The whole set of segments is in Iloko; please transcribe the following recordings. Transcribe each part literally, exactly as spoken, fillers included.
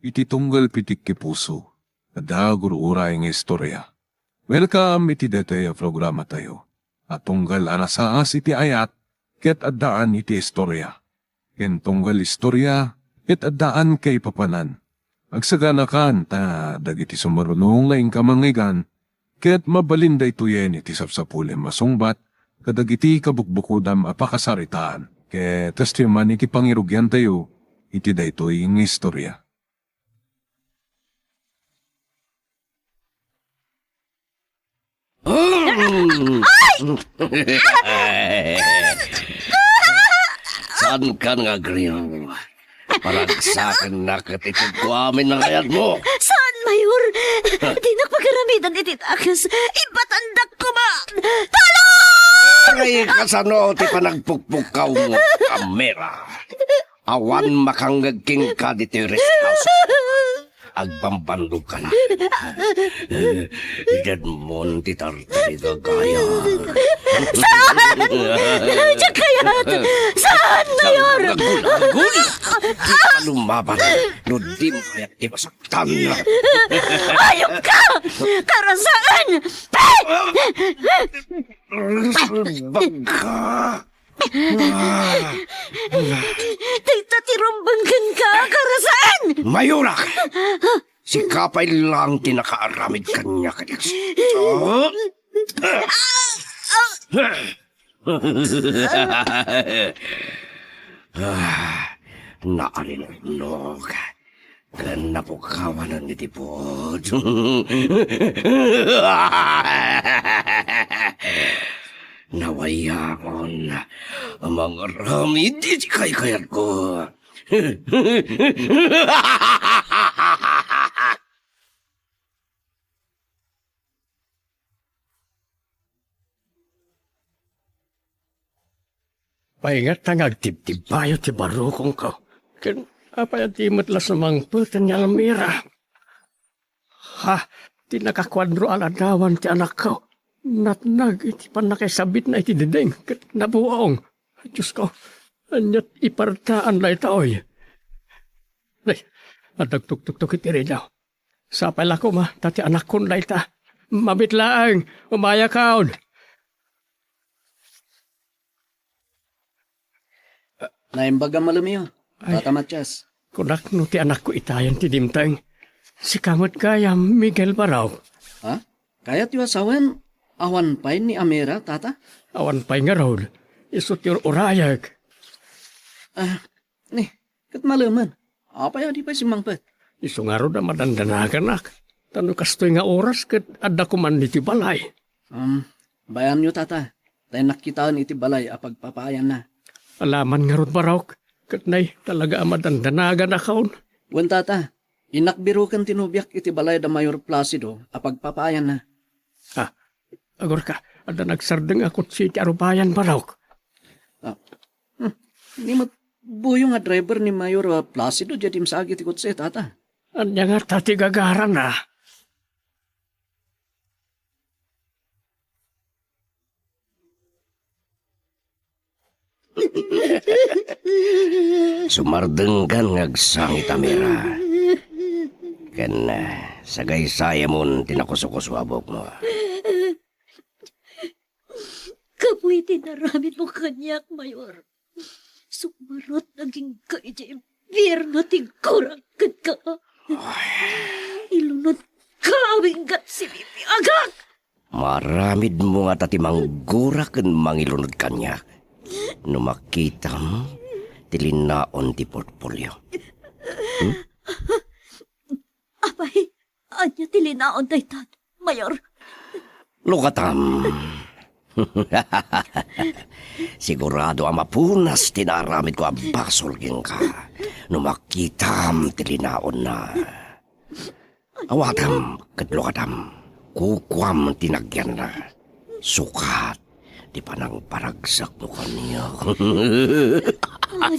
iti tunggal pitik ti puso, adda gur-uray nga istorya. Welcome iti daytoy a programatayo a tunggal a nasaas iti ayat ket addaan iti istorya. Ken tunggal istorya ket addaan kaipapanan. Agsaganakan ta dagiti sumaruno nga inka mangngeggan ket mabalin daytoyen iti sapsapulem a sungbat kadagiti kabukbukodam a pakasaritaan ket testimony iti pangirugiantayo iti daytoy nga istorya. Saan ka nga agriw? Paragsaken na ket iti amin nga kayatmo. Saan, Mayor? Dinak pagaramidan iti dakes. Ibatandak koma. Tulong! Uray kasano ti panagpukpukaw mo, Amira? Awan makangngeg kenka ditoy rest house. Agbambannog ka na. Idadmon ti tartarigagaya. Saan? Diak kayat! Saan, Mayor? Agul-agul! Di ka lumaban no di mo kayat ti masaktan. Ayop ka! Karasaan! Salbag ka! Dayta ti rumbeng kenka, karasaan! Mayurak! Sika pay lang ti nakaaramid kaniak. Ah, naarinugnog. Ken napukawanen iti puot. Nawayakon a mangaramid iti kaykayatko. Paingat ta nga agtibtibbayo ti barukongko. Ken apay a di met la sumangpeten ni Almira? Ha, ti nakakuadro a ladawan ti anakko. Natnag iti pannakaisabitna iti diding ket nabuong. Diosko, ania ti ipartaan daytoy? Nay, adda agtuktuktok iti radio. Sapay la koma, ta ti anakkon dayta. Mamit laeng, umayakon. Naimbag a malemiyo, Ay. Tata Matias. Kunak no ti anakko itayen ti dimteng. Sika met gayam, Miguel Barok. Ha? Kayatyo a sawen, awan pay ni Amira, Tata? Awan pay ngarud. Isu ti ur-urayek. Ah, ni, ket malemen. Apay a di pay simmangpet? Isu ngarud a madandanaganak. Ta no kastoy nga oras ket adda koman ditoy balay. Um, bayanyo, Tata. Ta innak kitaen iti balay a pagpapaayanna. Alaman ngarud, Barok. Ket nay, talaga a madandanaganakon. Wen, Tata. Innak biroken ti nobiak iti balay da Mayor Placido a pagpapaayanna. Ah, agurka, adda nagsardeng a kotse iti arubayan, Barok. Ah, hmm. Ni met buyo nga driver ni Mayor, ah, Placido diay dimsaag iti kotse, Tata. Ania ngata ti gagarana? Sumardengkan nga agsangit, Amira. Ken, eh, sagaysayamon ti nakusukuso a buokmo. Gapu iti naramidmo kaniak, Mayor. Sumurot agingga iti impierno ti gurak kenka. Ilunodka a winggat sibibiagak! Maaramidmo ngata ti manggura ken mangilunod kaniak no makitam ti linaon ti portfolio. Hmm? Apay, ania ti linaon dayta, Mayor? Lukatam. Sigurado a mapunas ti naaramidko a basol kenka no makitam ti linaonna. Awatam ket lukatam. Kukuam ti nagyanna. Sukat ti panangparagsakmo kaniak. Ay,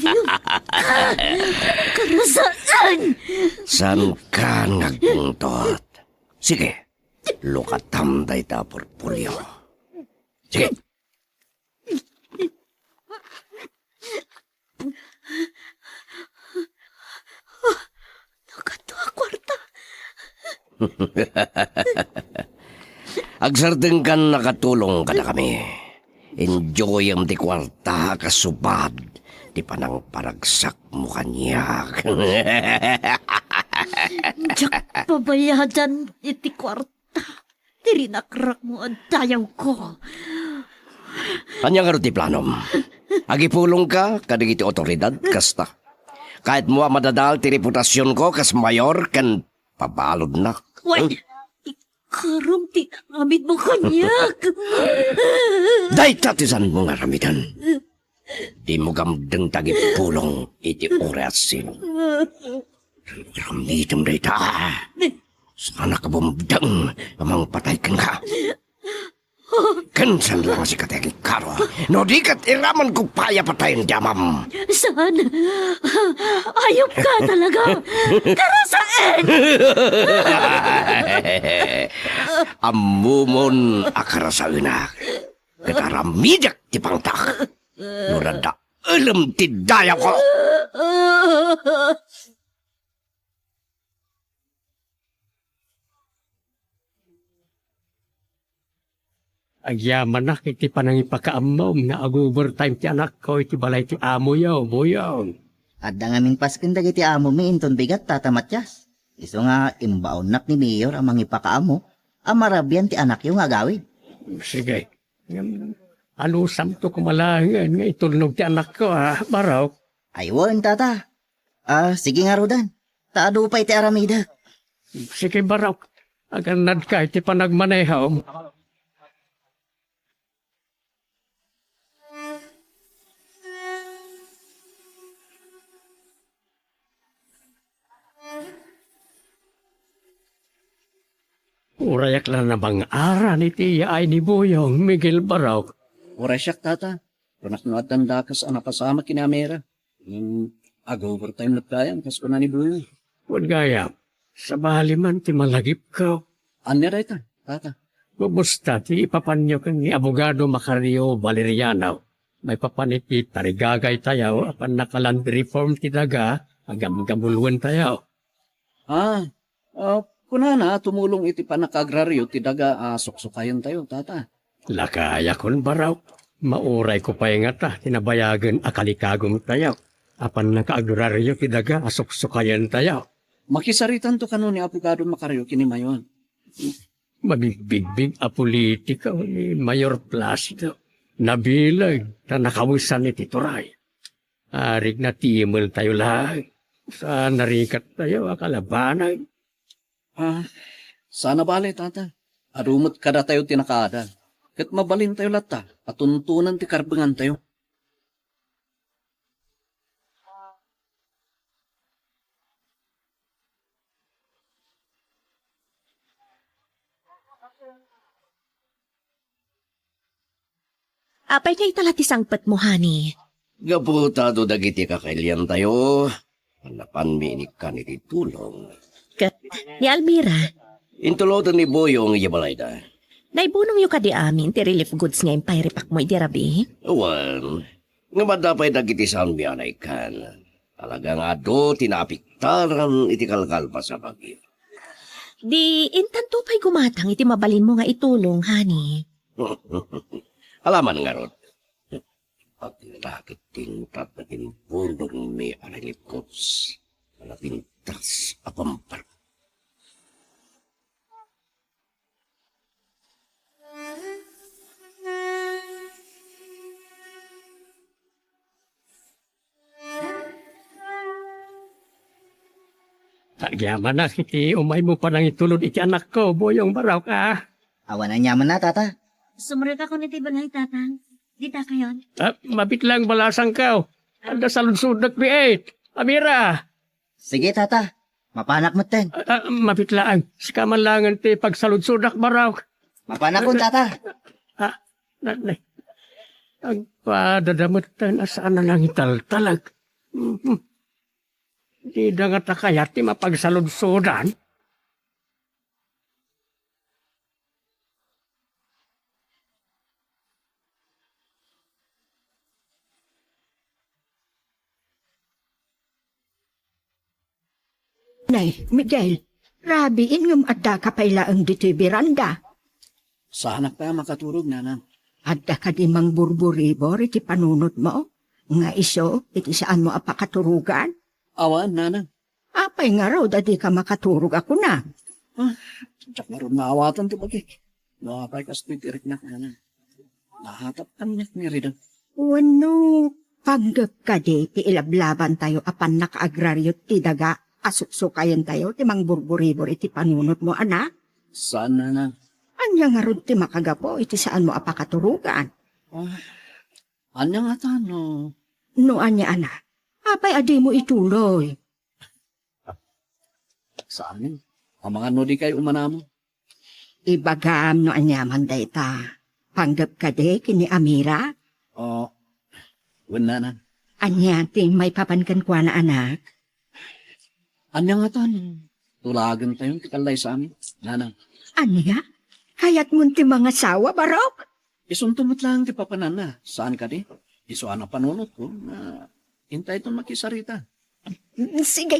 karasaan! Saankan nga agpungtot? Sige, lukatam dayta a portfolio. Sige. No kato Agsardengkan a katulong kadakami. Enjoyem ti kuarta a kasubad ti panangparagsakmo kaniak. Diak pabayadan iti kuarta ti rinakrakmo a dayawko. Ania ngarud ti planom? Agipulongka kadagiti otoridad kasta? Kayatmo a madadal ti reputasionko kas mayor ken pabaludnak? Wen, ikarom ti aramidmo kaniak. Dayta ti saanmo nga aramiden. Dimo gamdeng ti agipulong iti oras sino. Aramidem dayta. Saanak a bumdeng a mangpatay kenka. Ken saan la nga sika ti agikaro. No di ket iramanko pay a patayen ti amam. Saan? Ayupka talaga. Karasaen! Ammomon a karasaenak. Ket aramidek ti pangtak. No adda elem ti dayawko. Agyamanak iti panangipakaammom nga ag-overtime ti anakko iti balay ti amoyo, Boyong. Adda ngamin pasken dagiti amomi inton bigat, Tata Matias. Isu nga imbaonnak ni Mayor a mangipakaammo a marabian ti anakyo nga agawid. Sige. Ngem, anusamto koma laengen nga itulnog ti anakko, a, Barok? Ay, wen, Tata. A, sige ngaruden. Ta adu pay ti aramidek. Sige, Barok. Agannadka iti panagmanehom. Urayak la nabang-aran iti yaay ni Boyong, Miguel, Barok. Uray siak, Tata. Kunak no addan dakes a napasamak ken ni Amira. Ngem ag-overtime met gayam, kas kuna ni Boyong. Wen gayam, sabali man ti malagipko. Ania dayta, Tata? Kumusta ti ipapanyo ken ni Abogado Macario Valeriano? Maipapan iti tarigagaytayo a pannaka-land reform ti daga a gamgamuloentayo. Ah, ah, kunana a tumulong iti pannakaagraryo ti daga a suksukayentayo, Tata. Lakayakon, Barok. Maurayko pay ngata ti nabayagen a kalikagumtayo a pannakaagraryo ti daga a suksukayentayo. Makisaritanto kano ni Abogado Macario ken ni Mayor. Mabigbigbig a politiko ni Mayor Placido. Nabileg ta nakawesan iti turay. Arik natimeltayo laeng. Saan narikattayo a kalabanan. Ah, saan a bale, Tata. Adu met kadatayo ti nakaadal. Ket mabalintayo latta a tuntunen ti karbengantayo. Apay nga ita la ti sangpetmo, honey? Gapu ta adu dagiti kakailiantayo, napanmi inikkan iti tulong. Ket ni Almira? Intuloten ni Boyong idiay balayda. Naibunongyo kadi amin ti relief goods nga impairipakmo idi rabii? Wen, ngem adda pay dagiti saanmi a naikkan. Talaga nga adu ti naapektaran iti kalkalpas a bagyo. Di intanto pay gumatang iti mabalinmo nga itulong, honey. Alaman ngarud. Aglaget ti intat a timbunongmi a relief goods a napintas a pampar. Agyamanak iti umaymo panangitulod iti anakko, Boyong Barok, a. Awan aniamanna, Tata. Sumrekakon iti balay, Tata. Dita kayon. Ah, mabit lang balasangko. Adda saludsodek, biit. Amira. Sige, Tata. Mapanak metten. Ah, ah, mabit laeng. Sika man laengen ti pagsaludsodak, Barok. Mapanakon, Tata. Ah, na, na. Agpadada metten a saan a nangitaltalag. Mhm. Dida ngata kayat ti mapagsaludsodan. Nay, Miguel, Rabiin ngem addaka pay laeng ditoy beranda. Saanak pay a makaturog, nanang. Adda kadi mangburburibor iti panunotmo? Nga isu iti saanmo a pakaturogan? Awan, nanang. Apay ngarud a dika makaturog a kuna? Ah, diak ngarud maawatan ti bagik. No apay kastoy ti riknak, nanang. Nahatap kaniak ni Rida. Wenno, panggep kadi ti ilablabantayo a pannakaagrario ti daga a suksukayentayo ti mangburburibor iti panunotmo, anak? Saan, nanang. Ania ngarud ti makagapu iti saanmo a pakaturogan? Ah, ania ngata no? No ania, anak? Apay a dimo ituloy? Saan? Amangan no di kayo umanamo? Ibagam no aniaman dayta. Panggep kadi ken ni Amira? O, wen, nanang. Ania ti maipapan kenkuana, anak? Ania ngatan? Tulagentayon ti kallaysami, nanang. Ania? Kayatmon ti mangasawa, Barok? Isunto met laeng ti papananna. Saan kadi? Isu a napanunotko nga intayton makisarita. Mm, sige.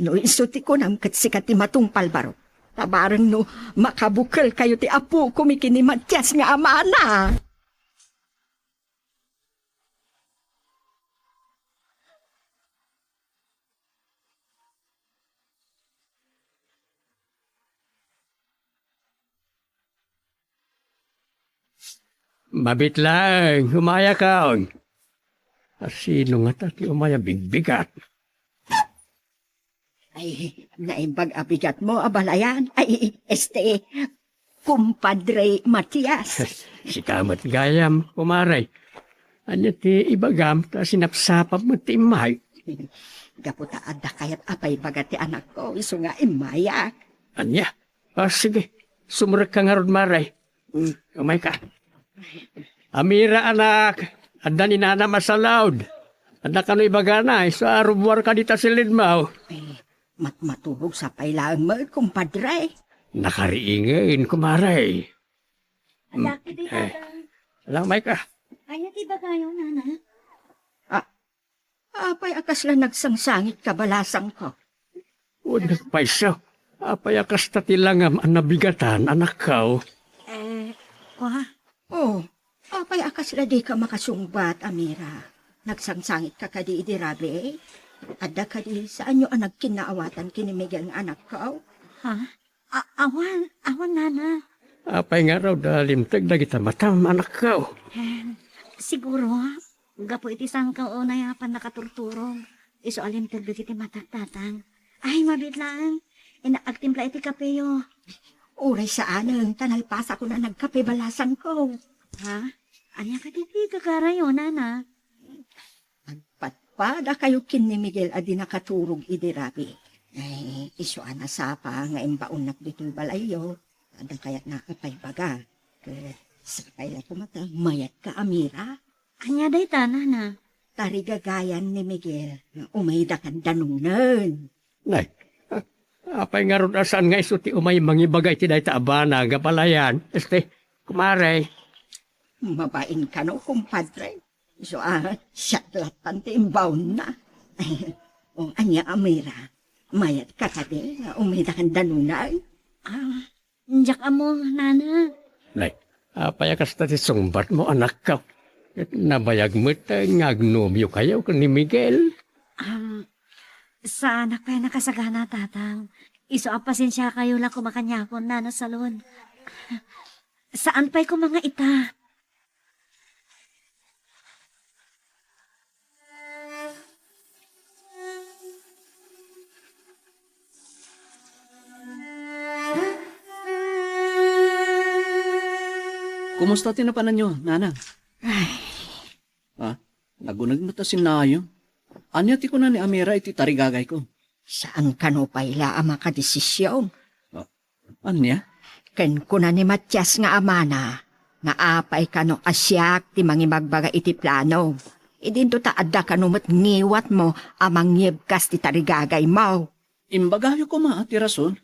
No isu ti kunam ket sika ti matungpal, Barok. Ta bareng no makabukelkayo ti apokomi ken ni Matias nga amana. Mabit laeng, umayakon. A, sino ngata ti umay a bigbigat? Ay, naimbag a bigatmo a balayan. Ay, este, kumpadre Matias. Sika met gayam, kumare. Ania ti ibagam ta sinapsapam met ti immay? Gapu ta adda kayat a paibaga ti anakko, isu nga immayak. Ania? A, sige, sumrekka ngarud, mare. Mm, umayka. Amira, anak, adda ni nanam a salaod. Adda kano ibagana, isu a rubuarka dita silidmo. Eh, mat-, maturog sa pay laeng met, kumpadre. Nakariingen, kumare. Mm, Adda kadi, eh, tatang. Ala, umayka. Ania ti ibagayo, nana? Ah, Apay a kasla nagsangsangitka, balasangko? Wen, nagpayso. Apay a kasta ti langam a nabigatan, anakko? Eh, kwa? Oh, apay a kasla dika makasungbat, Amira? Nagsangsangitka kadi idi rabii? Adda kadi saanyo a nagkinnaawatan ken ni Miguel nga anakko? Ha? A-, awan, awan, nana. Apay ngarud a limteg dagita matam, anakko? Eh, siguro, gapu iti sangko unay a pannakaturturog. Isu a limteg dagiti matak, tatang. Ay, mabit laeng. Ina, agtimpla iti kapeyo. Uray saanen, ta nalpasakon a nagkape, balasangko. Ha? Ania kadi ti gagarayo, nana? Agpadpadakayo ken ni Miguel a di nakaturog idi rabii. Ay, isu a nasapa nga imbaonnak ditoy balayyo. Adda kayatna a paibaga. Ket sapay la koma ta mayatka, Amira. Ania dayta, nana? Tarigagayan ni Miguel nga umaydakan danumnen. Nay, a-, apay ngarud a saan nga isu ti umay mangibaga iti dayta a banag a balayan? Este, kumare. Mabain kano, kumpadre. Isu a, siak lattan ti imbaonna. O, ania, Amira? Mayatka kadi nga umaydakan danumnen? Ah, diak ammo, nana. Nay, apay a kasta ti sungbatmo, anakko? Ket nabayag met nga agnobiokayo ken ni Miguel. Am, saanak pay a nakasagana, tatang. Isu a pasensiakayo la koma kaniakon, nana Salud. Saan pay koma nga ita. Kumusta ti napananyo, nanang? Ay. Ah, naguneg met a sinnayo. Ania ti kuna ni Amira iti tarigagayko? Saan kano pay la a makadesision? Ah, ania? Ken kuna ni Matias nga amana, nga apay kano a siak ti mangibagbaga iti plano. Idinto ta adda kano met ngiwatmo a mangyebkas ti tarigagaymo. Imbagayo koma ti rason.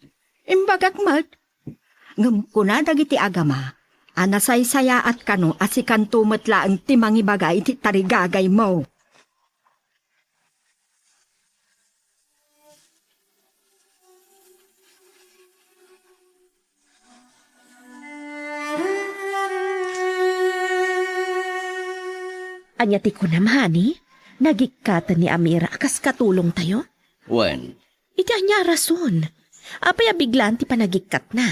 Imbagak met. Ngem kuna dagiti agama a nasaysayaat kano a sikanto met laeng ti mangibaga iti tarigagaymo. Ania ti kunam, honey? Nagikkatan ni Amira a kas katulongtayo? Wen. Iti ania a rason? Apay a biglaan ti panagikkatna?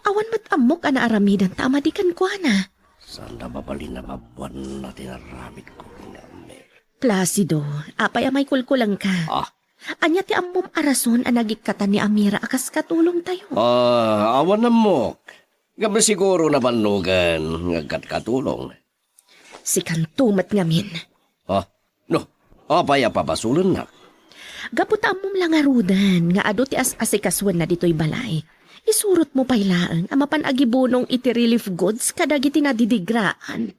Awan met ammok a naaramidanta a madi kenkuana. Saan a mabalin a mabuanna ti naramidko ken ni Amira. Placido, apay a maikulkulengka? Ah. Ania ti ammom a rason a nagikkatan ni Amira a kas katulongtayo? Ah, awan ammok. Ngem siguro nabannogan nga agkatkatulong. Sikanto met ngamin. Ah, no, apay a pabasolennak? Gapu ta ammom la ngaruden nga adu ti as-asikasuenna ditoy balay, isurotmo pay laeng a mapan agibunong iti relief goods kadagiti nadidigraan.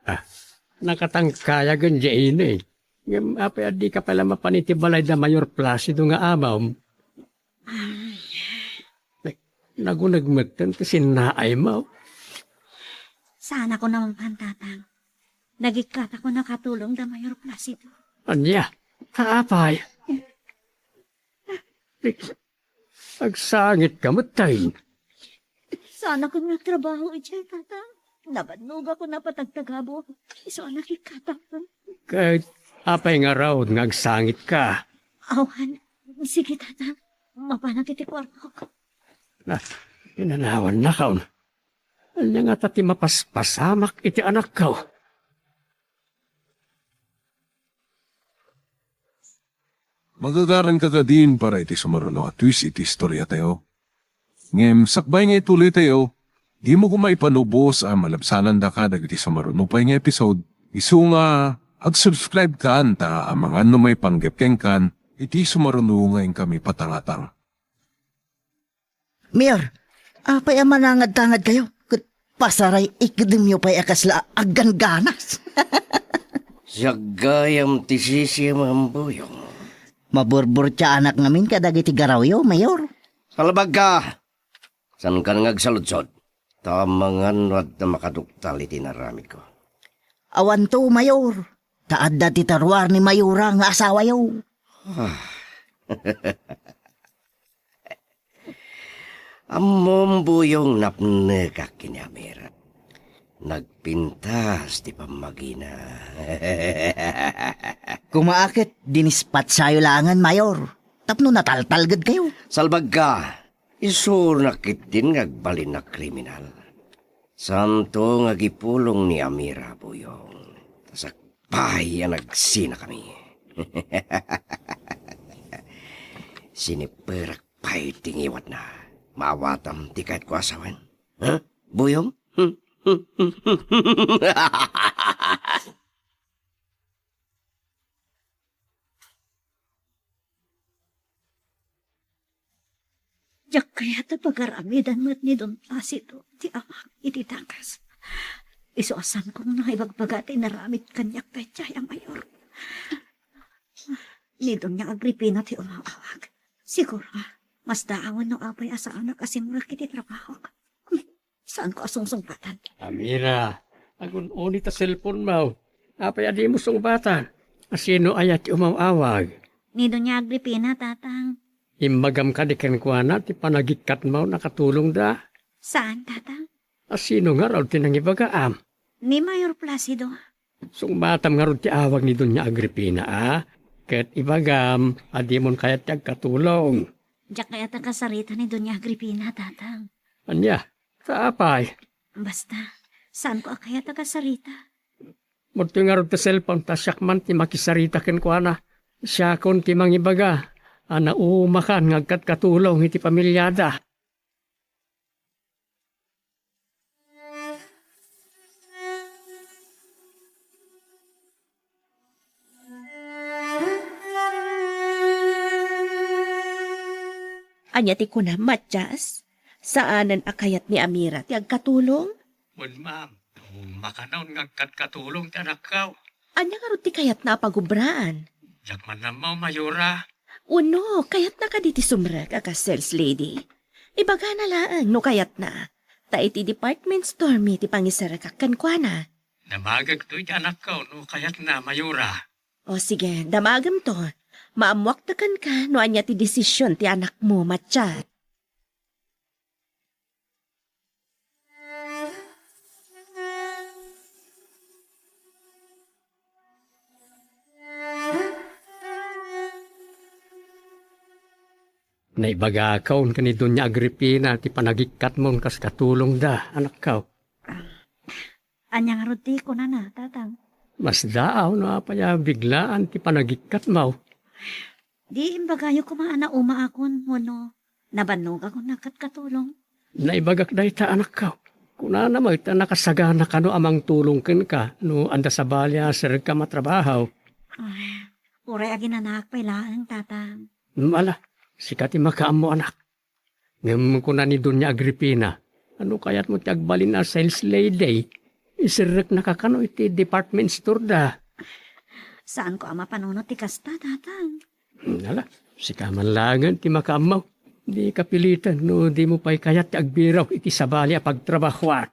Ah, nakatangkayagen diay ne. Ngem apay a dika pay la mapan iti balay da Mayor Placido nga amam? Nag-, naguneg metten ti sinnaaymo. Saanakon a mapan, Tatang. Nagikkatakon a katulong da Mayor Placido. Ania? Apay? Agsangitka met, tay. Saanakon nga agtrabaho idiay, Tatang. Nabannogakon a patagtagabo. Isu a nakikkatakon. Ket apay ngarud nga agsangitka? Awan. Sige, Tatang. Mapanak iti kuartok. Na, inanawannakon. Ania ngata ti mapaspasamak iti anakko? Magagaranka kadin para iti sumaruno a twist iti istoriatayo. Ngem sakbay nga ituloytayo, dimo koma ipanubos a malabsanandaka dagiti sumaruno pay nga episode, isu nga ag-subscribe kan ta amangan no maipanggep kenkan iti sumaruno nga inkami patangatang. Mayor, apay a manangadtangad kayo? Ket pasaray, ikdemyo pay a kasla aggangganas. Siak gayam ti sisiam, Buyong. Maburburtiaanak ngamin kadagiti garawyo, Mayor. Salbagka! Saankan nga agsaludsod? Ta amangan no adda makaduktal iti inaramidko. Awanto, Mayor. Ta adda ti taruar ni Mayora nga asawayo. Ah. Ammom, Buyong, napnekak ken ni Amira. Nagpintas ti pammagina. Kumaa ket dinispatsayo laengen, Mayor, tapno nataltalgedkayo. Salbagka, isuronak ketdin nga agbalin a kriminal. Saanto nga agipulong ni Amira, Buyong. Ta sakbay a nagsinakami. Siniperak pay ti ngiwatna. Maawatam ti kayatko a sawen. Ha? Buyong? Diak kayat a pagaramidan met ni Don Placido ti amak iti dakes. Isu a saankon nga ibagbaga ti inaramid kaniak daydiay a Mayor. Ni Doña Agripina ti umaw-awag. Siguro, mas daawen no apay a saanak a simrek iti trabahok. Saanko a sungsungbatan. Amira, agun-uni ta cellphone mo. Apay a dimo sungbatan? A sino aya ti umaw-awag? Ni Doña Agripina, Tatang. Imbagam kadi kenkuana ti panagikkatmo a katulongda? Saan, Tatang. A sino ngarud ti nangibagaam? Ni Mayor Placido. Sungbatam ngarud ti awag ni Doña Agripina, a? Ket ibagam a dimon kayat ti agkatulong. Diak kayat a kasarita ni Doña Agripina, Tatang. Ania? Ta apay? Basta, saanko a kayat a kasarita. Madtoy ngarud ti cellphone ta siak man ti makisarita kenkuana. Siakon ti mangibaga a naumakan nga agkatkatulong iti pamiliada. Ania ti kunam, Matias? Saanen a kayat ni Amira ti agkatulong? Wen, ma'am. Makanon nga agkatkatulong ti anakko. Ania ngarud ti kayatna a pagubraan? Diak man ammo, Mayora. Wenno, kayatna kadi ti sumrek a kas sales lady? Ibagana laeng no kayatna. Ta iti department store mi ti pangiserrekak kenkuana. Namagekto iti anakko no kayatna, Mayora. O sige, damagemto. Maammuakto kenka no ania ti desisyon ti anakmo, Matias. Naibagakon ken ni Doña Agripina ti panagikkatmon kas katulongda, anakko. Ania ngarud ti kunana, Tatang? Masdaaw no apay a biglaan ti panagikkatmo. Di imbagayo koma a naumaakon wenno nabannogakon a katkatulong. Naibagak dayta, anakko. Kunana met a nakasagana kano a mangtulong kenka no adda sabali a serrekka a trabaho. Ay, uray aginanaak pay laeng, Tatang. Ala, sika ti makaammo, anak. Ngem kuna ni Doña Agripina, "No kayatmo ti agbalin a sales lady, iserreknaka kano iti department store da." Saanko a mapanunot ti kasta, Tatang. Ala, sika man laengen ti makaammo. Di kapilitan no dimo pay kayat ti agbirok iti sabali a pagtrabahoan.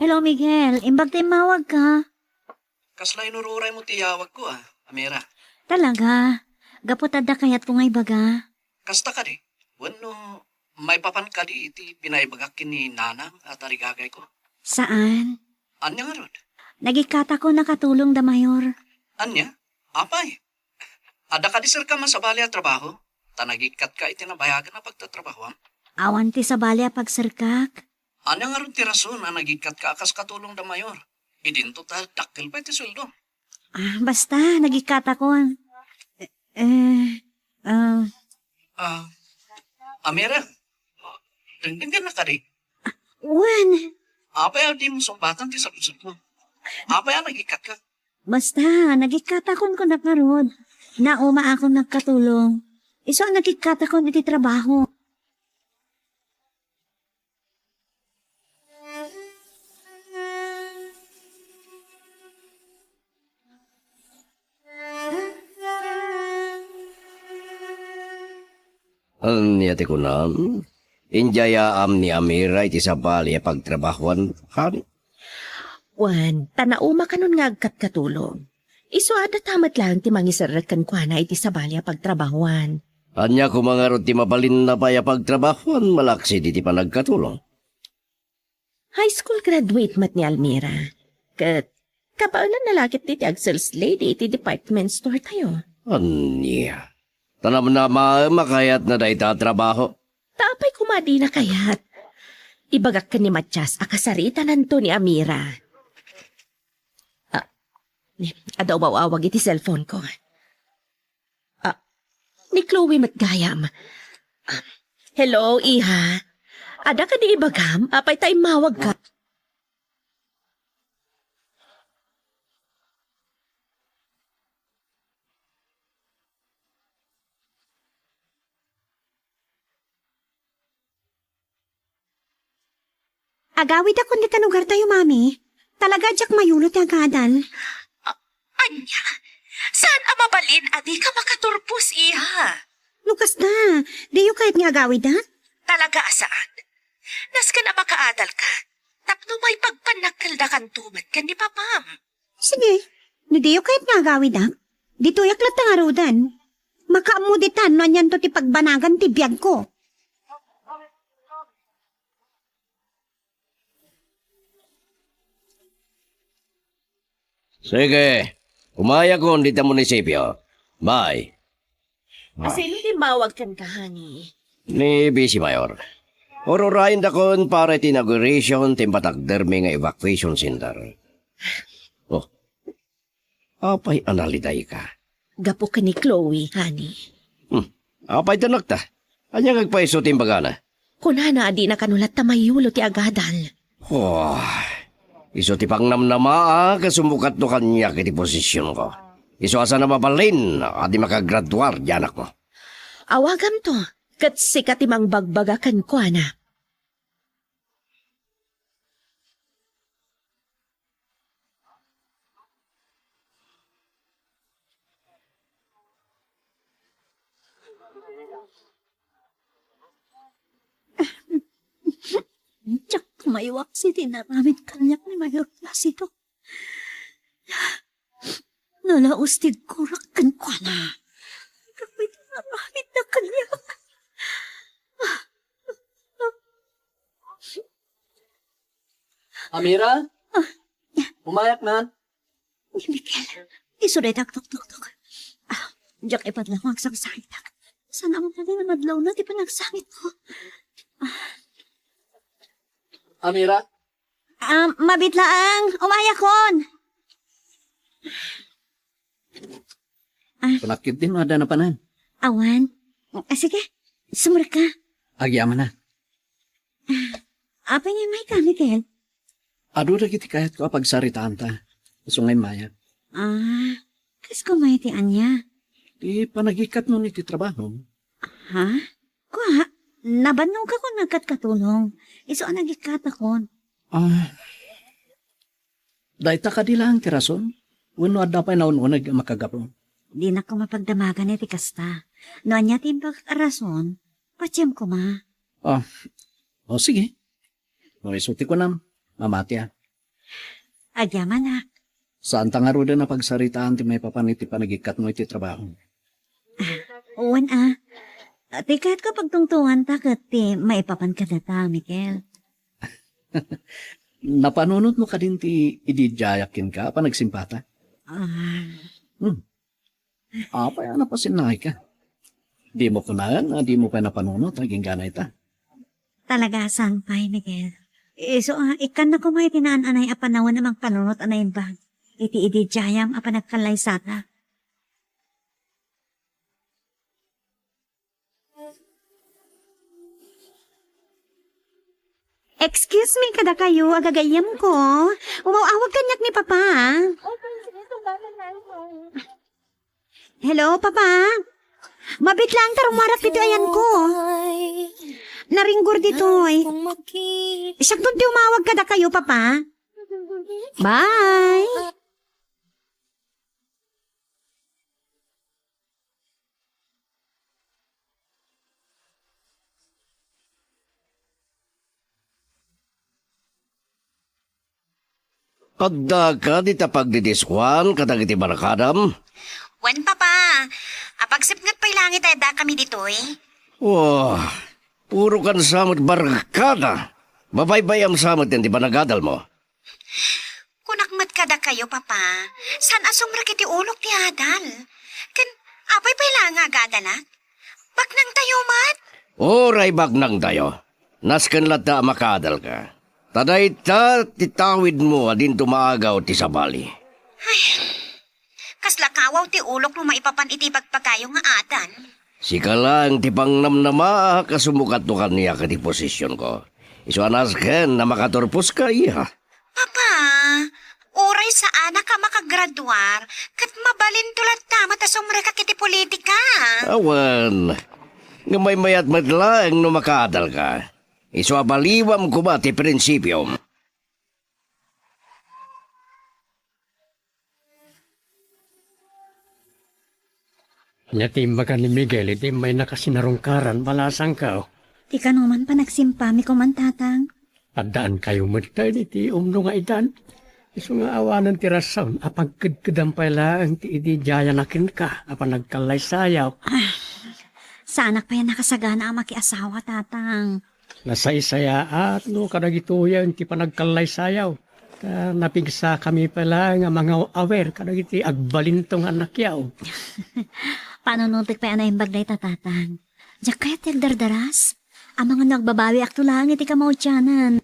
Hello, Miguel. Imbag ta immawagka. Kasla inururaymo ti iyawagko, a, Amira. Talaga? Gapu ta adda kayatko nga ibaga. Kasta kadi? Wenno maipapan kadi iti pinaibagak ken ni Nanang a tarigagayko? Saan. Ania ngarud? Nagikkatakon a katulong da Mayor. Ania? Apay? Adda kadi serrekam a sabali a trabaho? Ta nagikkatka iti nabayagan a pagtatrabahoam. Awan ti sabali a pagserkak. Ania ngarud ti rason a nagikkatka a kas katulong da Mayor? Idinto ta dakkel pay ti sueldo. Ah, basta, nagikkatakon. Eh, eh, ah. Ah, Amira, dengdenggennak kadi? Wen. Apay a dimo sungbatan ti saludsodko? Apay a nagikkatka? Basta, nagikkatakon kunak ngarud. Naumaakon nagkatulong. Isu a nagikkatakon iti trabaho. Ania ti kunam? Indiayaam ni Amira iti sabali a pagtrabahoan, honey? Wen, ta nauma kanon nga agkatkatulong. Isu a adda ta met laeng ti mangiserrek kenkuana iti sabali a pagtrabahoan. Ania koma ngarud ti mabalinna pay a pagtrabahoan malaksid iti panagkatulong? High school graduate met ni Almira. Ket kabaelanna la ket ti ag-sales lady iti department store tayo. Ania? Ta namnamaem a kayatna dayta a trabaho. Ta apay koma a dina kayat? Ibagak ken ni Matias a kasaritananto ni Amira. Ah, adda umaw-awag iti cellphone ko. Ah, ni Chloe met gayam. Ah, hello, iha. Adda kadi ibagam? Apay ta immawagka? Agawidakon ditan lugartayo, Mami. Talaga diak mayulo ti agadal. A-, ania? Saan a mabalin a dika makaturpos, iha? No kasta, diyo kayat nga agawidak? Talaga a saan. Nasken a makaadalka, tapno maipagpannakkeldakanto met ken ni papam. Sige, no diyo kayat nga agawidak, ditoyak latta ngaruden. Makaammo ditan no anianto ti pagbanagan ti biagko. Sige, umayakon dita munisipio. Bye. Asino ti mawag kenka, honey? Ni Vice Mayor. Ururayendakon para iti inauguration ti imbagak dermi nga evacuation center. Oh. Apay a nalidayka? Gapu ken ni Chloe, honey. Hmm. Apay ta nakta? Ania nga agpaiso ti imbagana? Kunana a dina kano latta mayulo ti agadal. Oh, isu ti pangnamnamaak a sumukatto kaniak iti posisionko. Isu a saan a mabalin a di makagraduar ti anakmo. Awagamto, ket sika ti mangbagbaga kenkuana. Diak kumayuak siti inaramid kaniak ni Mayor Placido. Nalaus ti gurak kenkuana. Dagiti inaramidna kaniak. Amira? Ah. Umayakna. Ni Miguel, isu dayta agtuktuktok. Ah, diak ipadlaw nga agsangsangitak. Saan a mabalin a madlawna ti panagsangitko. Ah. Amira? Ah, mabit laeng, umayakon. Ah. Kunak ketdi no adda napanan. Awan. Ah, sige, sumrek ka. Agyamanak. Ah, apay nga immayka, Miguel? Adu dagiti kayatko a pagsaritaanta. Isu nga immayak. Ah, kas koma iti ania? Ti panagikkatmo iti trabaho. Ha? Kua, nabannogkakon nga agkatkatulong. Isu a nagikkatakon. Ah, dayta kadi laeng ti rason? Wenno adda pay naun-uneg a makagapu? Dinak koma pagdamagan iti kasta. No ania ti imbagak a rason, patiem koma. Ah, o sige. No isu ti kunam, mamatiak. Agyamanak. Saanta ngaruden a pagsaritaan ti maipapan iti panagikkatmo iti trabaho? Ah, wen a. Ti kayatko pagtungtuanta ket ti maipapan kadata, Miguel. Napanunotmo kadin ti idi diayak kenka a panagsimpata? Ah. Hmm. Apay a napasinnakayo? Dimo kunaen a dimo pay napanunot agingga dayta. Talaga a saan pay, Miguel. Isu a, ikkanna koma iti naan-anay a panawen a mangpanunot a naimbag iti idi diayam a panagkallaysata. Excuse me, kadakayo, agagayyemko. Umaw-awag kaniak ni Papa. Hello, Papa. Mabit laeng ta rummuarak ditoy ayanko. Naringgor ditoy. Siakton ti umawag kadakayo, Papa. Bye. Adda kadi ta pagdidiskuan kadagiti barkadam? Wen, Papa. Apagsipnget pay laeng iti addakami ditoy. Wah, puro kan sa met barkada. Babaybay-am sa met ti panagadalmo. Kunak met kadakayo, Papa, saan a sumrek iti ulok ti adal. Ken apay pay laeng nga agadalak? Baknangtayo met? Uray baknangtayo. Nasken latta a makaadalka. Ta dayta ti tawidmo a dinto maagaw ti sabali. Ay, kasla kawaw ti ulok no maipapan iti ibagbagayo nga adal. Sika laeng ti pangnamnamaak a sumukatto kaniak iti posisionko. Isu a nasken a makaturposka, iha. Papa, uray saanak a makagraduar, ket mabalinto latta met a sumrekak iti politika. Awan, ngem maymayat met laeng no makaadalka. Isu a baliwam koma ti prinsipiom. Ania ti imbaga ni Miguel iti immaynaka sinarungkaran, balasangko? Ti kano man panagsimpami koman, Tatang. Addaankayo met daydi ti umno nga idan. Isu nga awanen ti rason a pagkedkedan pay laeng ti idi diayan a kenka a panagkallaysayaw. Ah, saanak pay a nakasagana a makiasawa, Tatang. Nasaysayaat no kadagitoyen ti panagkallaysayaw. Ta napigsakami pay laeng a mangaw-awer kadagiti agbalinto nga annakyaw. Panunotek pay a naimbag dayta, Tatang. Diak kayat ti agdardaras. Amangan no agbabawiakto laeng iti kamaudianan.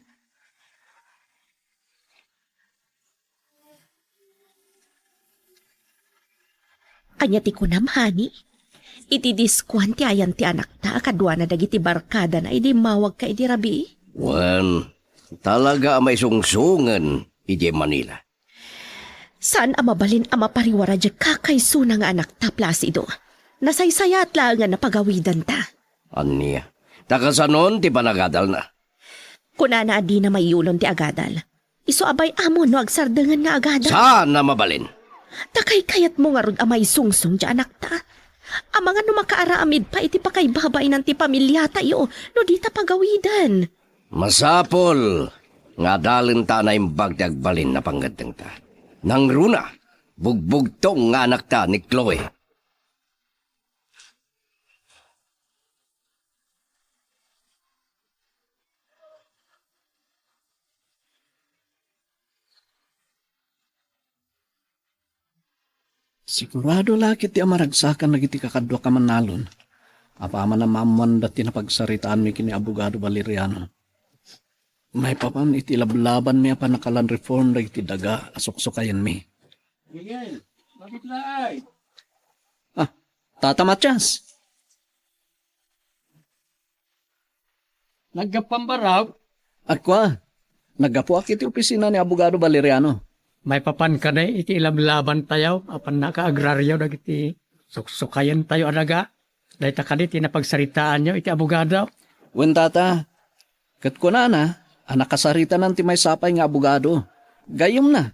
Ania ti kunam, honey? Iti diskuan ti ayan ti anakta a kaduana dagiti barkadana idi immawagka idi rabii? Wen, talaga a maisungsongen idiay Manila. Saan a mabalin a mapariwara diay kakaysona nga anakta, Placido. Nasaysayaat laeng a napagawidanta. Ania? Ta kasanon ti panagadalna? Kunana a dina maiyulon ti agadal. Isu a bay-amon no agsardengen nga agadal. Saan a mabalin? Ta kaykayatmo ngarud a maisungsong diay anakta. Amangan no makaaramid pay iti pakaibabainan ti pamiliatayo no dita pagawiden. Masapul nga adalenta a naimbag ti agbalin a pangngeddengta. Nangruna, bugbugtong nga anakta ni Chloe. Sigurado la ketdi a maragsakan dagiti kakaduak a mannalon. Apaman a maammoanda ti napagsaritaanmi ken ni Abogado Valeriano. Maipapan iti lablabanmi a pannakalan reform dagiti daga a suksukayenmi. Miguel, bakit laay? Ah, Tata Matias. Naggapuam barok? Agkua, naggapuak iti opisina ni Abogado Valeriano. Maipapan kadi iti ilablabantayo a pannakaagrario dagiti suksukayentayo a daga. Dayta kadi ti napagsaritaanyo iti abogado? Wen, Tata. Ket kunana a nakasaritanan ti maysa pay nga abogado. Gayyemna.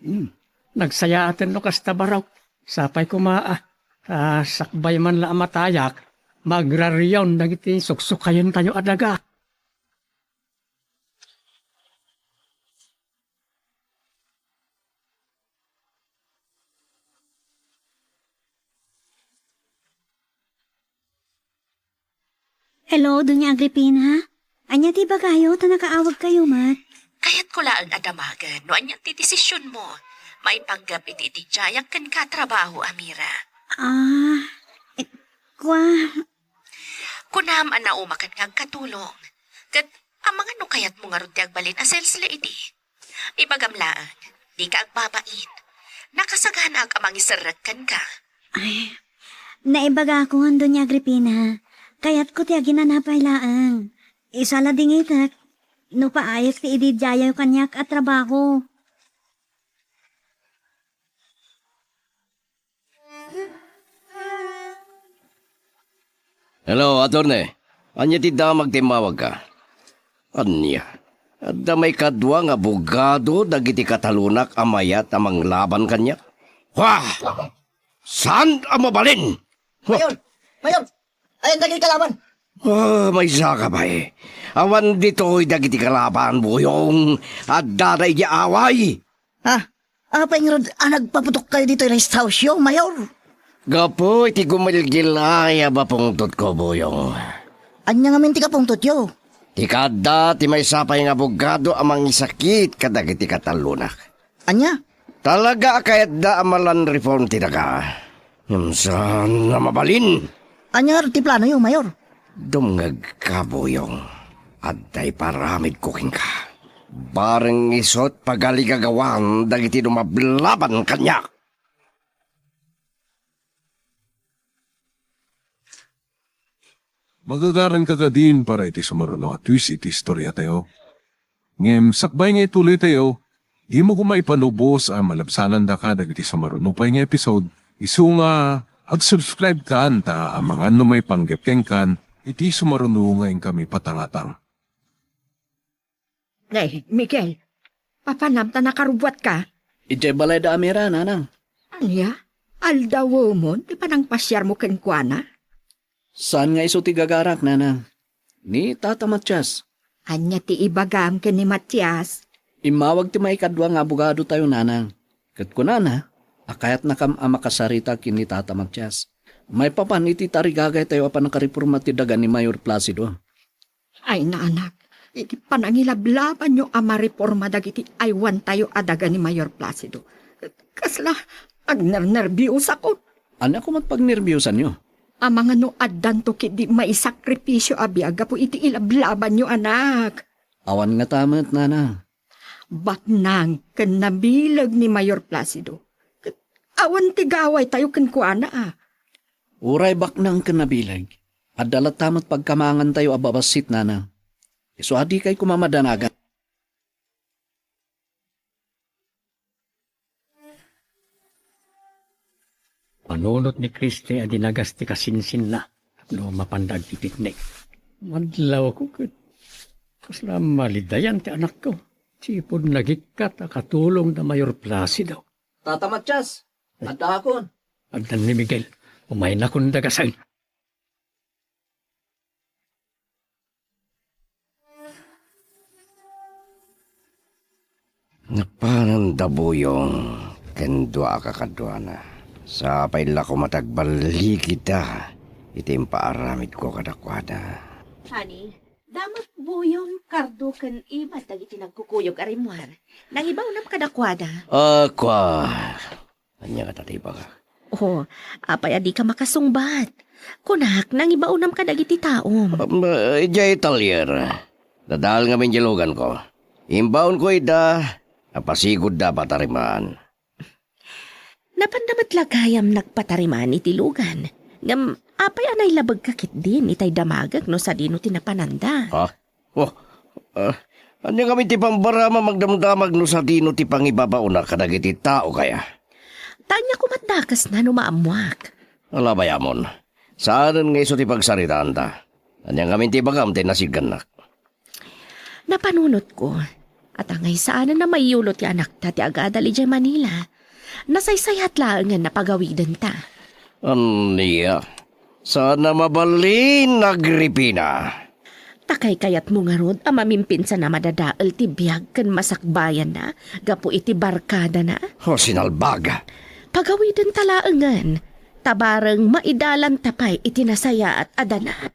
Hmm. Nagsayaaten no kasta barok. Sapay koma a, ta sakbay man la a matayak, maagrarion dagiti suksukayentayo a daga. Hello, Doña Agripina. Ania ti ibagayo ta nakaawagkayo met? Kayatko laeng a damagen no ania ti desisionmo maipanggep iti ididiayak kenka a trabaho, Amira. Ah, eh, kua. Kunam a naumakan nga agkatulong. Ket amangan no kayatmo ngarud ti agbalin a sales lady. Ibagam laeng, dika agbabain. Nakasaganaak a mangiserrek kenka. Ay, naibagakon, Doña Agripina. Kayatko ti aginana pay laeng. Isu la dingitek, no paayek ti ididiayo kaniak a trabaho. Hello, attorney. Ania ti damag ti immawagka? Ania? Adda maikadua nga abogado dagiti katalonak a mayat a manglaban kaniak? Wah! Saan a mabalin? Mayor! Mayor! Ayan dagiti kalaban! Ah, maysaka pay. Awan ditoy dagiti kalaban, Buyong. Addada idiay away. Ha? Apay ngarud a nagpaputok kayo ditoy rest house yo, Mayor? Gapu iti gumilgilay a bapungtotko, Buyong. Ania ngamin ti kapungtotyo? Ti kaadda ti maysa pay nga abogado a mangisakit kadagiti katalonak. Ania? Talaga a kayatda a malan reform ti daga. Ngem saan a mabalin? Ania ngarud ti planoyo, Mayor? Dumngegka, Buyong. Adda iparamidko kenka. Bareng isut pagaligagawan dagiti lumablaban kaniak. Magagaranka kadin para iti sumaruno a twist iti istoriatayo. Ngem sakbay nga ituloytayo, dimo koma ipanubos a malabsanandaka dagiti sumaruno pay nga episode, isu nga ag-subscribe kan ta amangan no maipanggep kenkan iti sumaruno nga inkami patangatang. Nay, Miguel, papanam ta nakarubuatka? Idiay balay da Amira, nanang. Ania? Aldawemon ti panangpasiarmo kenkuana? Saan nga isu ti gagarak, nanang. Ni Tata Matias. Ania ti ibagam ken ni Matias? Immawag ti maikadua nga abogadotayo, nanang. Ket kunana a kayatnakam a makasarita ken ni Tata Matias. Maipapan iti tarigagaytayo a pannakareporma ti daga ni Mayor Placido. Ay, naanak, iti panangilablabanyo a mareporma dagiti aywantayo a daga ni Mayor Placido, kasla agnernerbiosakon. Ania koma ti pagnerbiusanyo? Amangan no addanto ketdi maisakripisio a biag gapu iti ilablabanyo, anak. Awan ngata met, nanang. Baknang ken nabileg ni Mayor Placido. Awan ti gawaytayo kenkuana, a. Uray baknang ken nabileg, adda latta met pagkamangantayo a babassit, nanang. Isu a dikay koma madanagan. Panunot ni Christy a dinagas ti kasinsinna no mapanda agpipiknik. Madlawko ket kasla malidayan ti anakko. Sipud nagikkat a katulong da Mayor Placido. Tata Matias, addaakon. Addan ni Miguel. Umaynakon dagasen. Napanan da Buyong ken dua a kakaduana. Sapay la koma ta agballigida iti impaaramidko kadakuada. Honey, damet Buyong, Kardo ken Iban dagiti nagkukuyog a rimmuar. Nangibaonam kadakuada. A, kua. Ania ngata ti ibagak? Oh, apay a dika makasungbat? Kunak, nangibaonam kadagiti taom. Um, idiay talyer. Dadael ngamin diay luganko. Imbaonko ida, apasigudda a patarimaan. Napanda met la gayam nagpatarimaan iti lugan. Ngem, apay a nailabegka ketdin itay damagek no sadino ti napananda? Ha? Oh, ah, ania ngamin ti pambaramam agdamdamag no sadino ti pangibabaona kadagiti tao kaya? Ta ania koma ti dakesna no maammoak? Ala, bay-amon. Saanen nga isu ti pagsaritaanta. Ania ngamin ti ibagam ti nasiggannak? Napanunotko, a ta ngay saanen a maiyulo ti anakta ti agadal idiay Manila. Nasaysayat laengen a pagawidenta. Ania? Saan a mabalin, Agripina? Ta kaykayatmo ngarud a mamimpinsan a madadael ti biag ken masakbayanna gapu iti barkadana? O, sinalbag! Pagawidenta laengen, ta bareng maidalanta pay iti nasayaat a danag.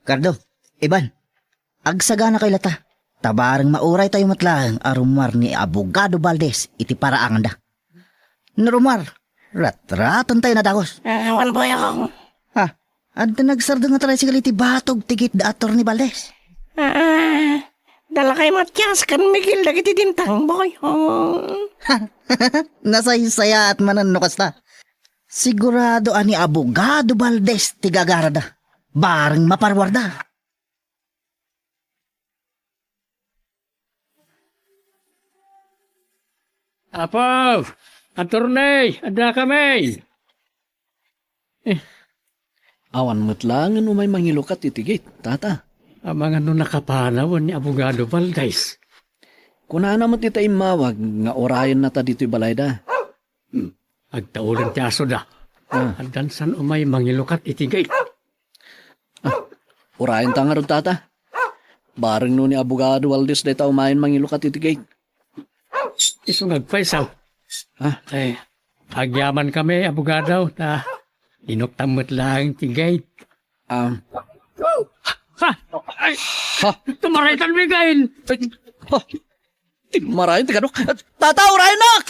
Kardo, Iban, agsaganakayo lata. Ta bareng mauraytayo met laeng a rummuar ni Abogado Valdez iti paraanganda. No rummuar, ratratentayo a dagus. Ah, awan, Buyong. Ha? Adda nagsardeng a tricycle iti batog ti gate da Attorney Valdez. Ah, da lakay Matias ken Miguel dagiti dimteng, Buyong. Nasaysayaat manen no kasta. Sigurado a ni Abogado Valdez ti gagarada. Bareng maparuarda. Apo! Attorney! Adda kami! Eh, awan met laengen umay mangilukat iti gate, tata. Amangan no nakapanaw ni Abogado Valdez. Kunana met ita immawag nga urayenna ta ditoy balayda. Hmm. Agtaulin ti asoda. Ah. Addan san umay mangilukat iti gate. Ah, urayenta ngarud, tata. Bareng no ni Abogado Valdez dayta umayen mangilukat iti gate. Isu nga agpayso. Ah? Eh, agyaman kami, abogado, ta inuktan met laeng ti gate. Ah. Ha! Ay! Ha! Tumaraytan, Miguel! Ay! Ha! Ti marayan ti kano. Tata, urayennak!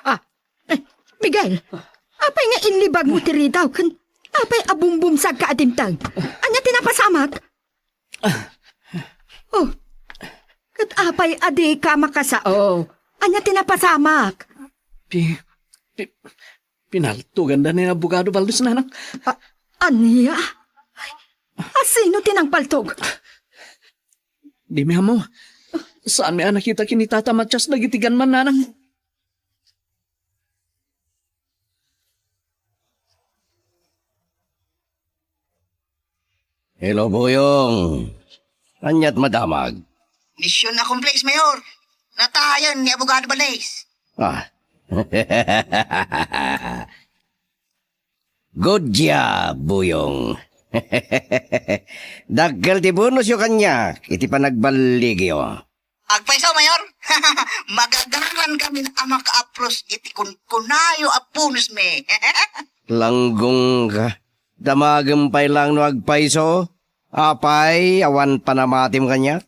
Ah, eh, Miguel, apay nga inlibagmo ti ridaw ken apay a bumbumsagka a dimteng? Ania ti napasamak? Oh, ket apay a dika makasao? Ania ti napasamak? Pi-, pi-, Pinaltoganda ni Abogado Valdez, nanang. A-, ania? Ay, asino ti nangpaltog? Dimi ammo. Saanmi a nakita ken ni Tata Matias dagiti ganman, nanang. Hello, Buyong. Ania't madamag? Misyon accomplished, Mayor. Natayen ni Abogado Valdez. Ah. Good job, Buyong. Dakkel ti bonusyo kaniak iti panagballigyo. Agpayso, Mayor. Magagalan kami a makaapros iti kunkunayo a bonus mi. Langgong ka. Damagem pay laeng no agpayso. Apay, awan panamatim kaniak?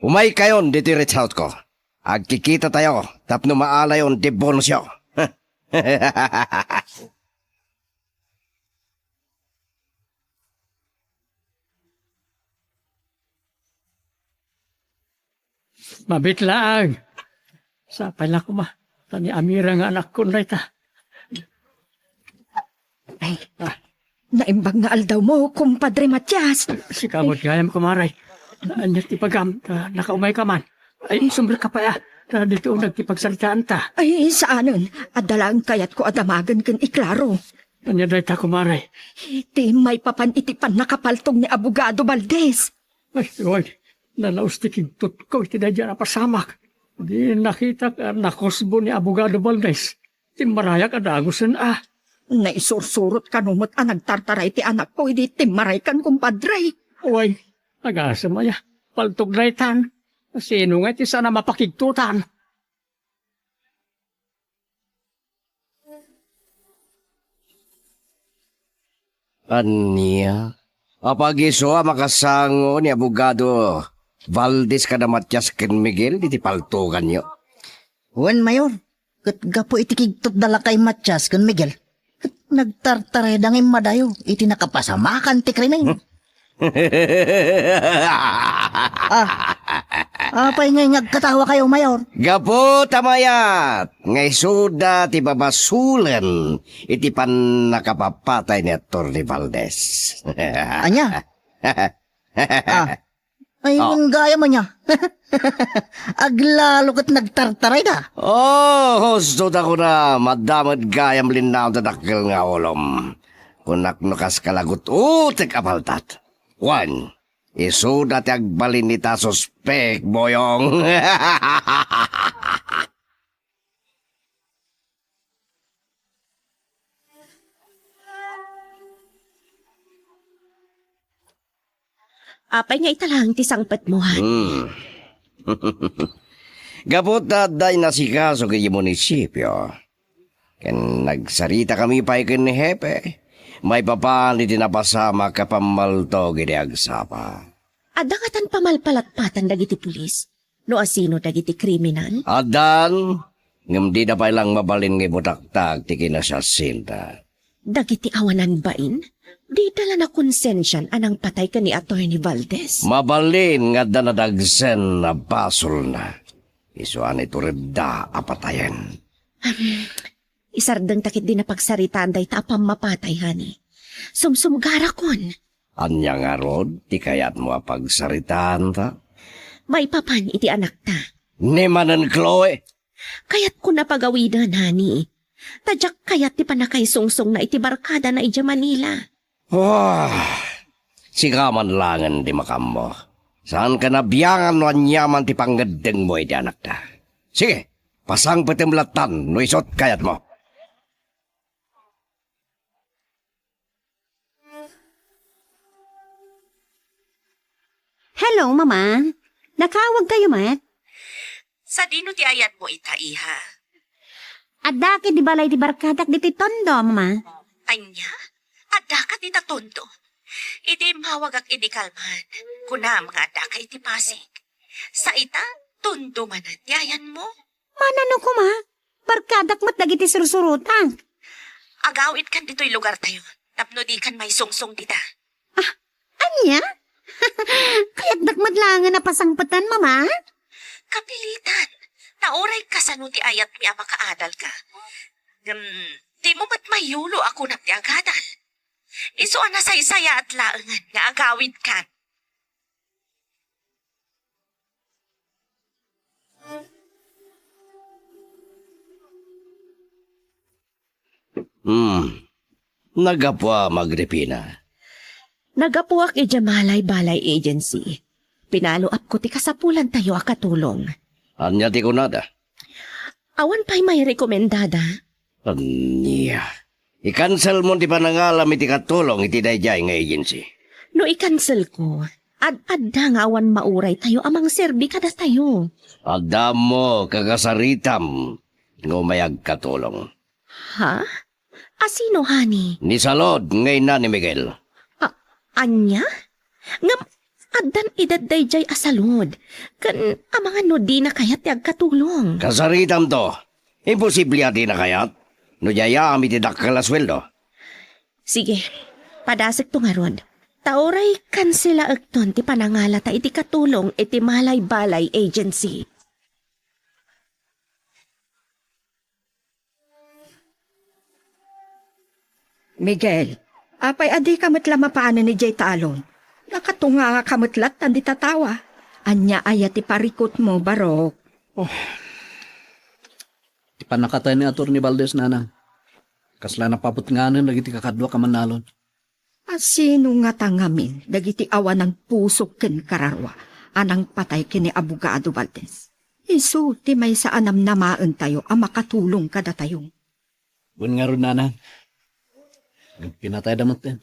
Umaykayon ditoy rest house ko. Agkikitatayo tapno maalayon ti bonusyo. Mabiit laeng. Sapay la koma. Ta ni Amira nga anakkon dayta. Ay, naimbag nga aldawmo, Kumpadre Matias. Sika met gayam, kumare. Ania ti bagam? Ah, nakaumayka man. Ay, sumrekka pay, ah. ta ditoy uneg ti pagsaritaanta. Ay, saanen. Adda laeng kayatko a damagen ken iklaro. Ania dayta, kumare? Ti maipapan iti pannakapaltog ni Abogado Valdez. Ay, wen, nalaus ti kigtotko iti daydiay a pasamak. Di nakitak a nakusbo ni Abogado Valdez. Timmarayak a dagusen a. Naisursurot kano met a nagtartaray ti anakko idi timmaraykan, kumpadre. Wen, agasem aya. Paltog daytan. Sino nga iti saan a mapakigtotan? Ania? Apag isu a makasango ni Abogado Valdez kada Matias ken Miguel iti paltoganyo? Wen, Mayor. Ket gapu iti kigtotda la kay Matias ken Miguel, ket nagtartarayda nga immadayo iti nakapasamakan ti krimen. Ah, apay ngay nga agkatawakayo, Mayor? Gapu ta mayat nga isuda ti babasolen iti pannakapapatay ni Attorney Valdez. Ania? Ah, ay, Oh. Wen gayam ania. Aglalo ket nagtartarayda. Oh, husto ta kunam, adda met gayam linnaw ti dakkel nga ulom. Kunak no kas kalagut-utek a paltat. Wen, isuda ti agbalin ita suspek, Boyong. Apay nga ita laeng ti sangpetmo, ha? Hmm. Gapu ta adda inasikaso iti munisipio. Ken nagsaritakami pay ken ni Hepe. Maipapan iti napasamak a pammaltog iti agsapa. Adda ngatan pamalpalatpatan dagiti pulis? No asino dagiti kriminal? Addan, ngem dida pay lang mabalin nga ibutaktak ti kinasasinda. Dagiti awanan bain, dida la nakonsensian a nangpatay ken ni Attorney Valdez. Mabalin nga adda nadagsen a basolna. Isu a nituredda a patayen. Isardeng ta ketdi napagsaritaan dayta a pammapatay, honey. Sumsumgarakon. Ania ngarud ti kayatmo a pagsaritaanta? Maipapan iti anakta. Ni manen, Chloe? Kayatkon a pagawiden, honey. Ta diak kayat ti pannakaisungsongna iti barkadana idiay Manila. Ah, sika man laengen ti makaammo. Saanka nabiangan no aniaman ti pangngeddengmo iti anakta. Sige, pasangpetem lattan no isut kayatmo. Hello, Mama. Nakaawagkayo met? Sadino ti ayatmo ita, iha? Addak idi balay ti barkadak ditoy Tondo, Mama. Ania? Addaka dita Tondo? Idi immawagak idi kalman, kunam nga addaka iti Pasig. Sa ita, Tondo manen ti ayanmo? Manano koma? Barkadak met dagiti sursurotak. Agawidkan ditoy lugartayo tapno dikan maisungsong dita. Ah, ania? Kayatdak met laengen a pasangpetan, Mama? Kapilitan. Ta uray kasano ti ayatmi a makaadalka. Ngem, dimo met mayulo a kunam ti agadal. Isu a nasaysayaat laengen nga agawidkan. Hmm. Naggapuam, Agripina. Naggapuak idiay Malay Balay Agency. Pinalo-up ko ti kasapulantayo a katulong. Ania ti kunada? Awan pay mairekomendada. Ania? I-cancel mon ti panangalam iti katulong iti daydiay nga agency. No i-cancel-ko, ad-adda nga awan mauraytayo a mangserbi kadatayo. Adda ammo, kakasaritam, nga umay agkatulong. Ha? Asino, honey? Ni Salud nga ina ni Miguel. A-, ania? Ngem addan edad daydiay a Salud, ken amangan no dina kayat ti agkatulong. Kasaritamto. Imposible a dina kayat no di aya amin ti dakkel a sueldo. Sige, padasekto ngarud. Ta uray kanselaekton ti panangalata iti katulong iti Malay Balay Agency. Miguel, apay a dika met la mapanen idiay talon? Nakatungangaka met lattan dita tawa. Ania aya ti parikutmo, Barok? Oh, pannakatay ni Attorney Valdez, nanang. Kasla napabutnganen dagiti kakaduak a mannalon. A sino ngata ngamin dagiti awanan puso ken kararua a nangpatay ken ni Abogado Valdez? Isu ti maysa a namnamaentayo a makatulong kadatayo. Wen ngarud, nanang. Nagpinatayda metten.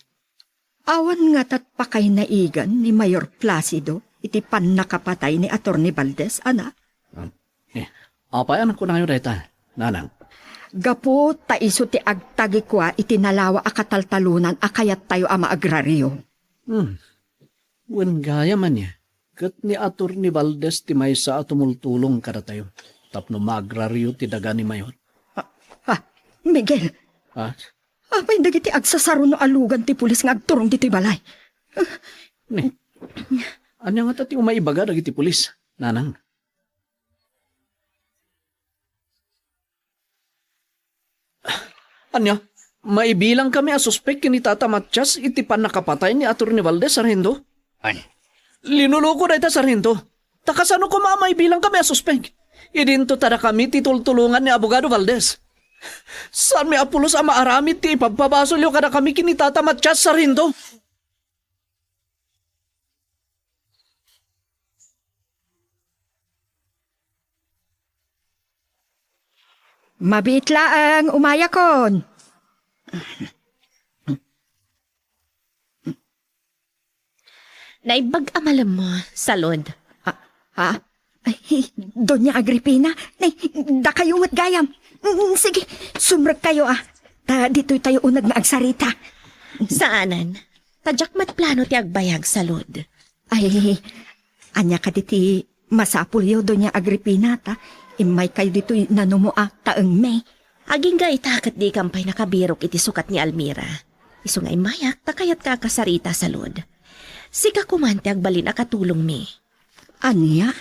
Awan ngata't pakaynaigan ni Mayor Placido iti pannakapatay ni Attorney Valdez, ana? Eh, apay a nakunayo dayta, nanang? Gapu ta isu ti agtagikua iti nalawa a kataltalonan a kayattayo a maagrario. Hmm. Wen gayam ania, ket ni Attorney Valdez ti maysa a tumultulong kadatayo tapno maagrario ti daga ni Mayor. Ha? Ha? Miguel, Ha? Apay dagiti agsasaro no alugan ti pulis nga agturong ditoy balay? Ni, ania ngata ti umaibaga dagiti pulis, nanang? Ania, maibilang kami a suspek ken ni Tata Matias iti pannakapatay ni Attorney Valdez, Sarhento? Ay. Linuloko dayta, Sarhento. Ta kasano koma a maibilang kami a suspek? Idinto ta dakami ti tultulongan ni Abogado Valdez. Saanmi a pulos a maaramid ti ipabpabasolyo kadakami ken ni Tata Matias, Sarhento. Mabiit laeng, umayakon. Naimbag a malemmo, Salud. Ah, ha? Ay, Doña Agripina, nay, dakayo met gayam. Mm, sige, sumrekkayo, ah. Ta ditoy tayo uneg nga agsarita. Saanen. Ta diak met plano ti agbayag, Salud. Ay, ania kadi ti masapulyo, Doña Agripina, ta immaykayo ditoy nanumo a taengmi? Agingga ita ket dikam pay nakabirok iti sukat ni Almira. Isu nga immayak, ta kayatka a kasarita, Salud. Sika koman ti agbalin a katulongmi. Ania?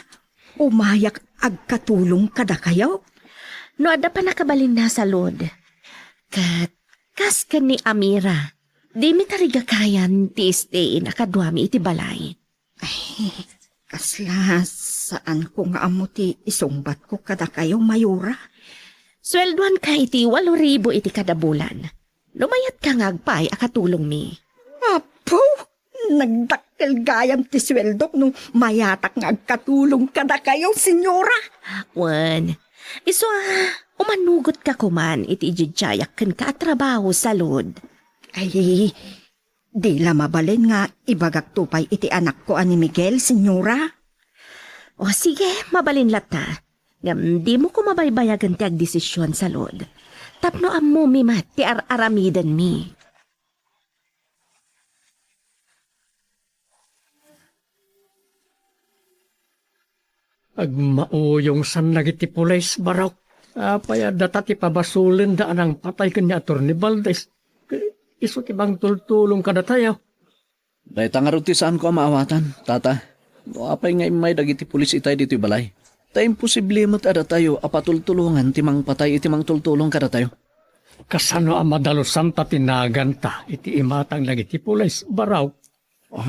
Umayak agkatulong kadakayo? No adda pannakabalinna, Salud. Ket kas ken ni Amira, dimi tarigakayan ti isteen a kaduami iti balay. Ay, kasla saanko nga ammo ti isungbatko kadakayo, Mayora. Sueldoanka iti walo ribu iti kada bulan. No mayatka nga agpaay a katulongmi. Apo, nagdakkel gayam ti sueldok no mayatak nga agkatulong kadakayo, senyora. Wen, isu a, umanugotka koman iti ididiayak kenka a trabaho, Salud. Ay, di la mabalin nga ibagakto pay iti anakko a ni Miguel, senyora. O sige, mabalin latta. Ngem dimo koma baybayagen ti agdesisyon, Salud. Tapno ammomi met ti ar-aramidenmi. Agmauyongsan dagiti pulis, Barok. Apay a data ti pabasolenda a nangpatay ken ni Attorney Valdez? Isu ti mangtultulong kadatayo. Dayta ngarud ti saanko a maawatan, Tata. No apay nga immay dagiti pulis itay ditoy balay, ta imposible met a datayo a patultulongan ti mangpatay iti mangtultulong kadatayo. Kasano a madalosanta ti naganta iti imatang dagiti pulis, Barok? Oh,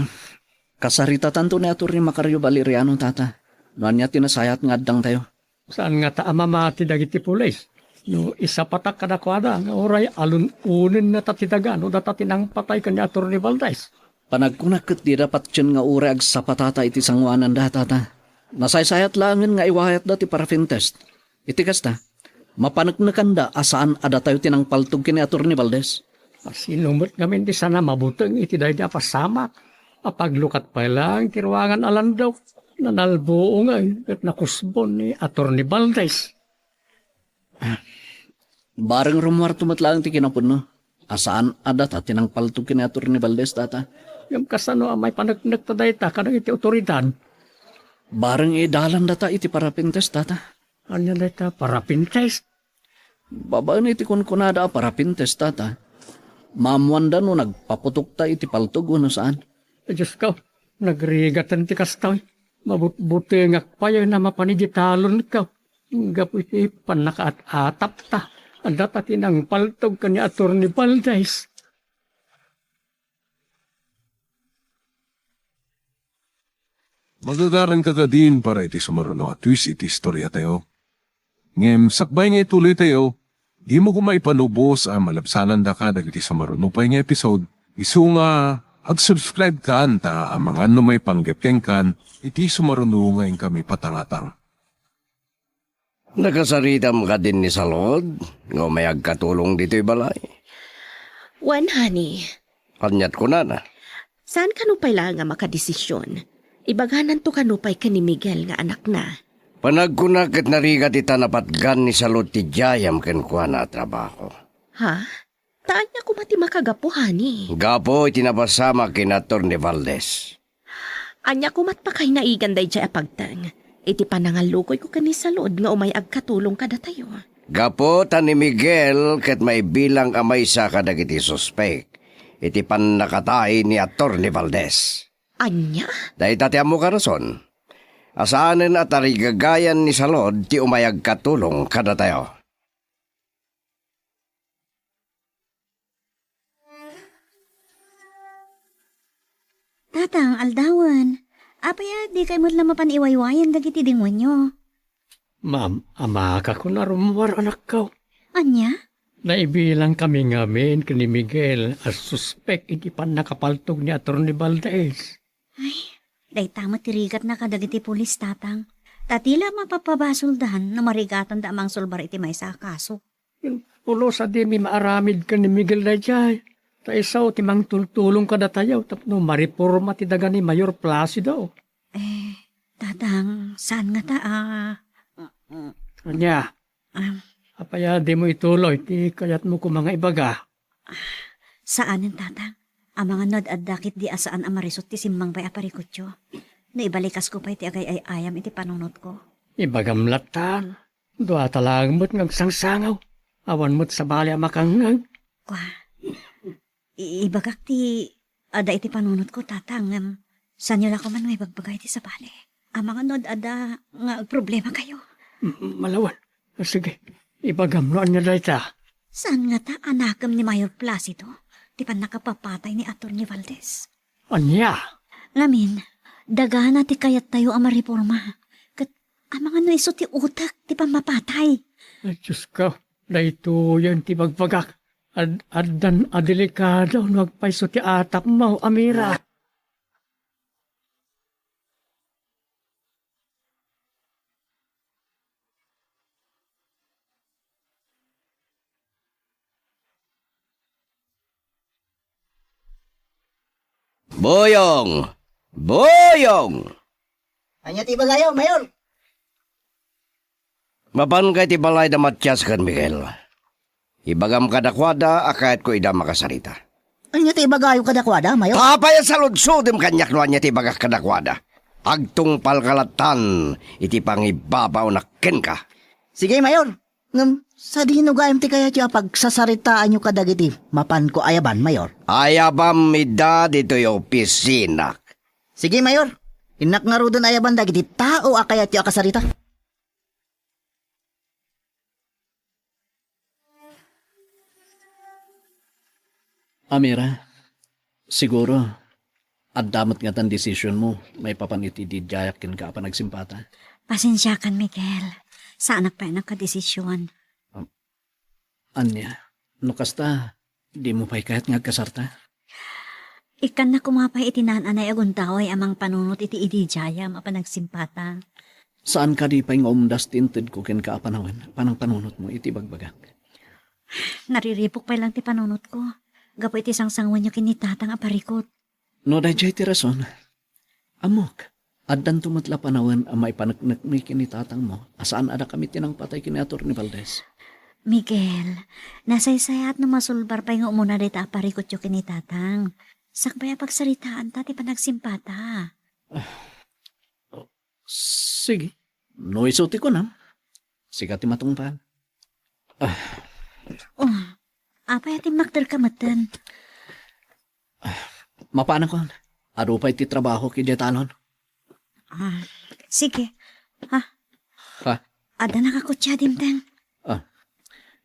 kasaritatanto ni Attorney Macario Valeriano, Tata. No ania ti nasayat nga addangtayo? Saan ngata a mamati dagiti pulis no isapatak kadakuada nga uray alun-onennata ti daga no data ti nangpatay ken ni Attorney Valdez? Panagkunak ket dida patien nga uray agsapatata iti sangoananda, Tata. Nasaysayat laengen nga iwayatda ti paraffin test. Iti kasta, mapaneknekanda a saan a datayo ti nangpaltog ken ni Attorney Valdez. Asino met ngamin ti saan a mabuteng iti daydi a pasamak a paglukat pay laeng ti ruangan a landok? Nanalbuongen ket nakusbon ni Attorney Valdez. Bareng rummuarto met laeng ti kinapudno a saan a data ti nangpaltog ken ni Attorney Valdez, Tata. Ngem kasano a maipaneknekta dayta kadagiti awtoridad? Bareng idalandata iti paraffin test, Tata. Ania dayta paraffin test? Babaen iti kunkunada a paraffin test, Tata, maammoanda no nagpaputokta iti paltog wenno saan. Ay, Diosko, nagrigaten ti kastoy. Mabutbutengak pay a mapan iti talonko gapu iti pannakaat-atapta a data ti nangpaltog ken ni Attorney Valdez. Magagaranka kadin para iti sumaruno a twist iti istoriatayo. Ngem sakbay nga ituloytayo, dimo koma ipanubos a malabsanandaka dagiti sumaruno pay nga episode. Isu nga, ag-subscribe kan ta amangan no maipanggep kenkan iti sumaruno nga inkami patangatang. Nakasaritam kadin ni Salud nga umay agkatulong ditoy balay? Wen, honey. Aniat kunana? Saan kano pay laeng a makadesisyon? Ibagananto kano pay ken ni Miguel nga anakna? Panagkuna ket narigat ita napatgan ni Salud ti dayam kenkuana a trabaho. Ha? Ta ania koma ti makagapu, honey? Gapu iti napasamak ken Attorney Valdez. Ania komat pakaynaigan daydiay a pagteng iti panangallukoyko ken ni Salud nga umay agkatulong kadatayo? Gapu ta ni Miguel ket maibilang a maysa kadagiti suspek iti pannakatay ni Attorney Valdez. Ania? Dayta ti ammok a rason a saanen a tarigagayan ni Salud ti umay agkatulong kadatayo. Tatang, aldawen. Apay a dikay met la mapan iwaywayan dagiti dingoenyo? Ma'am, amakakon a rummuar, anakko. Ania? Naibilangkami ngamin ken ni Miguel a suspek iti pannakapaltog ni Attorney Valdez. Ay, dayta met ti rigatna kadagiti pulis, Tatang. Ta ti la mapapabasoldan no marigatanda a mangsolbar iti maysa a kaso. Pulos a dimi maaramid ken ni Miguel daydiay. Ta isu ti mangtultulong kadatayo tapno mareporma ti daga ni Mayor Placido. Eh, Tatang, saan ngata a... Ania? Ah. Apay a dimo ituloy ti kayatmo koma nga ibaga? Saanen, Tatang. Amangan no ad-adda ketdi a saan a marisut ti simmangpay a parikutyo. No ibalikasko pay ti agay-ay-ayam iti panunotko. Ibagam lattan. Dua ta laeng met nga agsangsangaw. Awan met sabali a makangngeg. Kua, i-, ibagak ti adda iti panunotko, Tatang, ngem saanyo la koma nga ibagbaga iti sabali. Amangan no ad-adda nga agproblemakayo. M-, malawan. Sige, ibagam no ania dayta. Saan ngata a nakem ni Mayor Placido ti pannakapapatay ni Attorney Valdez? Ania? Ngamin, dagana ti kayattayo a mareporma. Ket amangan no isu ti utek ti pammapatay. Ay, Diosko, daytoyen ti bagbagak. Ad-, addan a delikado no agpayso ti atapmo, Amira. Boyong! Boyong! Ania ti ibagayo, Mayor? Mapanka iti balay da Matias ken Miguel. Ibagam kadakuada a kayatko ida makasarita. Ania ti ibagayo kadakuada, Mayor? Apay a saludsodem kaniak no ania ti ibagak kadakuada? Agtungpalka lattan iti pangibabawnak kenka. Sige, Mayor. Ngem sadino gayam ti kayatyo a pagsasaritaanyo kadagiti mapanko ayaban, Mayor? Ayabam ida ditoy opisinak. Sige, Mayor. Innak ngaruden ayaban dagiti tao a kayatyo a kasarita. Amira, siguro, adda met ngatan desisionmo maipapan iti didiayak kenka a panagsimpata? Pasensiakan, Miguel. Saanak pay a nakadesisyon. Ania, no kasta, dimo pay kayat nga agkasarta? Ikkannak koma pay iti naan-anay a gundaway a mangpanunot iti ididiayam a panagsimpata. Saan kadi pay nga umdas ti intedko kenka a panawen, panangpanunotmo iti bagbagak? Nariribuk pay lang ti panunotko, gapu iti sangsanguenyo ken ni Tatang a parikut. No daydiay ti rason, ammok, addanto met la panawen a maipaneknekmi ken ni tatangmo a saan a dakami ti nangpatay ken ni Attorney Valdez. Miguel, nasaysayaat no masulbar pay nga umuna dayta a parikutyo ken ni Tatang. Sakbay a pagsaritaanta ti panagsimpata. Sige, no isu ti kunam, sika ti matungpal. Ah. Oh, apay a timmakderka metten? Ah, mapanakon. Adu pay ti trabahok idiay talon. Ah, sige. Ha? Ha? Adda nakakutsa dimteng. Ah,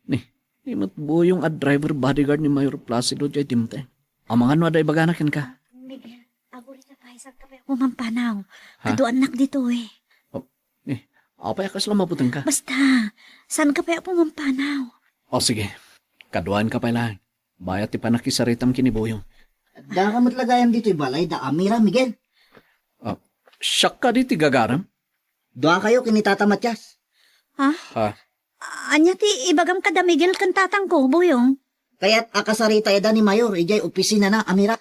ni, ni met Boyong a driver bodyguard ni Mayor Placido diay dimteng. Amangan no adda ibagana kenka. Miguel, agurita pay, sagkapay ako mampanaw. Ha? Kaduannak ditoy. Oh, ni, Apay a kasla mabutengka? Basta, saanka pay a pumampanaw. O, sige. Kaduaenka pay laeng. Bayat ti pannakisaritam ken ni Buyong. Daka met la gayam ditoy balay da Amira, Miguel. Ah, siak kadi ti gagaram? Duakayo ken ni Tata Matias. Ha? Ha? Ania ti ibagam kada Miguel ken tatangko, Buyong? Kayat a kasaritaeda ni Mayor idiay opisinana, Amira.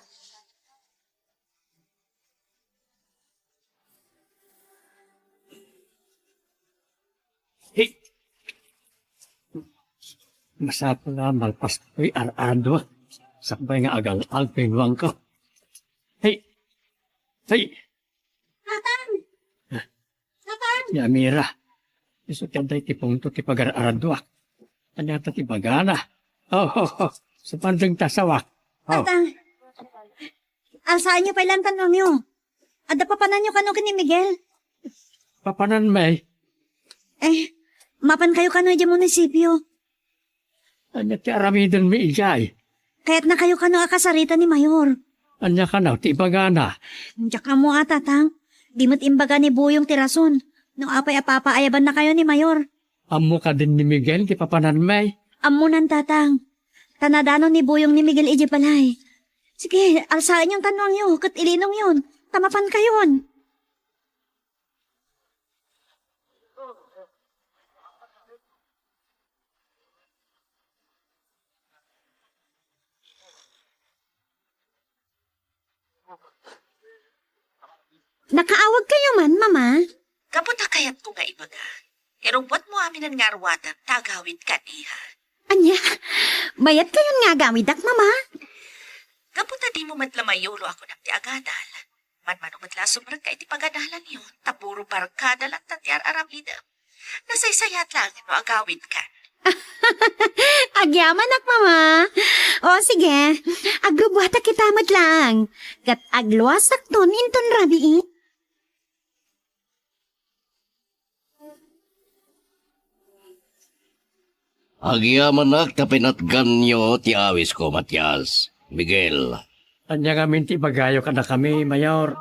Hey! Masapul a malpas toy ar-aradua. Sakbay nga agal-al toy nuangko. Hey! Hey! Tatang! Tatang! Ni Amira, isu ti adda iti punto ti pagar-araduak. Ania ta ti bagana? Oh, oh, oh. Sa pandeng ta, asawa. Oh. Tatang, alsaanyo pay la an tanongyo. Adda papananyo kano ken ni Miguel? Papanan, May? Eh, mapankayo kano idiay munisipio. Ania ti aramidenmi idiay? Kayatnakayo kano a kasarita ni Mayor. Ania kano ti ibagana? Diak ammo a, Tatang. Di met imbaga ni Buyong ti rason no apay a papaayabannakayo ni Mayor. Ammo kadin ni Miguel ti papananmi? Ammonan, Tatang. Ta nadanon ni Buyong ni Miguel idiay balay. Sige, alsaenyon tanongyo ket ilinongyon ta mapankayon. Nakaawagkayo man, Mama? Gapu ta kayatko nga ibaga, irubbuatmo aminen nga aruatem ta agawidkan, iha. Ania? Mayat kayon nga agawidak, Mama? Gapu ta dimo met la mayulo a kunam ti agadal. Manmano met la a sumrekka iti pagadalanyo, ta puro barkada latta ti ar-aramidem. Nasaysayat laeng no agawidkan. Agyamanak, Mama. O, sige. Agrubbuatak ita met laeng. Ket agluasakton inton rabii. Agyamanak ta pinatganyo ti awisko, Matias. Miguel. Ania ngamin ti ibagayo kadakami, Mayor?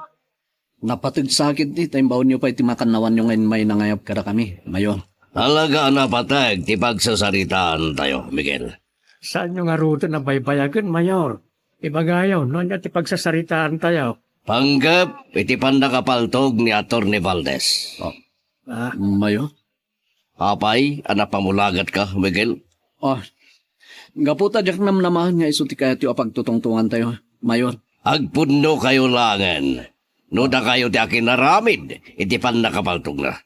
Napateg sa ketdi ta imbaonyo pay ti makannawanyo nga immay nangayab kadakami, Mayor. Talaga a napateg ti pagsasaritaantayo, Miguel. Saanyo ngaruden a baybayagen, Mayor? Ibagayo no ania ti pagsasaritaantayo. Panggep iti pannakapaltog ni Attorney Valdez. Oh. Ah. Mayor? Apay a napamulagatka, Miguel? Ah, gapu ta diak namnamaen nga isu ti kayatyo a pagtutungtongantayo, Mayor. Agpudnokayo laengen no dakayo ti akinaramid iti pannakapaltogna.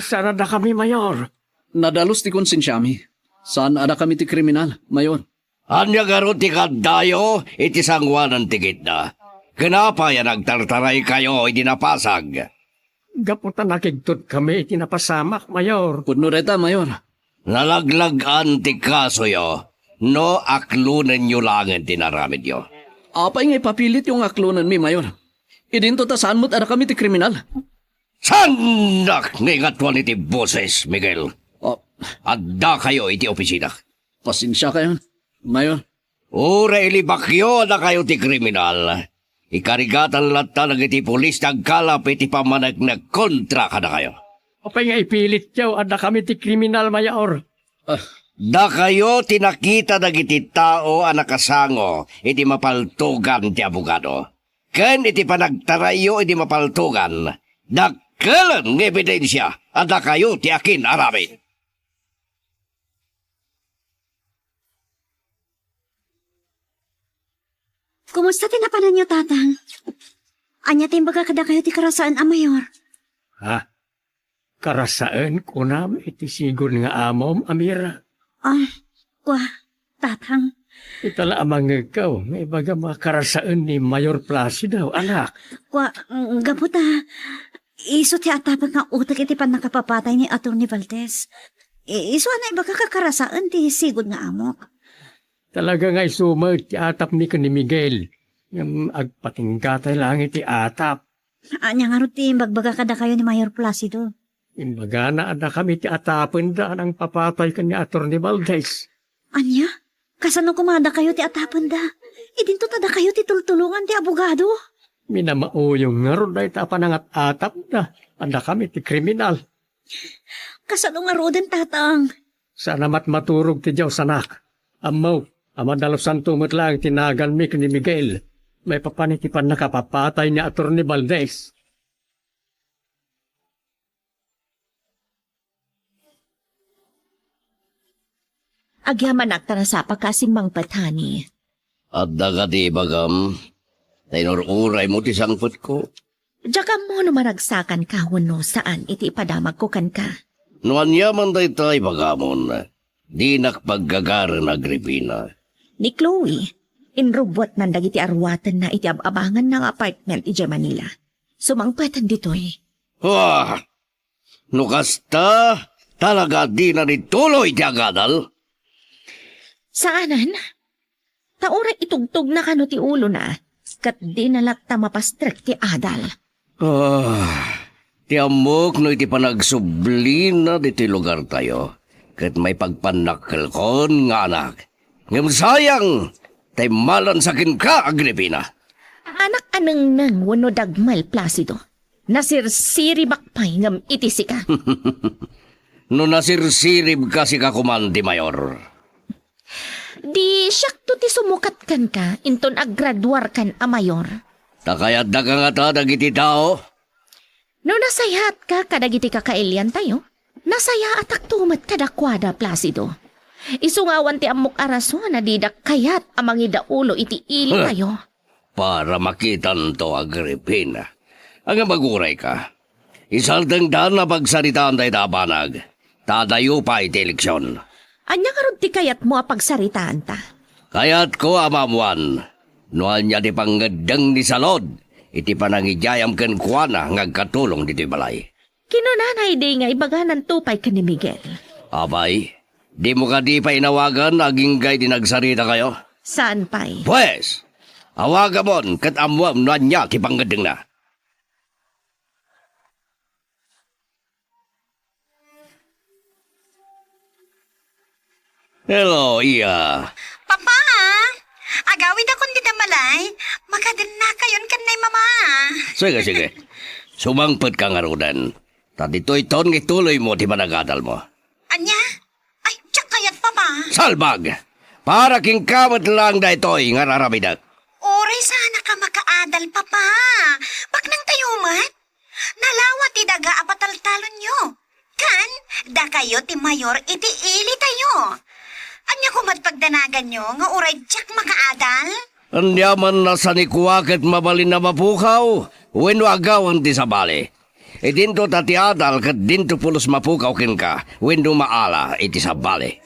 Saan a dakami, Mayor? Nadalus ti konsensiami. Saan a dakami ti kriminal, Mayor. Ania ngarud ti kaaddayo iti sangoanan ti gitna? Ken apay a nagtartaraykayo idi napasag? Gapu ta nakigtotkami iti napasamak, Mayor. Pudno dayta, Mayor. Nalaglag-an ti kasoyo no aklonenyo laengen ti inaramidyo. Apay nga ipapilityo nga aklonenmi, Mayor? Idinto ta saan met a dakami ti kriminal. Saannak nga ingatoan iti boses, Miguel. Oh. Addakayo iti opisina. Pasensiakayon, Mayor. Uray ilibakyo a dakayo ti kriminal, ikarigatan latta dagiti pulis ti agkalap iti pammaneknek kontra kadakayo. Apay nga ipilityo a dakami ti kriminal, Mayor? Ah. Dakayo ti nakita dagiti tao a nakasango iti mapaltogan ti abogado. Ken iti panagtarayyo iti mapaltogan, dakkelen nga ebidensia a dakayo ti akin-aramid. Kumusta ti napananyo, Tatang? Ania ti imbaga kadakayo ti karasaen a Mayor? Ha? Karasaen, kunam, iti sigud nga amom, Amira? Ah, kua, Tatang. Ita la a mangngegko nga ibagam a karasaen ni Mayor Placido, anak. Kua, mm, gapu ta, isu ti atapek nga utek iti pannakapapatay ni Attorney Valdez. I-, isu a naibagak a karasaen ti sigud nga amok. Talaga nga isu met ti atapmi ken ni Miguel. Ngem agpatinggatay laeng iti atap. Ania ngarud ti imbagbaga kadakayo ni Mayor Placido? Imbagana a dakami ti atapenda a nangpapatay ken ni Attorney Valdez. Ania? Kasano koma a dakayo ti atapenda? Idinto ta dakayo ti tultulongan ti abogado. Minamauyong ngarud dayta a panangat-atapda a dakami ti kriminal. Kasano ngaruden, Tatang? Saan a matmaturog ti Dios, anak. Ammok a madalusanto met laeng ti naganmi ken ni Miguel maipapan iti pannakapapatay ni Attorney Valdez. Agyamanak ta nasapaka a simmangpet, honey. Adda kadi ibagam? Ta inur-uraymo ti sangpetko. Diak ammo no maragsakanka wenno saan iti ipadamagko kenka. No aniaman dayta ibagamon, dinak paggagaren, Agripina. Ni Chloe, inrubbuatnan dagiti aruatenna iti ab-abanganna nga apartment idiay Manila. Sumangpeten ditoy. Ah! No kasta, talaga a dina ituloy ti agadal? Saanen. Ta uray itugtogna kano ti ulona, ket dina latta mapastrek ti adal. Ah, ti ammok no iti panagsublina ditoy lugartayo, ket maipagpannakkelkon nga anak. Ngem sayang, ta immalansa kenka, Agripina. Anak a nengneng wenno dagmel, Placido. Nasirsiribak pay ngem iti sika. No nasirsiribka, sika koman ti mayor. Di siakto ti sumukat kenka inton aggraduarkan a mayor. Ta kayatdaka ngata dagiti tao? No nasayatka kadagiti kakailiantayo, nasayaatakto met kadakuada, Placido. Isu nga awan ti ammok a rason a didak kayat a mangidaulo iti ilitayo. Para makitanto, Agripina. Ngem agurayka. Isaltengdan a pagsaritaan dayta a banag, ta adayo pay ti eleksion. Ania ngarud ti kayatmo a pagsaritaanta? Kayatko a maammoan no ania ti pangngeddeng ni Salud iti panangidiayam kenkuana nga agkatulong ditoy balay. Kinunana idi nga ibagananto pay ken ni Miguel. Apay, dimo kadi pay inawagan agingga idi nagsaritakayo? Saan pay? Pues, awagamon ket ammoem no ania ti pangngeddengna. Hello, iya. Papa, agawidakon dita balay. Makadennakayon ken nay mama. Sige, sige. Sumangpetka ngaruden. Ta ditoyton nga ituloymo ti panagadalmo. Ania? Ay, diak kayat, Papa. Salbag! Para kenka met laeng daytoy nga ar-aramidek. Uray saanak a makaadal, Papa. Baknangtayo met. Nalawa ti daga a pataltalonyo. Ken, dakayo ti mayor iti ilitayo. Ania koma ti pagdanaganyo nga uray diak makaadal? Ania man a sanikua ket mabalin a mapukaw wenno agawan ti sabali. Idinto ta ti adal ket dinto pulos mapukaw kenka wenno maala iti sabali.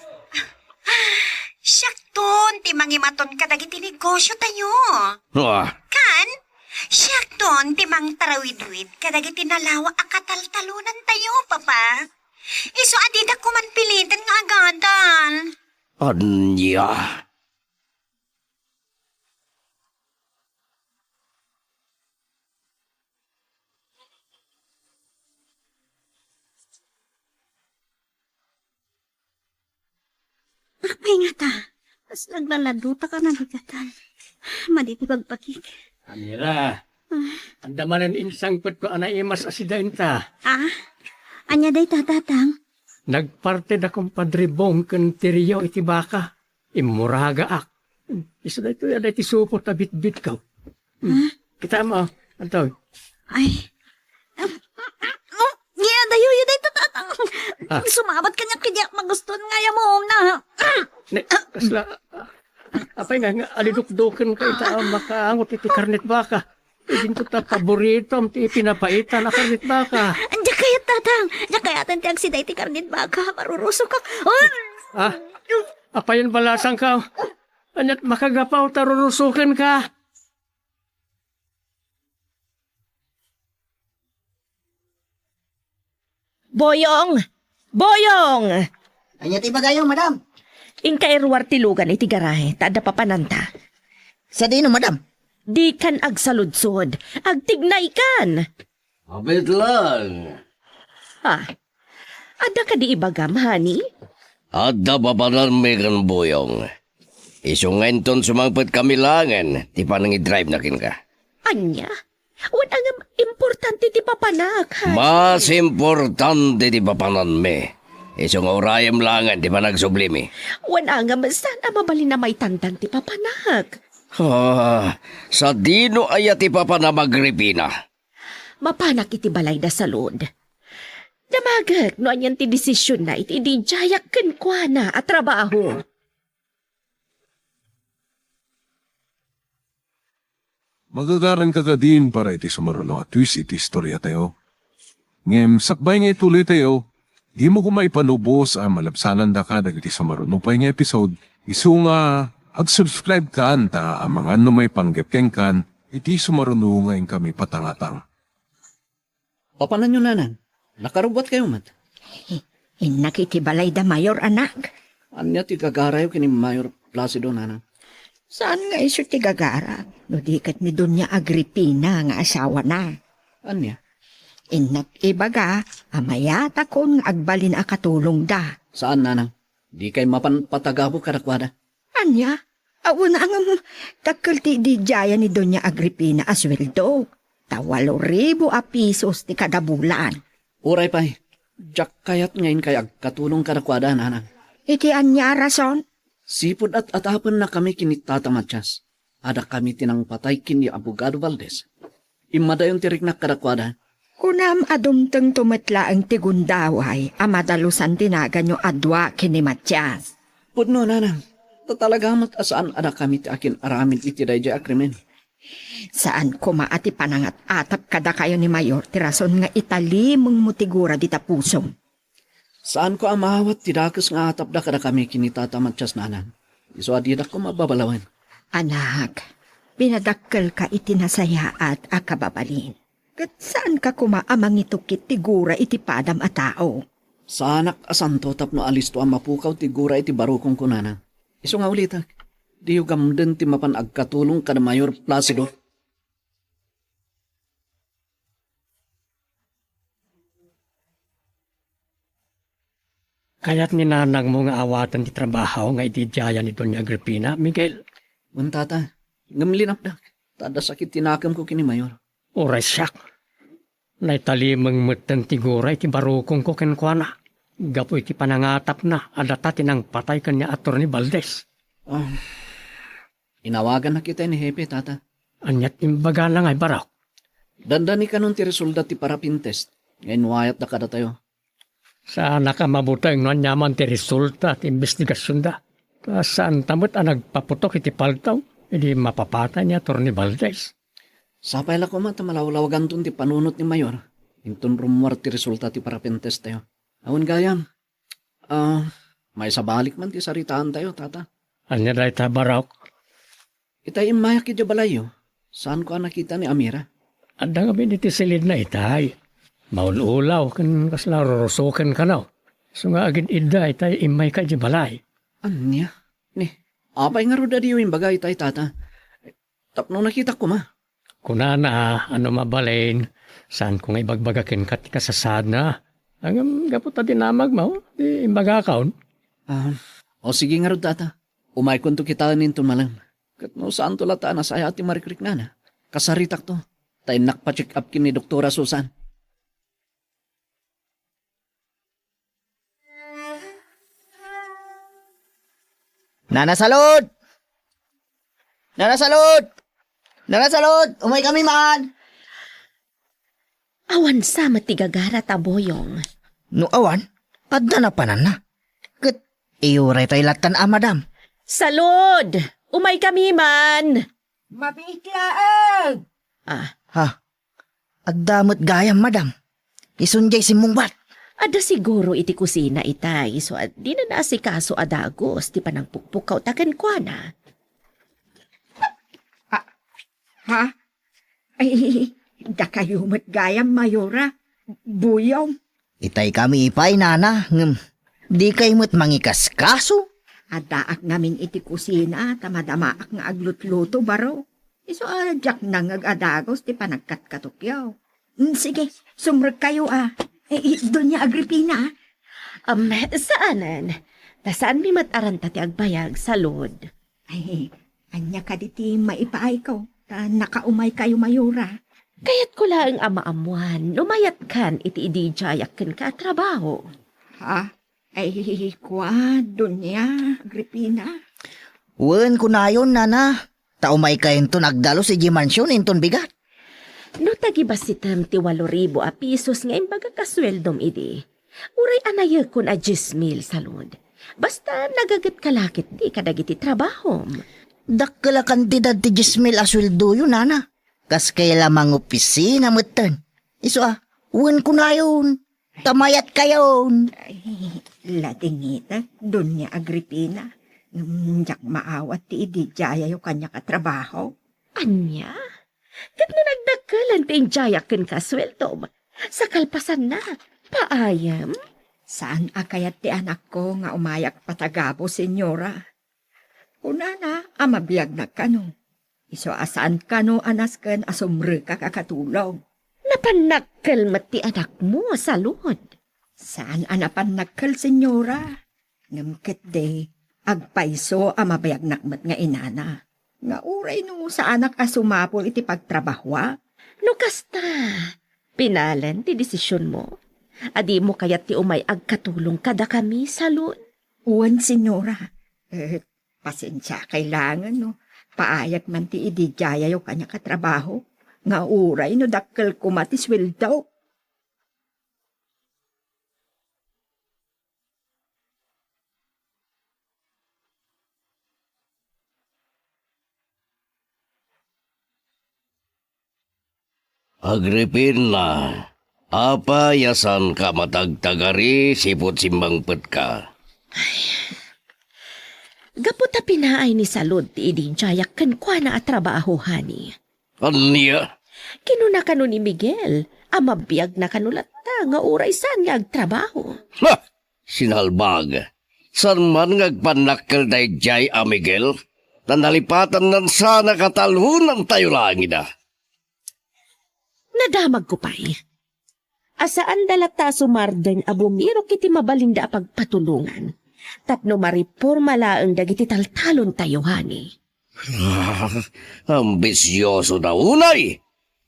Siakton ti mangimaton kadagiti negosiotayo. Ah. Ken, siakton ti mangtarawidwid kadagiti nalawa a kataltalonantayo, Papa. Isu a didak koman piliten nga agadal. Ania? Apay ngata, kas naglaladutaka nga nagatan. Madi ti pagbagik. Amira, ah, adda manen insangpetko a naimas a sidaenta. Ah? Ania dayta, Tatang? Nagparti da Compadre Bong ken Tirio iti baka. Immuragaak. Isu daytoy, adda iti supot a bitbitko. Hmm. Ha? Kita mo, anto? Ay. Oh, nia, dayoyo dayta, Tatang. Ah. Sumabat kaniak ket diak magustuan nga ayamomna. Ne, kasla, apay nga, nga alidukduken ka ita, ah, makaangot iti karnet baka. Idinto ta paboritom ti pinapaitan a karnet baka. Diak kayat, Tatang. Diak kayaten ti agsida iti karnet baka. Marurusok ak. Oh! Ah? Apayen balasangka? Aniat makagapaw ta rurusoken ka? Boyong! Boyong! Ania ti ibagayo, madam? Inka iruar ti lugan iti garahe, ta adda papananta. Sadino, madam? Dikan agsaludsod, agtignaykan! Abet lang. Ah, adda kadi ibagam, honey? Adda papananmi ken Boyong. Isu nga inton sumangpetkami laengen ti panangidrive na kenka. Ania? Wen a ngem importante importante ti papanak, Haji. Mas importante ti papananmi. Isu nga urayem laengen ti panagsublimi. Wen a ngem saan a mabalin a maitandan ti papanak. Ah, sadino aya ti papanam, Agripina? Mapanak iti balayda, Salud. Damagek no anian ti desisionna iti idiayak kenkuana a trabaho. Magagaranka kadin para iti sumaruno a twist iti istoriatayo. Ngem sakbay nga ituloytayo, dimo koma ipanubos a malabsanandaka dagiti sumaruno pay nga episode, isu nga ag-subscribe kan ta amangan no maipanggep kenkan iti sumaruno nga inkami patangatang. Papananyo, nanang? Nakarubbuatkayo met. Innak iti balayda, Mayor, anak. Ania ti gagarayo ken ni Mayor Placido, nanang? Saan nga isu ti gagarak, no di ket ni Doña Agripina nga asawana. Ania? Innak ibaga a mayatakon nga agbalin a katulongda. Saan, nanang? Dikay mapan patagabo kadakuada. Ania? Awan a ngem dakkel ti idiayan ni Doña Agripina a sueldo. Ta walo ribu a pisos ti kada bulan. Uray pay, diak kayat nga inkay agkatulong kadakuada, nanang. Iti ania a rason? Sipud at-atapennakami ken ni Tata Matias. Adakami ti nangpatay ken ni Abogado Valdez. Immadayon ti riknak kadakuada. Kunam a dumtengto met laeng ti gundaway a madalusan ti naganyo a dua ken ni Matias. Pudno, nanang. Ta talaga met a saan a dakami ti akin-aramid iti daydiay a krimen. Saan koma a ti panangat-atap kadakayo ni Mayor ti rason nga italimengmo ti gura dita pusom. Saanko a maawat ti dakes nga atapda kadakami ken ni Tata Matias, nanang. Isu a didak koma babalawen. Anak, pinadakkelka iti nasayaat a kababalin. Ket saanka koma a mangitukit ti gura iti padam a tao. Saanak a santo tapno alisto a mapukaw ti gura iti barukongko, nanang. Isu nga ulitek, diyo gamden ti mapan agkatulong kada Mayor Placido. Kayat ni nanangmo nga awaten ti trabaho nga idiayan ni Doña Agripina, Miguel? Wen, tata, ngem linapdak, ta adda sakit ti nakemko ken ni Mayor. Uray siak. Naitalimeng metten ti gura iti barukongko kenkuana. Gapu iti panangatapna a data ti nangpatay ken ni Attorney Valdez. Ah, inawagannak itay ni Hepe, tata. Ania ti imbagana ngay, Barok? Dandani kanon ti resulta ti parapin test nga inwayatda kadatayo. Saanak a mabuteng no aniaman ti resulta ti imbestigasionda. Ta saanta met a nagpaputok iti paltaw idi mapapatay ni Attorney Valdez. Sapay la koma ta malawlawaganton ti panunot ni Mayor inton rummuar ti resulta ti parapin test tayo. Awan gayam. Ah, maisabalik man ti saritaantayo, tata. Ania dayta, Barok? Itay immayak idiay balayyo, saanko a nakita ni Amira. Adda ngamin iti silidna itay. Maul-ulaw ken kasla rurusoken kano. Isu nga agid-idda itay immayka idiay balay. Ania? Ni, apay ngarud a diyo imbaga itay, tata? Tapno nakitak koma. Kunana a no mabalin, saanko nga ibagbaga kenka ti kasasaadna. Ngem gapu ta dinamagmo, di imbagakon. Ah, o sige ngarud, tata. Umaykonto kitaen inton malem. Ket no saanto latta a nasayaat ti marikriknana, kasaritakto. Ta innak pa-check up ken ni Doktora Susan. Nana Salud! Nana Salud! Nana Salud! Umaykami man! Awan sa met ti gagara ta, Boyong. No awan, adda napananna. Ket iyuray tay lattan a madam. Salud! Umaykami man! Mabiit laeng! Ah. Ha? Adda met gayam, madam. Isun jay simmungbat. Adda siguro iti kusina itay, isu a dina naasikaso a dagus ti panangpukpukaw ta kenkuana. Ah, ha? Ay, dakayo met gayam, Mayora. Boyong. Itay kami pay, nana, ngem dikay met mangikaskaso? Addaak ngamin iti kusina ta madamaak nga aglutluto, baro. Isu a diak nangngeg a dagus ti panagkatkatukyo. Mm, sige, sumrekkayo a. Eh, eh, Doña Agripina, a. Am, saanen. Ta saanmi met a ranta ti agbayag, Salud. Ay, ania kadi ti maipaayko? Ta nakaumaykayo, Mayora. Kayatko laeng a maammuan no mayatkan iti idiay diayak kenka a trabaho. Ha? Ay, kua, Doña Agripina? Wen, kunayon, nana. Ta umaykayo inton agdalus idiay mansion inton bigat. No tagibassitem ti walo ribu a pisos nga imbagak a sueldom idi, uray a nayekon a dies mil, Salud. Basta nagagetka la ketdi kadagiti trabahom. Dakkel a kantidad ti dies mil a sueldoyo, nana. Kas kayat la mangopisina metten. Isu a, wen kunayon, ta mayatkayon. Ay, ladingitek, Doña Agripina. Ngem diak maawat ti idiay diayo kaniak a trabaho. Ania? Ket no nagdakkelan ti idiayak kenka a sueldom, sa kalpasanna, paayem? Saan a kayat ti anakko nga umayak patagabo, Señora. Kunana a mabiagnak kano. Isu a saan kano a nasken a sumrekak a katulong. Napannakkel met ti anakmo, Salud. Saan a napannakkel, Señora. Ngem ketdi, agpayso a mabiagnak met nga inana. Nga uray no saanak a sumapul iti pagtrabahoak. No kasta, pinalen ti desisionmo? A dimo kayat ti umay agkatulong kadakami, Salud? Wen, Señora. Eh, pasensiakay laengen no paayek man ti idiay diayo kaniak a trabaho, nga uray no dakkel koma ti sueldo. Agripina, apay a saanka a matagtagari sipud simmangpetka? Gapu ta pinaay ni Salud ti idiay diayak kenkuana a trabaho, honey. Ania? Kinuna kano ni Miguel a mabiagna kano latta nga uray saan nga agtrabaho. Ha! Sinalbag! Saan man nga agpannakkel daydiay a Miguel? Ta nalipatannan sana katalonantayo laeng ida. Nadamagko pay a saanda latta a sumardeng a bumirok iti mabalinda a pagpatulongan tapno mareporma laeng dagiti taltalontayo, honey. Ah, ambisiosoda unay!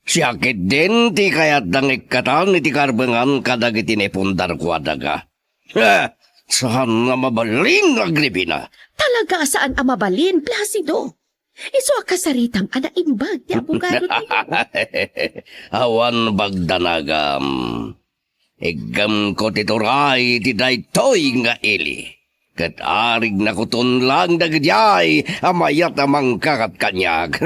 Siak ketdin ti kayatda nga ikkatan iti karbengan kadagiti naipundar kuadaga. Ah, saan a mabalin, Agripina! Talaga a saan a mabalin, Placido. Isu a kasaritam a naimbag ti abogado tayo. Awan pagdanagam. Iggemko ti turay iti daytoy nga ili. Ket arignakoton laeng dagidiay a mayat a mangkakat kaniak.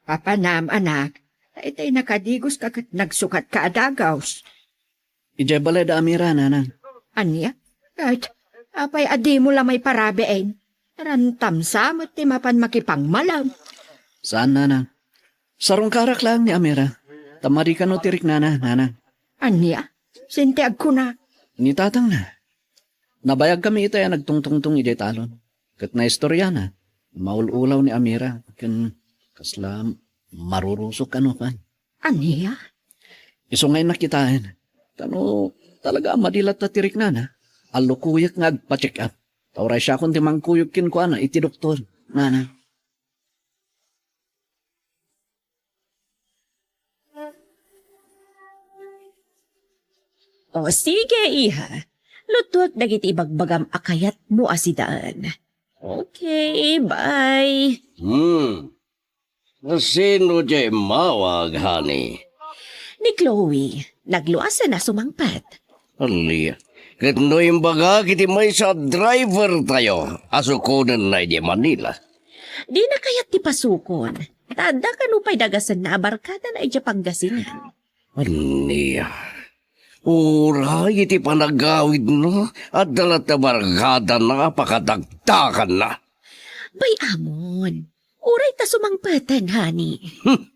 Papanam, anak, ta itay nakadigoska ket nagsukatka a dagaws. Idiay balay da Amira, nanang. Ania? Ket, apay a dimo la maiparabiin? Rantam sa met ti mapan makipangmalem. Saan, nanang. Sarungkarak laeng ni Amira. Ta madi kano ti riknana, nanang. Ania? Saan ti agkuna? Ni tatangna. Nabayagkami itay a nagtungtungtong idiay talon. Ket naistoriana, maul-ulaw ni Amira, ken kasla marurusok kano pay. Ania? Isu nga innak kitaen. Kano talaga a madi latta ti riknana, allukoyek nga agpa-check up. Ta uray siakon ti mangkuyog kenkuana iti doktor, nana. O, sige, iha. Lutuek dagiti ibagbagam a kayatmo a sidaen. Okay, bye. Hmm. Sino diay immawag, honey? Ni Chloe. Nagluasen a sumangpet. Ania? Ket no imbagak iti maysa a driver tayo a sukonenna idiay Manila? Dina kayat ti pasukon. Ta adda kano pay dagasenna a barkadana idiay Pangasinan. Ania? Uray iti panagawidna, adda latta barkadana a pakadakdakanna. Bay, amon. Uray ta sumangpeten, honey. Hmm.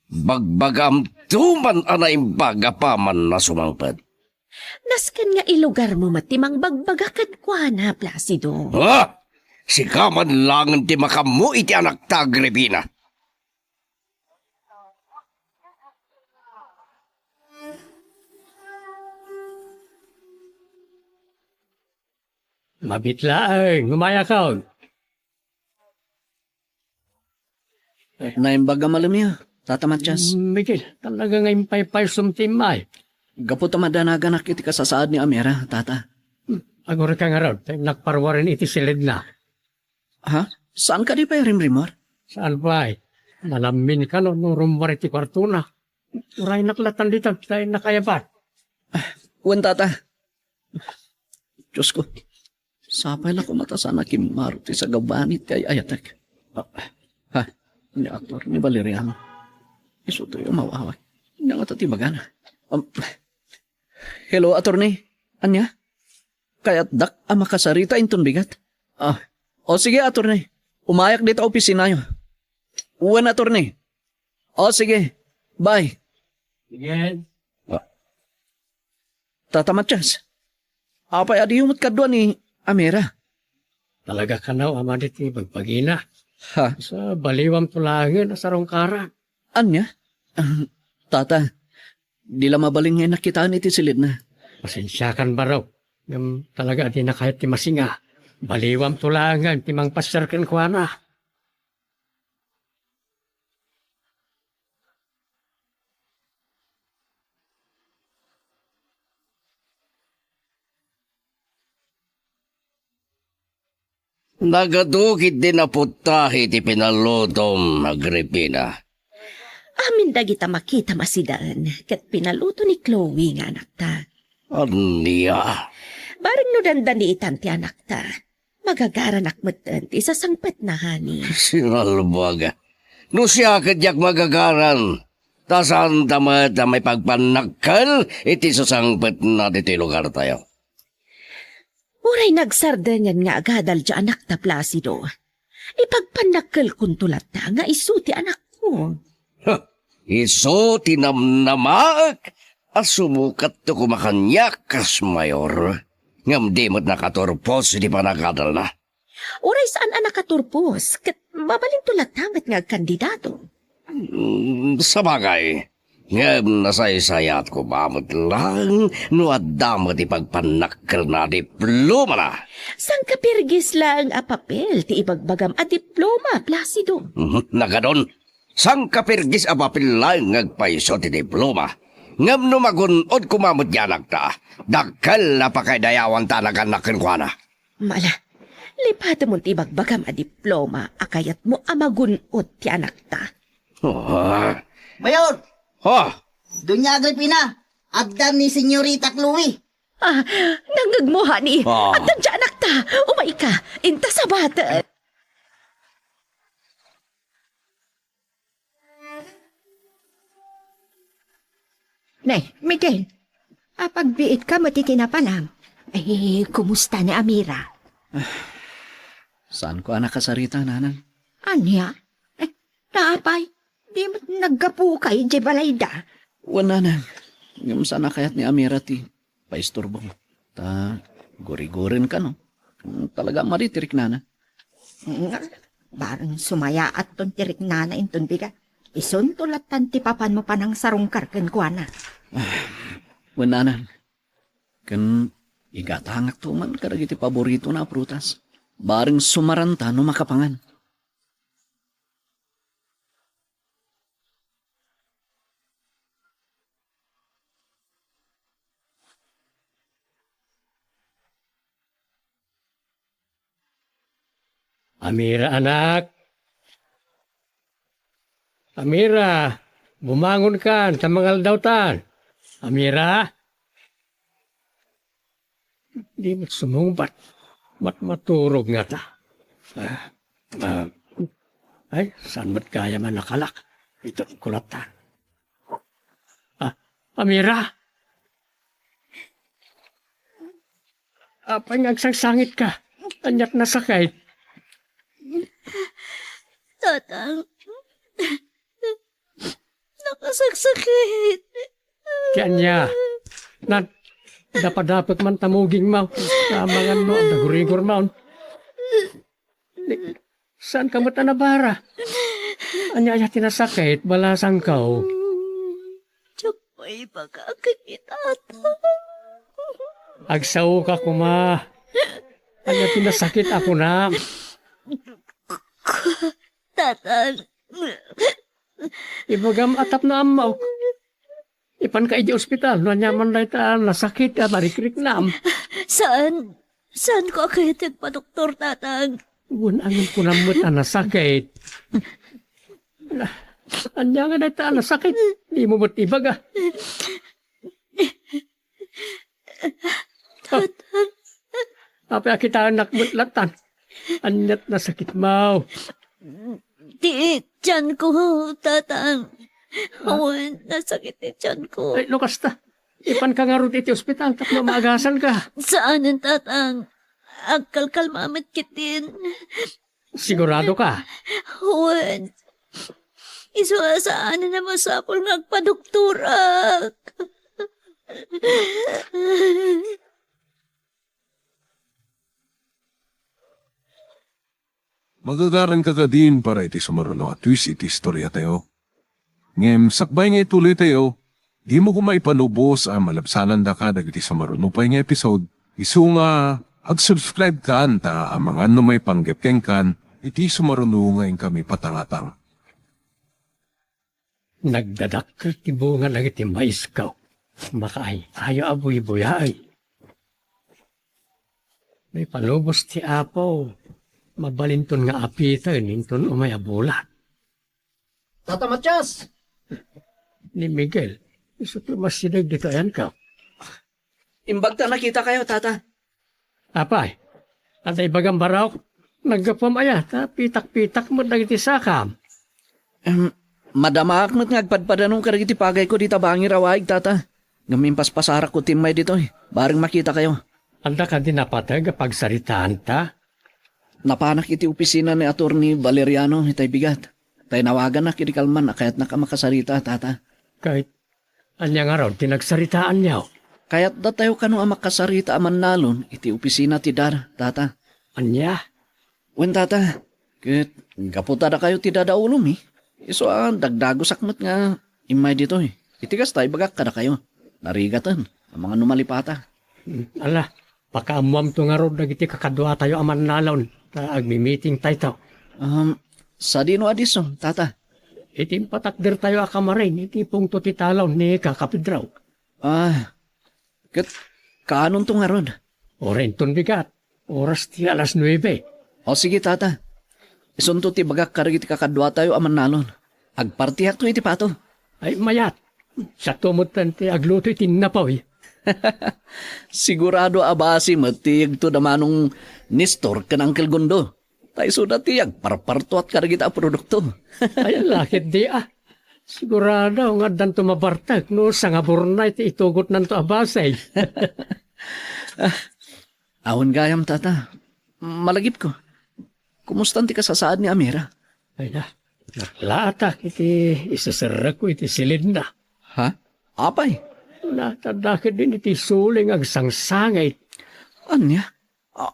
Bagbagamto man a naimbag a pamanna sumangpet. Nasken nga ilugarmo met ti mangbagbaga kenkuana, Placido. Ha? Sika man laengen ti makaammo iti anakta, Agripina. Mabiit laeng, umayakon. Naimbag a malemyo, Tata Matias. Miguel, talaga nga impaypaysom ti immay. Gapu ta madanaganak iti kasasaad ni Amira, Tata. Hmm, agurika ngarud, ta innak parwarin iti silidna. Ha? Saan kadi pay rimrimor? Saan pay? Malammin ka no, no rummuar iti kuartona. Uraynak latan dita, ta innak ayabat. Wen, Tata. Diosko, sapay la koma ta saan a kimmaro ti sagabanit ti ay-ayatek. Ah, ha? Ni Attorney Valeriano. Isu toy umawaway. Ania ngata ti ibagana? Um, hello, Attorney. Ania? Kayatdak a makasarita inton bigat. Ah, o sige, Attorney. Umayak dita opisinayo. Wen, Attorney. O sige. Bye. Sige. Ah. Tata Matias, apay a diyo met kadua ni Amira? Talaga kano a madi ti bagbagina. Ha? Sa baliwam to laengen a sarungkaran. Ania? Ah, Tata, di la mabalin nga innak kitaen iti silidna. Pasensiakan, barok. Ngem talaga a dina kayat ti masinga. Baliwam to laengen ti mangpasiar kenkuana. Nagadu ketdi naputtahi ti pinalutom, Agripina. Amin dagita makitam a sidaen ket pinaluto ni Chloe nga anakta. Ania? Bareng no dandani itan ti anakta, magagaranak metten ti sasangpetna, honey. Sinalbag. No siak ket diak magagaran, ta saanta met a maipagpannakkel iti sasangpetna ditoy lugartayo. Uray nagsardengen nga agadal ti anakta, Placido, ipagpannakkelkonto latta nga isu ti anakko. Huh, isu ti namnamaek a sumukatto koma kaniak kas mayor, ngem di met nakaturpos iti panagadalna. Uray saan a nakaturpos, ket mabalinto latta met nga agkandidato. Mm, sabagay, ngem nasaysayat koma met laeng no adda met ipagpannakkelna a diplomana. Sangkapirgis laeng a papel ti ibagbagam a diploma, Placido. Mhm, nagadon. Sangkapirgis a papel laeng nga agpayso ti diploma. Ngem no magun-od koma met ti anakta, dakkel a pakaidayawanta a nagannak kenkuana. Mala, lipatemon ti ibagbagam a diploma a kayatmo a magun-od ti anakta. Oh. Mayor! Oh! Doña Agripina, adda ni Senyorita Chloe. Ah, nangngegmo, honey. Ah. Adda ti anakta. Umayka. Inta sabat. Ne, Miguel, apagbiitka met iti napanam. Eh, kumusta ni Amira? Saanko a nakasarita, nanang. Ania? Eh, naapay? Di met naggapuka idiay balayda? Wen, nanang. Ngem saan a kayat ni Amira ti paisturbo. Ta guriguren kano. Talaga a madi ti riknana. Nga, bareng sumayaatton ti riknana inton bigat. Isunto lattan ti papanmo panangsarungkar kenkuana. Ah, wen, nanang. Ken igatangakto man kadagiti paboritona a prutas. Bareng sumaranta no makapangan. Amira, anak. Amira, bumangonkan ta mangaldawtan. Amira? Di met sumungbat. Mat-, maturog ngata. Ah, ah, ay, saan met gayam a nakalak? Ito, kulatan. Ah, Amira? Apay nga agsangsangit ka? Aniat nasakit? Tatang, nakasaksakit. Ti ania? Nan, dapadapek man ta muging maw. Amangan no, adda gurigor maw. Saan ka met a nabara? Ania aya ti nasakit, balasangko? Diak maibaga ken ni Tata. Agsao ka koma. Ti nasakit a kunam. Tatang. Ibagam a tapno ammok. Ipanka idiay ospital no aniaman dayta a nasakit a marikriknam. Saan? Saanko a kayat ti agpadoktor, Tatang? Wen, anian kunam met a nasakit. Ania nga dayta a nasakit? Dimo met ibaga. Tatang. Apay a kitaennak met lattan. Aniat nasakitmo? Ti tianko, Tatang. Wen, nasakit ti tianko. Ay, no kasta, ipanka ngarud iti ospital tapno maagasanka. Saanen, Tatang. Agkalkalma met ketdin. Siguradoka? Wen. Isu a saanen a masapul nga agpadoktorak. Magagaranka kadin para iti sumaruno a twist iti istoriatayo. Ngem sakbay nga ituloytayo, dimo koma ipalubos a malabsanandaka dagiti sumaruno pay nga episode, isu nga ag-subscribe kan ta amangan no maipanggep kenkan iti sumaruno nga inkami patangatang. Nagdadakkel ti bunga dagiti maisko. Makaay-ayo a buybuyaay. Maipalubos ti Apo, mabalinton nga apiten inton umay a bulan. Tata Matias! Ni Miguel, isu ti umasideg ditoy ayanko. Imbag ta nakitakayo, Tata. Apay, adda ibagam, Barok? Naggapuam aya ta pitak-pitak met dagiti sakam? Em, madamaak met nga agpadpadano kadagiti pagayko dita bangir a waig, Tata. Ngem impaspasarakko ti immay ditoy, bareng makitakayo. Adda kadi napateg a pagsaritaanta? Napanak iti opisina ni Attorney Valeriano itay bigat. Tay nawagannak idi kalman a kayatnak a makasarita, Tata. Ket ania ngarud ti nagsaritaanyo? Kayatdatayo kano a makasarita a mannalon iti opisina ti Dad, Tata. Ania? Wen, Tata. Ket gapu ta dakayo ti dadaulomi, isu a dagdagusak met nga immay ditoy. Iti kasta, ibagak kadakayo, narigaten amangan no malipata. Hmm, ala, pakaammoamto ngarud dagiti kakaduatayo a mannalon, ta agmi-meetingtayto. Um, sadino a disso, Tata? Iti impatakdertayo a kamarin iti pungto ti talon ni Kaka Pedro. Ah, ket kaanonto ngarud? Uray inton bigat, oras ti alas nuebe. O, sige, Tata. Isunto ti ibagak kadagiti kakaduatayo a mannalon. Agpartiakto iti pato. Ay, mayat. Siakto metten ti agluto iti innapoy. Sigurado a basi met ti yegto da Manong Nestor ken Uncle Gondo. Ta isuda ti agparpartuat kadagita a produkto. Ay, ala ketdi a. Sigurado nga addanto mabartek no sangaburnay ti itugotnanto a basi. Ah, awan gayam, Tata. Malagipko. Kumustan ti kasasaad ni Amira? Ay na, naklaatak iti iseserrekko iti silidna. Ha? Apay? Natadakit din iti suling agsangsangit. Ania? A-,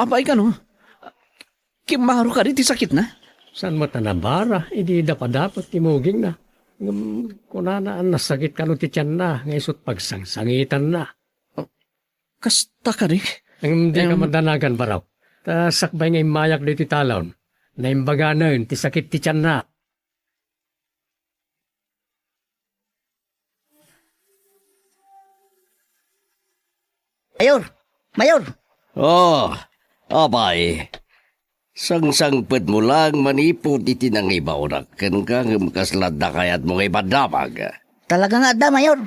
apay kano? Kimmaro kadi ti sakitna? Saan met a nabara idi dapadapet ti mugingna? Ngem kunana a nasakit kano ti tianna nga isut' pagsangsangitanna. Kasta kadi? Ngem dika Em. madanagan, Barok. Ta sakbay nga immayak ditoy talon, naimbaganen ti sakit ti tianna. Mayor! Mayor! Oh, apay. Sangsangpetmo laeng manipud iti nangibawnak kenka ngem kasla adda kayatmo nga ipaddamag? Talaga nga adda, Mayor.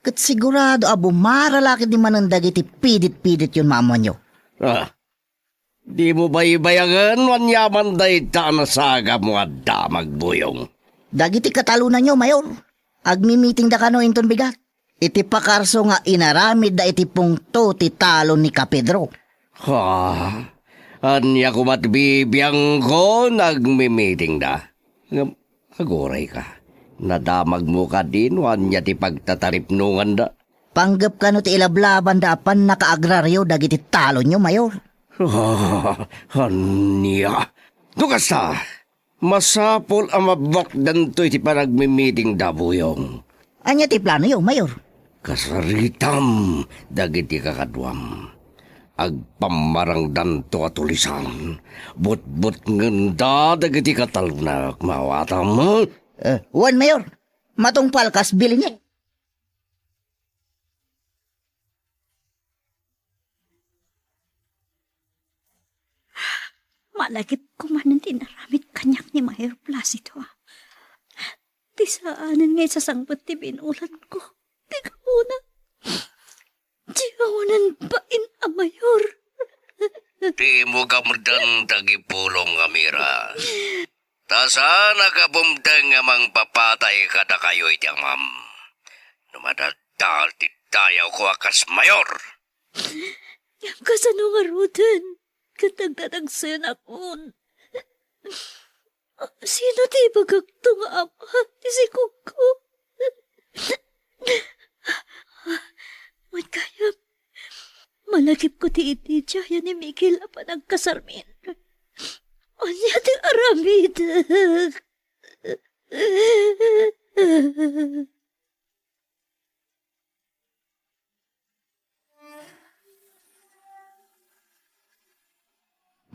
Ket sigurado a bumara la ketdi manen dagiti pidit-pidityon maammoanyo. Ah, dimo baybayagen no aniaman dayta a nasagamo nga damag, Buyong? Dagiti katalonanyo, Mayor, agmi-meetingda kano inton bigat iti pakarso nga inaramidda iti pungto ti talon ni Kapedro. Ha? Ania koma ti bibiangko no agmi-meetingda? Ngem agurayka, nadamagmo kadi no ania ti pagtataripnonganda? Panggep kano ti ilablabanda a pannakaagrario dagiti talonyo, Mayor? Ah, ania? No kasta, masapul a mabakdanto iti panagmi-meetingda, Buyong. Ania ti planoyo, Mayor? Kasaritam dagiti kakaduam. Agpammarangdanto a tulisan. Butbutngenda dagiti katalonak, maawatam. Eh, wen, Mayor. Matungpalkas, bilin. Malagipko manen ti inaramid kaniak ni Mayor Placido. Ti saanen nga isasangpet ti binulanko. Ti gapuna, ti awanan bain a mayor. Dimo gamden dagiti pulong, Amira. Ta saanak a bumteng a mangpapatay kadakayo iti amam. No madaldal ti dayawko a kas mayor. Ngem kasano ngaruden ket nagdadagsenakon? Sino ti ibagakto nga ama ti sikogko? Wen gayam, malagipko ti ididiaya ni Miguel a panagkasarmin. Ania ti aramidek?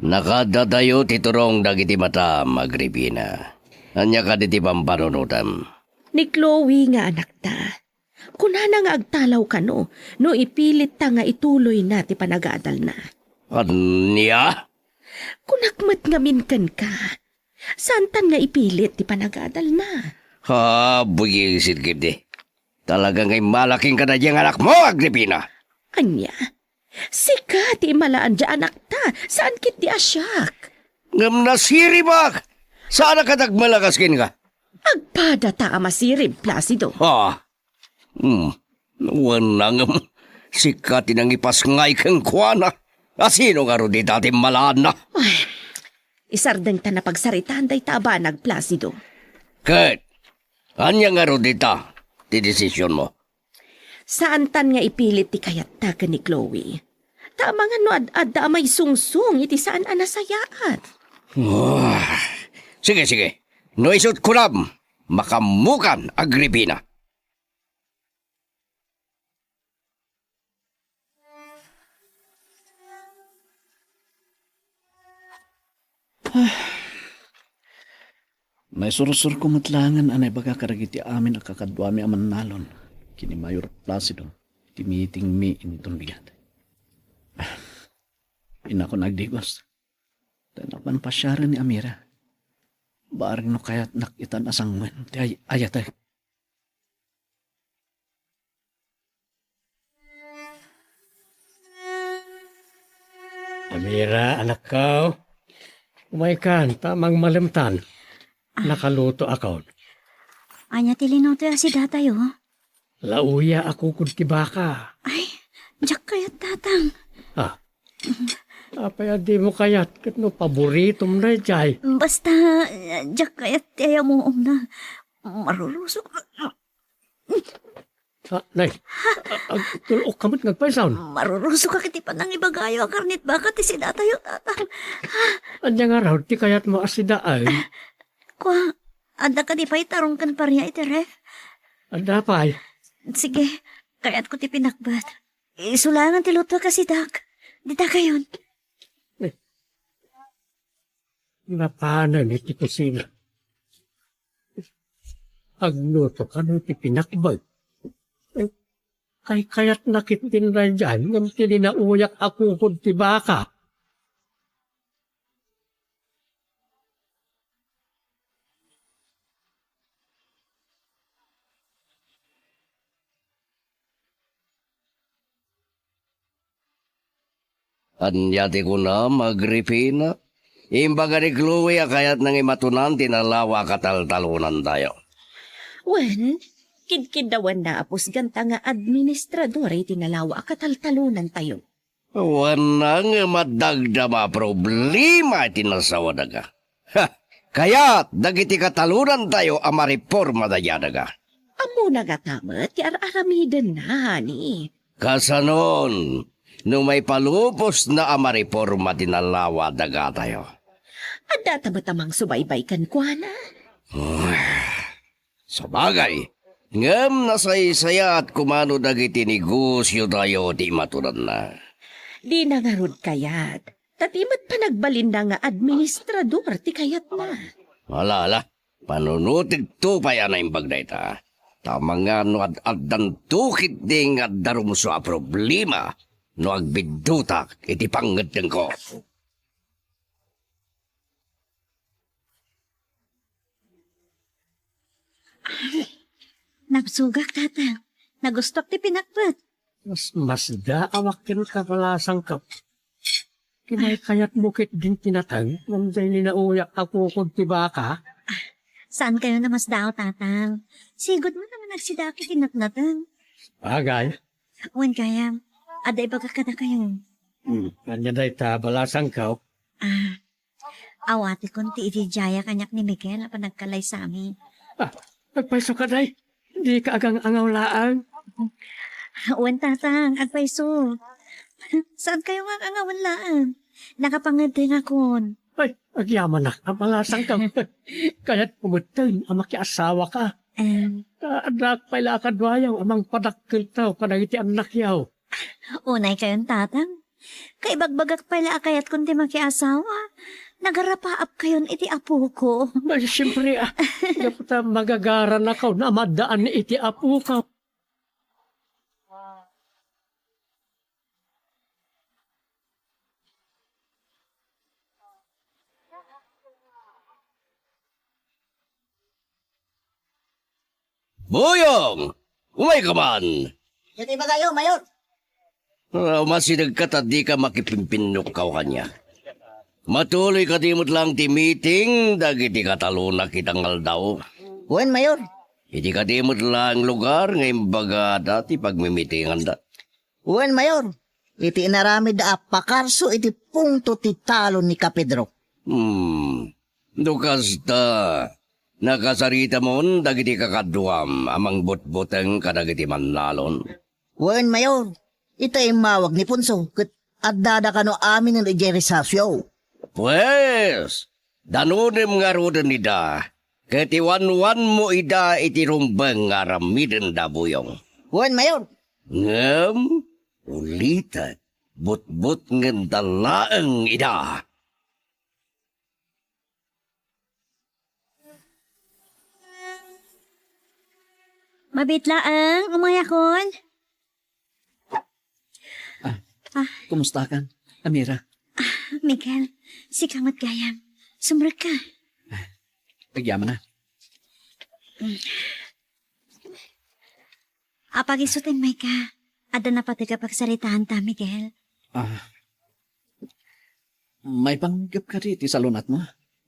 Nakaaddayo ti turong dagiti matam, Agripina. Ania kadi ti pampanunotam? Ni Chloe nga anakta. Kunana nga agtalaw kano no ipilitta nga ituloyna ti panagadalna. Ania? Kunak met ngamin kenka. Saantan nga ipilit ti panagadalna. Ha, buyisit ketdi. Talaga nga immala kenka daydiay nga anakmo, Agripina. Ania? Sika ti immalaan diay anakta, saan ketdi a siak. Ngem nasiribak. Saanak a nagmalagas kenka. Agpadata a masirib, Placido. Ha? Hmm. Wen, ngem sika ti nangipasngay kenkuana. A sino ngarud ita ti immalaanna? Ay, isardengta a pagsaritaan dayta a banag, Placido. Ket ania ngarud ita ti desisionmo? Saantan nga ipilit ti kayatta ken ni Chloe. Ta amangan no ad-adda a maisungsong iti saan a nasayaat. Ah, sige, sige. No isut' kunam, makaammokan, Agripina. Ah. Naisursurko met laengen a naibaga kadagiti amin a kakaduami a mannalon ken ni Mayor Placido iti meetingmi inton bigat. Ah. Inakon agdigos. Ta napano pasiaren ni Amira. Bareng no kayatnak itan a sanguen ti ay-ayatek. Amira, anakko, umaykan, ta mangmalemtan. Ah. Nakalutoakon. Ania ti linuto a sidatayo? Lauya a kukod ti baka. Ay, diak kayat, Tatang. Ah. Apay a dimo kayat ket no paboritom daydiay? Basta, diak kayat ti ayamuomna. Marurusok. Ah, nay. A-, agtul-okka met nga agpaysaw. Marurusok iti panangibagayo a karnet baka ti sidatayo, Tatang. Ania ngarud ti kayatmo a sidaen? Kua, adda kadi pay tarong ken paria iti ref? Adda pay. Sige, kayatko ti pinakbat. Isu laengen ti luto a sidak. Dita kayon. Napanen iti kusina. Agluto kano ti pinakbat. Kaykayatna ketdin daydiay ngem ti linauyak a kukod ti baka. Ania ti kunam, Agripina? Imbaga ni Chloe a kayatna nga imatunan ti nalawa a kataltalonantayo. Wen, kidkiddawanna a pusganta nga administrador iti nalawa a kataltalonantayo. Wen, ngem adda dagiti problema iti nasawa daga. Ha! Kayat dagiti katalonantayo a mareporma daydiay daga. Ammona ngata met ti ar-aramidenna, honey. Kasanon, no maipalubosna a mareporma ti nalawa dagatayo? Addata met a mangsubaybay kenkuana. Sabagay, ngem nasaysayaat koma no dagiti negosiotayo ti imatunanna. Dina ngarud kayat, ta di met panagbalinna nga administrador ti kayatna. Ala, ala, panunutegto pay a naimbag dayta. Ta amangan no ad-addanto ketdi nga adda rumsua a problema no agbiddutak iti pangngeddengko. Nabsogak, Tatang. Nagustuak ti pinatpet. Mas, masda a wakken kabalasangko. Kinaykayatmo ketdin tinatang, ngem daydi nauyak a kukod ti baka? Saankayon a masdaaw, Tatang. Sigud man a managsida iti natnateng. Sabagay. Wen gayam, adda ibagak kadakayo. Hmm, ania dayta, balasangko? Ah, awatikon ti ididiaya kaniak ni Miguel a panagkallaysami. Ah, agpayso kadi. Dika agang-angaw laeng. Wen, Tatang, agpayso. Saankayo nga ang-angawen laeng? Nakapangeddengakon. Ay, agyamanak a balasangko. Kayatko metten a makiasawaka. Em. Addaak pay la a kaduayo a mangpadakkelto kadagiti annakyo. Unaykayon, Tatang. Kaibagbagak pay la a kayatkon ti makiasawa. Nagarapaapkayon iti apoko. Ay, siyempre, ah. Gapu ta magagaranakon a maddaan iti apoko. Buyong! Umayka man! Daytoy ibagayo, Mayor. Ah, umasidegka ta dika makipimpinnukkaw kaniak. Matuloy kadi met laeng ti meeting dagiti katalonak ita nga aldaw? Wen, Mayor. Iti kadi met laeng lugar nga imbagada ti pagmimitinganda? Wen, Mayor. Iti inaramidda a pakarso iti pungto ti talon ni Kapedro. Hmm. No kasta, nakasaritamon dagiti kakaduam a mangbutbuteng kadagiti mannalon? Wen, Mayor. Ita immawag ni Ponso ket addada kano aminen idiay resasio. Pues, danonenmo ngaruden ida, ket iwanwanmo ida iti rumbeng nga aramidenda, Buyong. Wen, Mayor. Ngem, ulitek, butbutengenda laeng ida. Mabiit laeng, umayakon. Ah, ah. Kumustakan, Amira? Ah, Miguel, sika met gayam. Sumrekka. Ah, agyamanak. Mm. Apag-isu ti immayka, adda napateg a pagsaritaanta, Miguel. Ah, maipanggep kadi ti salun-atmo?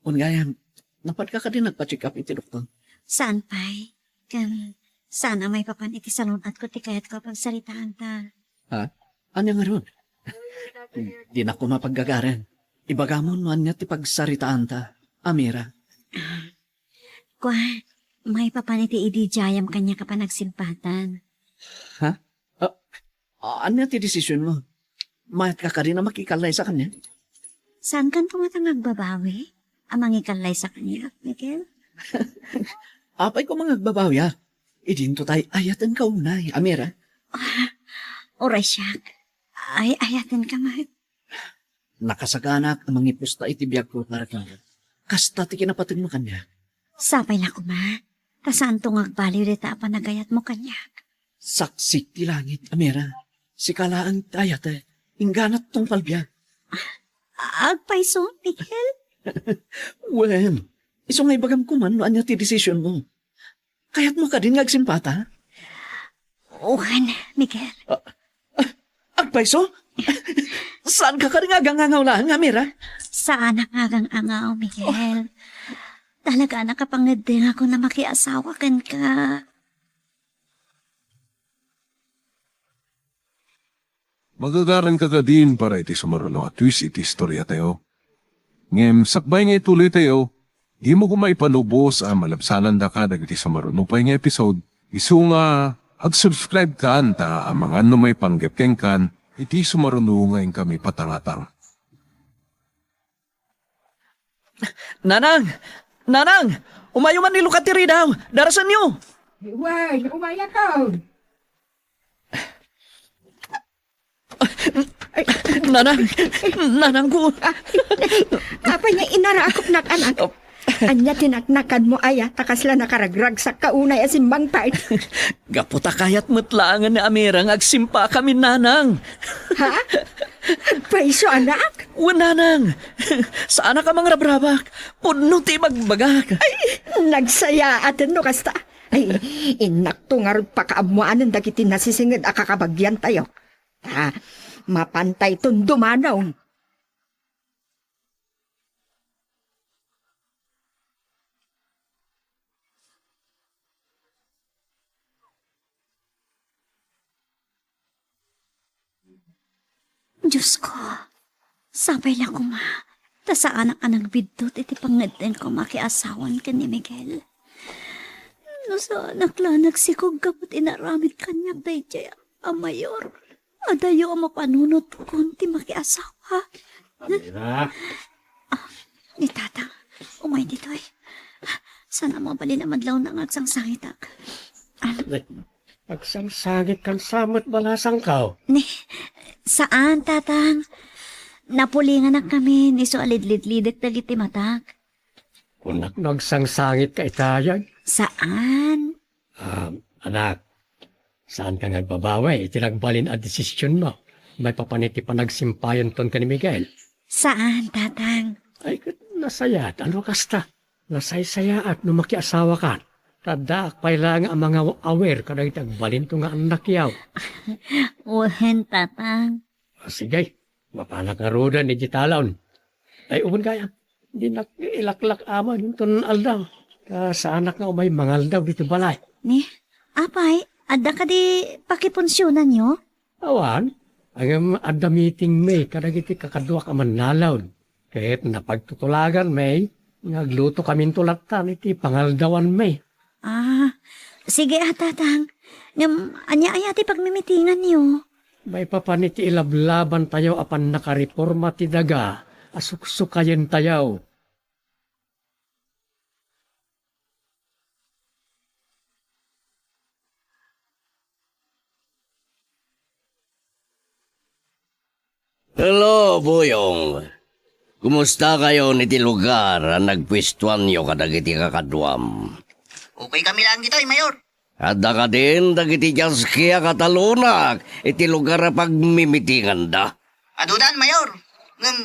Wen gayam, napadka kadi nagpa-check up iti doktor? Saan pay. Ken, saan a maipapan iti salun-atko ti kayatko a pagsaritaanta. Ha? Ania ngarud? Dinak koma paggagaren. Ibagamon no ania ti pagsaritaanta, Amira. Ah, Kua, maipapan iti idi dayam kaniak a panagsimpatan. Ha? Ah, ania ti desisionmo? Mayatka kadi a makikallaysa kaniak? Saankan koma nga agbabawi a mangikallaysa kaniak, Miguel? Apay koma nga agbabawiak? Idinto tay ayatenka unay, Amira. Ah, uray siak. Ay, ayatenka met. Nakasaganak a mangipusta iti biagko para kenka. Kasta ti kinapategmo kaniak. Sapay la koma, ta saanto nga agbaliw dayta a panagayatmo kaniak. Saksik ti langit, Amira. Sika laeng ti ayatek, inggana ti tungpal biag. Ah, agpayso, Miguel? Wen, isu nga ibagam koma no ania ti desisionmo. Kayatmo kadin nga agsimpata? Wen, Miguel. Ah, ah, agpayso? Saanka kadi nga agangangaw laeng, Amira? Saanak nga agangangaw, Miguel. Talaga a nakapangeddengakon a makiasawa kenka. Magagaranka kadin para iti sumaruno a twist iti istoriatayo. Ngem sakbay nga ituloytayo, dimo koma ipalubos a malabsanandaka dagiti sumaruno pay nga episode. Isu nga, ag-subscribe kan ta amangan no maipanggep kenkan iti sumaruno nga inkami patangatang. Nanang! Nanang! Umayo man ni Luca ti ridaw! Darasenyo! Wen, umayakon. Ay, Nanang! Nanangko! Apay nga inarakopnak, anak? Oh. Ania ti naknakadmo aya, ta kasla nakaragragsakka unay a simmangpet? Gapu ta kayat met laengen ni Amira nga agsimpakami, Nanang. Ha? Agpayso, anak? Wen, Nanang. Saanak a mangrabrabak. Pudno ti ibagbagak. Ay, nagsayaaten no kasta. Ay, innakto ngarud pakaammoanen dagiti nasisinged a kakabagiantayo. Ta, mapantayton dumanaw. Diosko, sapay la koma, ta saanak a nagbiddut iti pangngeddengko a makiasawan ken ni Miguel. No saanak la a nagsikog gapu ti inaramid kaniak daydiay a mayor, adayo a mapanunotkon ti makiasawa. Amira. Ah, ni Tatang, umay ditoy. Saan a mabalin a madlawna nga agsangsangitak. Ano? Agsangsangitkan sa met balasangko? Ni, saan, Tatang. Napulinganak kami, isu a lidlidlidek dagiti matak. Kunak no agsangsangitka itayan? Saan? Ah, anak, saanka nga agbabawi iti nagbalin a desisionmo maipapan iti panagsimpayonton ken ni Miguel? Saan, Tatang. Ay, ket nasayaat no kasta. Nasaysayaat no makiasawakan. Ta addaak pay laeng a mangaw-awir kadagiti agbalinto nga annakyo. Wen, Tatang. Ah, sige, mapanak ngaruden iti talon. Ay, ubbing gayam. Dinak ilaklak-aman inton aldaw. Ta saanak nga umay mangaldaw ditoy balay. Ni, apay, adda kadi pakipunsionanyo? Awan, ngem adda meetingmi kadagiti kakaduak a mannalon. Ket napagtutulaganmi nga aglutokaminto lattan iti pangaldawanmi. Ah, sige a, Tatang. Ngem ania aya ti pagmimitinganyo? Maipapan iti ilablabantayo a pannakareporma ti daga a suksukayentayo. Hello, Buyong. Kumustakayon iti lugar a nagpuestoanyo kadagiti kakaduam? Ukoykami laeng ditoy, Mayor. Adda kadin dagiti diaski a katalonak iti lugar a pagmimitinganda? Adudan, Mayor. Ngem,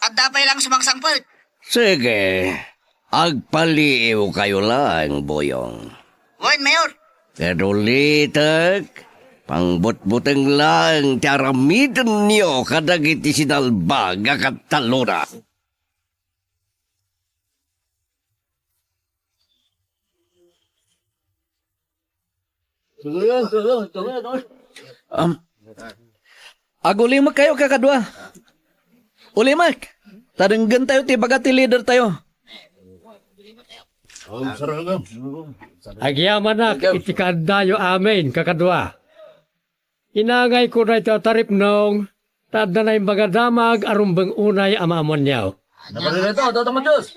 adda pay laeng sumangsangpet. Sige, agpaliiwkayo laeng, Buyong. Wen, Mayor. Ket ulitek, pangbutbuteng laeng ti aramidenyo kadagiti sinalbag a katalonak. Um, agulimekkayo, kakadua. Ulimek! Ta denggentayo ti ibaga ti lidertayo. Agyamanak iti kaaddayo amin, kakadua. Inangayko daytoy a taripnong, ta adda naimbag a damag a rumbeng unay a maammoanyo. Nabalin ito, Tatang Matius.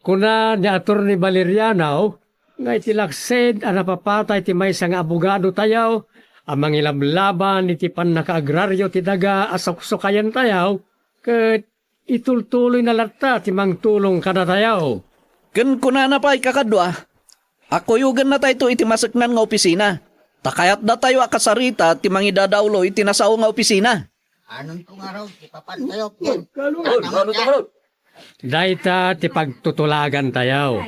Kuna ni Attorney Valeriano nga iti laksid a napapatay ti maysa nga abogadotayo a mangilablaban iti pannakaagraryo ti daga a suksukayentayo, ket itultuloyna latta ti mangtulong kadatayo. Ken kunana pay, kakadua, a kuyogennatayto iti maseknan nga opisina, ta kayatdatayo a kasarita ti mangidadaulo iti nasao nga opisina. Anonto ngarud, ipapantayo. Dayta ti pagtutulagantayo.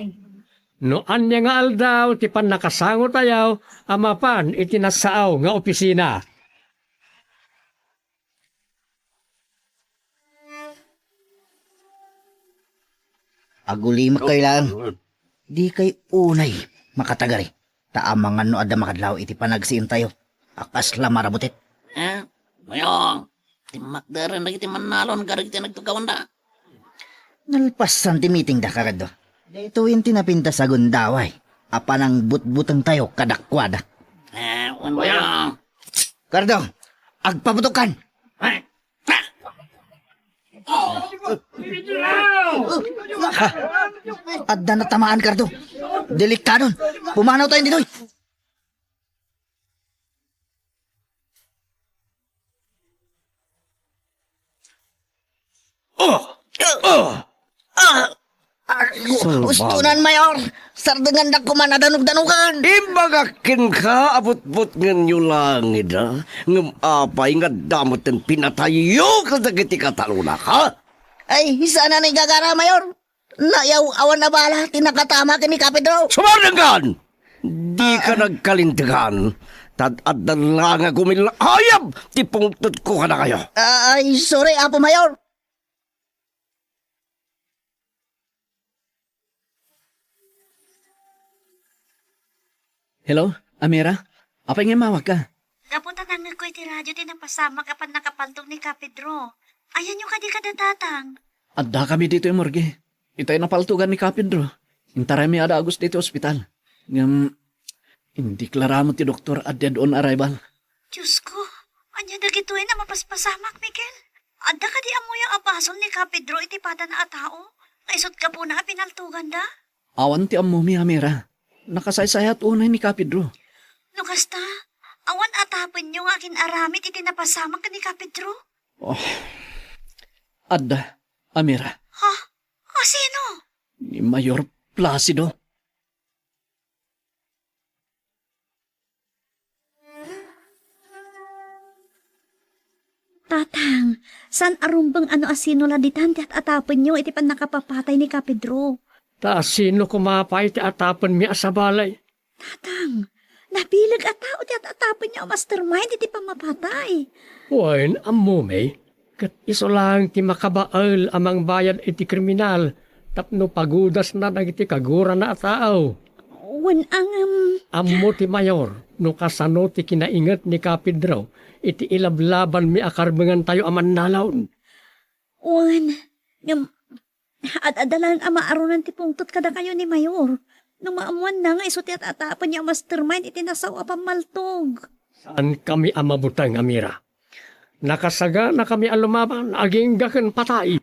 No ania nga aldaw ti pannakasangotayo a mapan iti nasao nga opisina. Agulimekkayo laeng. Dikay unay makatagari, ta amangan no adda makadlaw iti panagsiintayo a kasla marabutit. Eh, Mayong, timmakderen dagiti mannalon kadagiti nagtugawanda. Nalpasan ti meetingda, kakadua. Daytoyen ti napintas a gundaway a panangbutbutengtayo kadakuada. Eh, wen, Mayong. Kardo, agpabutokkan! Eh, Ha? Adda natamaan, Kardo. Delikadon. Pumanawtayon ditoy. Ah! Ah! Ah, gu-, Salbag. Ustonan, Mayor. Sardenganda koma a danugdanugan. Imbagak kenka a butbutngenyo langida, ngem apay nga adda metten pinatayyo kadagiti katalona, ha? Ay, saan a naigagara, Mayor. Nayaw-awan a bala ti nakatama ken ni Kapedro. Sumardengkan! Dika nagkalintegan. Tad-adda la nga gumilla ayab ti pungtotko kadakayo. Ay, sorry, Apo Mayor. Hello, Amira? Apay nga immawagka? Gapu ta nangngegko iti radio ti napasamak a pannakapaltog ni Kapedro. Ayanyo kadi kada tatang? Addakami ditoy morgue. Itay napaltogan ni Kapedro. Intaraymi a dagos ditoy ospital. Ngem, indeklara met ti doktor a dead on arrival. Diosko, ania dagitoy a mapaspasamak, Miguel? Adda kadi ammoyo a basol ni Kapedro iti padana a tao nga isut' gapuna a pinaltoganda? Awan ti ammomi, Amira. Nakasaysayat unay ni Kapedro. No kasta, awan atapenyo nga agin-aramid iti napasamak ni Kapedro? Oh, adda, Amira. Ha? Asino? Ni Mayor Placido. Tatang, saan a rumbeng a no asino la ditan ti at-atapenyo iti pannakapapatay ni Kapedro. Ta asino koma pay ti atapenmi a sabali? Tatang, nabileg a tao ti at-atapenyo a mastermind iti pammapatay. Wen, ammomi, ket isu laeng ti makabael a mangbayad iti kriminal tapno pagudasna dagiti kagurana a tao. Wen, ngem, ammo ti mayor no kasano ti kinainget ni Kapedro iti ilablabanmi a karbengantayo a mannalaw. Wen, ngem, ad-adda laeng a maarunan ti pungtot kadakayo ni Mayor no maammoanna nga isu ti at-atapenyo a mastermind iti nasao a pammaltog. Saankami a mabuteng, Amira. Nakasaganakami a lumaban agingga ken patay.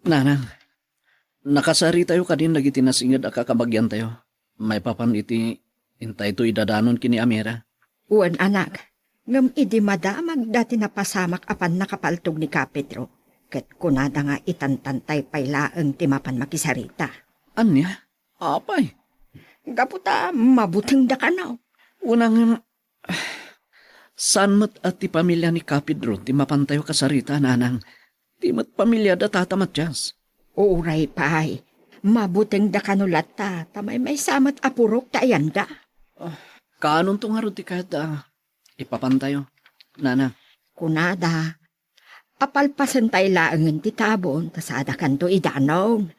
Nanang, nakasaritayo kadin dagiti nasinged a kakabagiantayo maipapan iti intayto idadanon ken ni Amira? Wen, anak, ngem idi madamagda ti napasamak a pannakapaltog ni Kapedro, ket kunada nga itantantay pay laeng ti mapan makisarita. Ania? Apay? Gapu ta mabutengda kano. Wen, ngem, saan met a ti pamilia ni Kapedro ti mapantayo kasarita, Nanang. Ti met pamiliada, Tata Matias. Uray pay, mabutengda kano latta ta maymaysa met a purok ti ayanda. Ah, kaanonto ngarud ti kayatda a ipapantayo, Nanang? Kunada, apalpasentayo laengen ti tabon ta sadakanto idanon.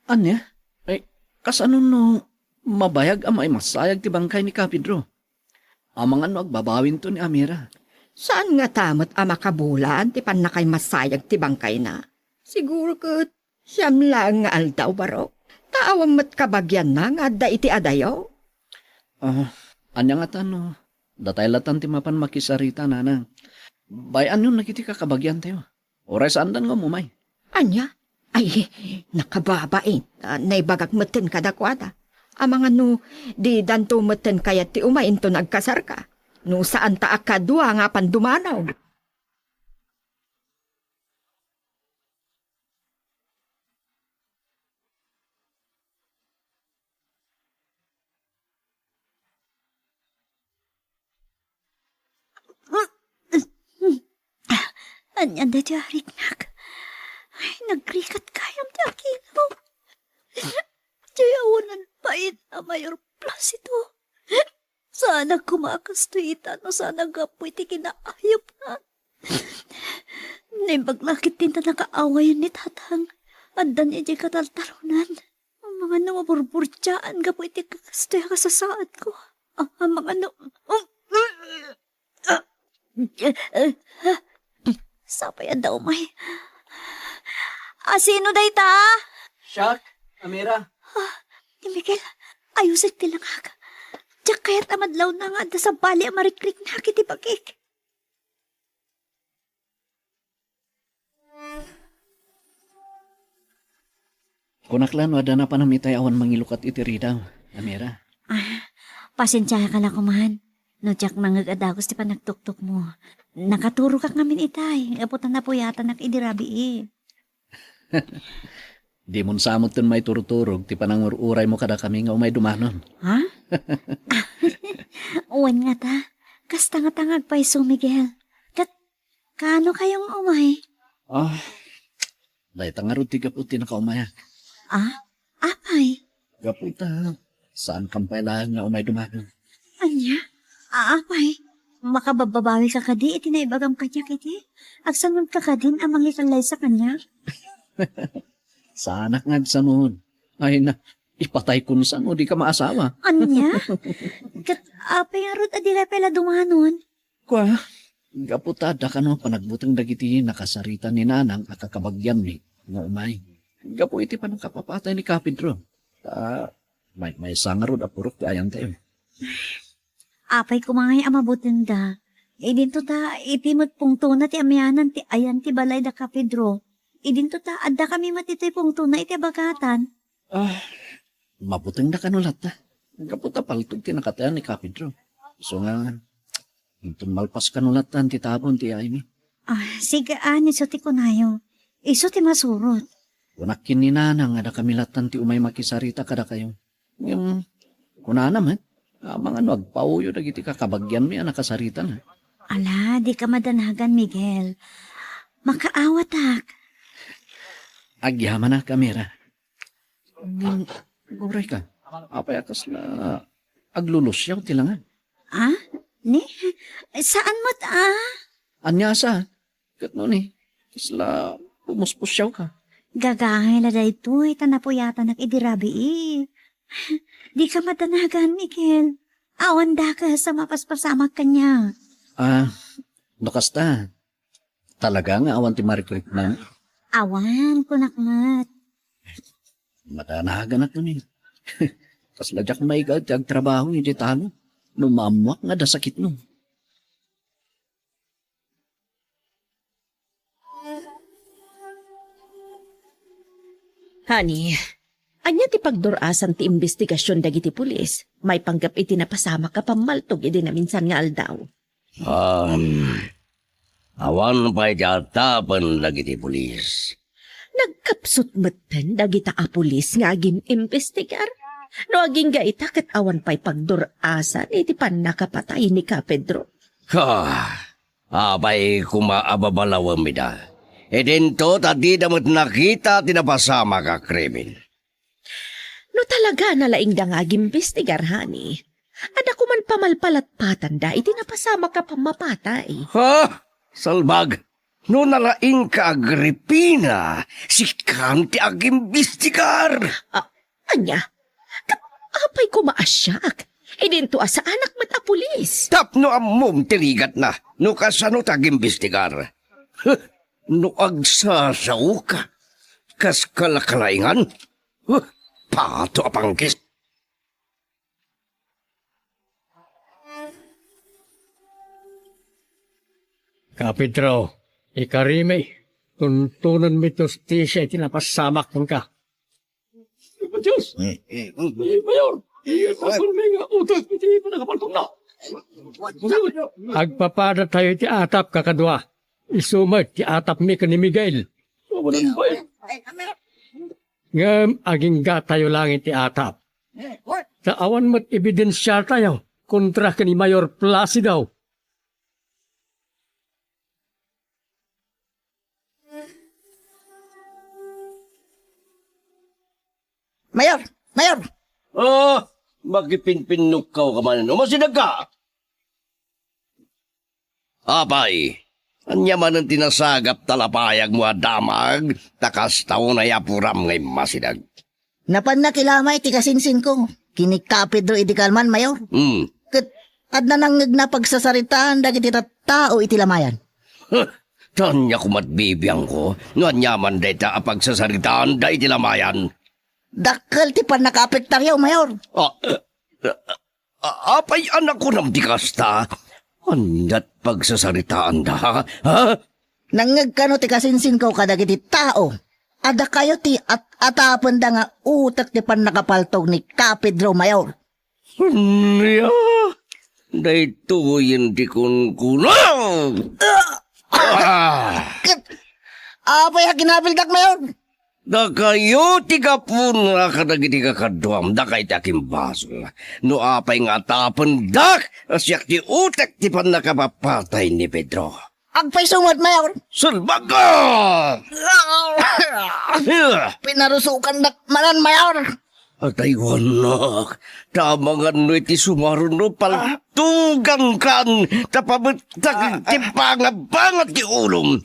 Ania? Ay, kasano no mabayag a maimassayag ti bangkay ni Kapedro? Amangan no agbabawinto ni Amira. Saan ngata met a makabulaan ti pannakaimassayag ti bangkayna? Siguro ket siam laeng nga aldaw, barok. Ta awan met kabagianna nga adda iti adayo. Ah, ania ngata no datay latan ti mapan makisarita, Nanang? Bay-anyon dagiti kakabagiantayo. Uray saandan nga umumay. Ania? Ay, nakababain. Ah, naibagak metten kadakuada. Amangan no, didanto metten kayat ti umay inton agkasarka. No saanta a kadua nga apan dumanaw. Ania daytoy a riknak? Ay, nagrigat gayam ti agilaw. Diay awanan pay a Mayor Placido. Saan a koma a kastoy ita no saan a gapu iti kinaayupna. Naimbag la ketdi ta nakaawayan ni Tatang. Addan idiay kataltaronan. Amangan no maburburdiaan gapu iti kastoy a kasasaadko. Ah, amangan no, um, ah, sapay adda umay. Ah, sino dayta? Siak, Amira. Ah, ni Miguel, ayusek ti langak. Diak kayat a madlawna nga adda sabali a marikriknak iti bagik. Kunak la no adda napanam itay awan mangilukat iti ridaw, Amira. Ah, pasensiaka la koman. No diak nangngeg a dagus ti panagtuktok mo, nakaturogak ngamin itay, gapu ta napuyatanak idi rabii. Dimon sa metten maituruturog ti panangur-uraymo kadakami nga umay dumanon. Ha? Wen ngata, kasta ngata nga agpayso, Miguel. Ket kaano kayo nga umay? Ah, dayta ngarud ti gapu ti nakaumayak. Ah? Apay? Gapu ta, saan kam pay laeng nga umay dumanon. Ania? A-, apay? Makababbabawi ka kadi iti naibagam kaniak iti? Agsanod ka kadin a mangikallaysa kaniak? Saanak nga agsanod. Ay na, ipatay kun saan no di ka maasawa. Ania? Ket apay ngarud a di pay la dumanon? Kua, gapu ta adda kano panagbuteng dagiti nakasarita ni Nanang a kakabagianmi nga umay. Gapu iti pannakapapatay ni Kapedro. Ta, may, maysa ngarud a purok ti ayantayo. Apay koma ngay a mabutengda. Idinto ta, iti met pungtona ti amianan ti ayan ti balay da Kapedro. Idinto ta, adda kami met itoy pungtona iti abagatan. Ah, mabutengda kano latta. Gapu ta paltog ti nakatayan ni Kapedro. Isu nga, inton malpas kano latta ti tabon ti aymi. Ah, sige, ah, isu ti kunayo. Isu ti masurot. Kunak ken ni Nanang nga dakami lattan ti umay makisarita kadakayo. Ngem, kunana met, amangan no agpauyo dagiti kakabagianmi a nakasaritana. Ala, di ka madanagan, Miguel. Makaawatak. Agyamanak, Amira. Hmm, uray ka. Apay a kasla aglulusiaw ti langag? Ah? Ni? Saan met, ah? Ania sa? Ket nuni, kasla pumuspusiaw ka? Gagangay la daytoy, ta napuyatanak idi rabii. Di ka madanagan, Miguel. Awan dakes a mapaspasamak kaniak. Ah, no kasta, talaga nga awan ti marikrik na? Awan, kunak met. Madanaganak nuni. Kasla diak maigaed ti agtrabaho iti talo no maammoak nga adda sakitmo. Honey, ania ti pagdur-asan ti imbestigasion dagiti pulis maipanggep iti napasamak a pammaltog idi naminsan nga aldaw? Um, awan pay ti atapen dagiti pulis. Nagkapsut metten dagita a pulis nga agin-imbestigar? No agingga ita ket awan pay pagdur-asan iti pannakapatay ni Kapedro. Ha, apay koma a babalawem ida? Idinto ta dida met nakita ti napasamak a krimen. No talaga nalaingda nga agimbestigar, honey, adda koman pamalpalatpatanda iti napasamak a pammapatay. Ha? Salbag! No nalaingka, Agripina, sikan ti agimbestigar! A-, ania? Ket apay koma a siak? Idinto a saanak met a pulis. Tapno ammom ti rigatna no kasano ti agimbestigar. Huh, no agsasaoka, kas kalakalaingan. Huh, pato a pangkis. Kapedro, ikarimi, tuntunenmi ti hustisia iti napasamak kenka. Dios! Mayor! Ipapanmi nga utang iti panagapaltokna. Agpapadatayo iti atap, kakadua. Isu met ti atapmi ken ni Miguel. Awanan pay. Ngem aginggatayo laeng ti atap. Ta awan met ebidensiatayo kontra ken ni Mayor Placido. Mayor! Mayor! Ah, makipinpinnukkaw ka manen. Umasidegka! Apay, ania manen ti nasagap ta lapayagmo a damag, ta kasta unay a puram nga immasideg? Napan nakilamay ti kasinsinko ken ni Kapedro idi kalman, Mayor. Hmm. Ket adda nangngegna a pagsasaritaan dagiti tattao iti lamayan. Huh, ta ania koma ti bibiangko no aniaman dayta a pagsasaritaanda iti lamayan? Dakkel ti pannakaapektaryo, Mayor. Ah, eh, eh, A-, apay a nakunam ti kasta? Ania ti pagsasaritaanda, ha? Nangngeg kano ti kasinsinko kadagiti tao a dakayo ti at-atapenda nga utek ti pannakapaltog ni Kapedro Mayor? Ania? Daytoyen ti kunkunam! Ah! Apay a kinabildak, Mayor? Dakayo ti gapuna kadagiti kakaduam, dakay ti akimbasol. No apay nga atapendak, a siak ti utek ti pannakapapatay ni Pedro. Agpayso met, Mayor. Salbag ka! Pinarusokandak manen, Mayor. Ataywannak, ta amangan no iti sumaruno, paltugankan, ta pabettak ti pangabangat ti ulom.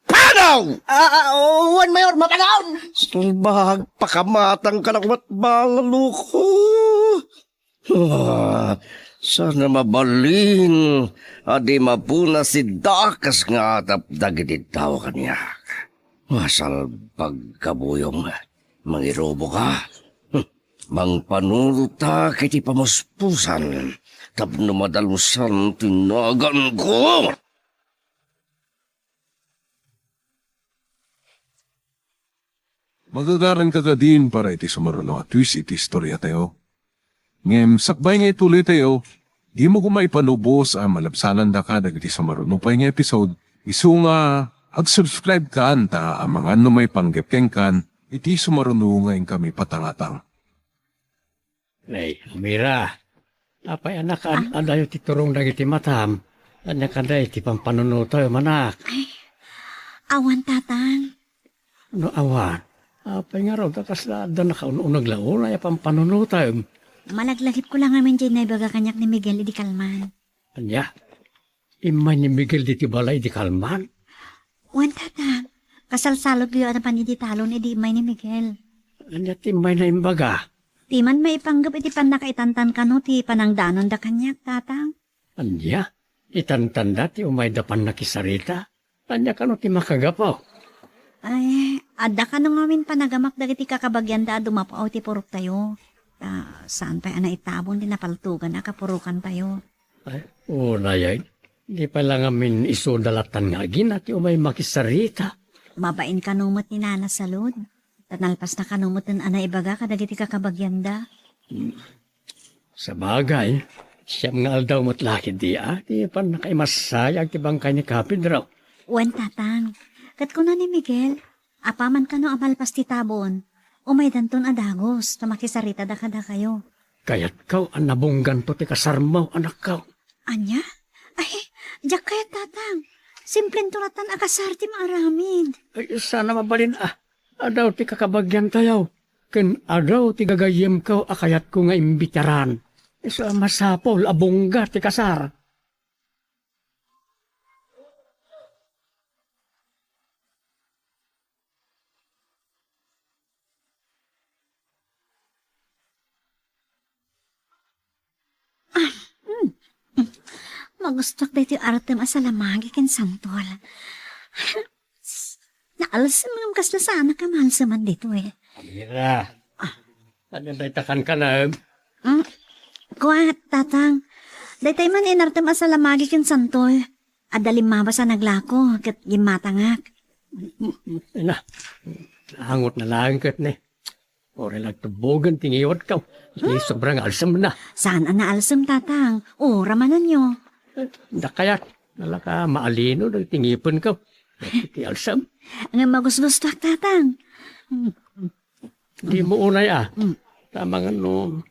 Panaw! Ah, ah, wen, Mayor, mapanaw! Salbag, pakamatangka na kumat, balaloko. Ah, sana mabalin a di mapuna sidakas nga atap dagiti tao kaniak. Masalbag ka, Buyong. Mangirubo ka. Hmm. Mangpanunota iti pamuspusan tapno madalusan ti naganko. Magagaran ka kadin para iti sumaruno a twist iti istoriatayo. Ngem sakbay nga ituloytayo, dimo koma ipalubos a malabsanandaka dagiti sumaruno pay nga episode, isu nga ag-subscribe kan ta amangan no maipanggep kenkan iti sumaruno nga inkami patangatang. Nay, Mira, apay a nakaan-adayo ti turong dagiti matam, ania kadi ti pampanunotayo, manak? Ay, awan, Tatang. No awan, apay ngarud a kasla adda nakaun-uneg la unay a pampanunotem? Malaglagipko la ngamin diay naibaga kaniak ni Miguel idi kalman. Ania? Immay ni Miguel ditoy balay idi kalman? Wen, Tatang. Kasalsalogyo a napan idi talon idi immay ni Miguel. Ania ti immayna imbaga? Diman maipanggep iti pannakaitantan kano ti panangdanonda kaniak, Tatang. Ania? Itantanda ti umayda pannakisarita? Ania kano ti makagapu? Ay, adda kano ngamin panagamak dagiti kakabagianda a dumapu iti puroktayo. Ta saan pay a naitabon ti napaltugan a kapurokantayo. Ay, unay, ay. Di pay la ngamin isuda lattan nga agina ti umay makisarita. Mabain kano met ni Nana Salud. Ta nalpasna kano metten a naibaga kadagiti kakabagianda. Hmm. Sabagay, siam nga aldaw met la ketdi a ti pannakaimassayag ti bangkay ni Kapedro. Wen, Tatang. Ket kuna ni Miguel, apaman kano a malpas ti tabon, umaydanton a dagus ta makisaritada kadakayo. Kayatko a nabungganto ti kasarmo, anakko. Ania? Ay, diak kayat, Tatang. Simplento lattan a kasar ti maaramid. Ay, sana mabalin a. Adu ti kakabagiantayo, ken adu ti gagayyemko a kayatko nga imbitaran. Isu a masapul a bungga ti kasar. Ah, mm, mm. Magustuak daytoy artem a salamagi ken santol. Naalsem ngem kasla saanak a maalseman ditoy. Mira. Ah. Ania dayta kankanem? Mm. Kua, Tatang. Daytoy man inartem a salamagi ken santol. Adda limmabas a naglako ket gimmatangak. Ina, angot na laeng ket ni. Uray nagtubbogen ti ngiwatko. Iti sobra nga alsemna. Saan a naalsem, Tatang? Ura mananyo. Eh, dakayat. Nalaka maalino dagiti ngipenko. Ti alsem. Ngem magusgustoak, Tatang. Dimo unay a. Mm. Tama nga no,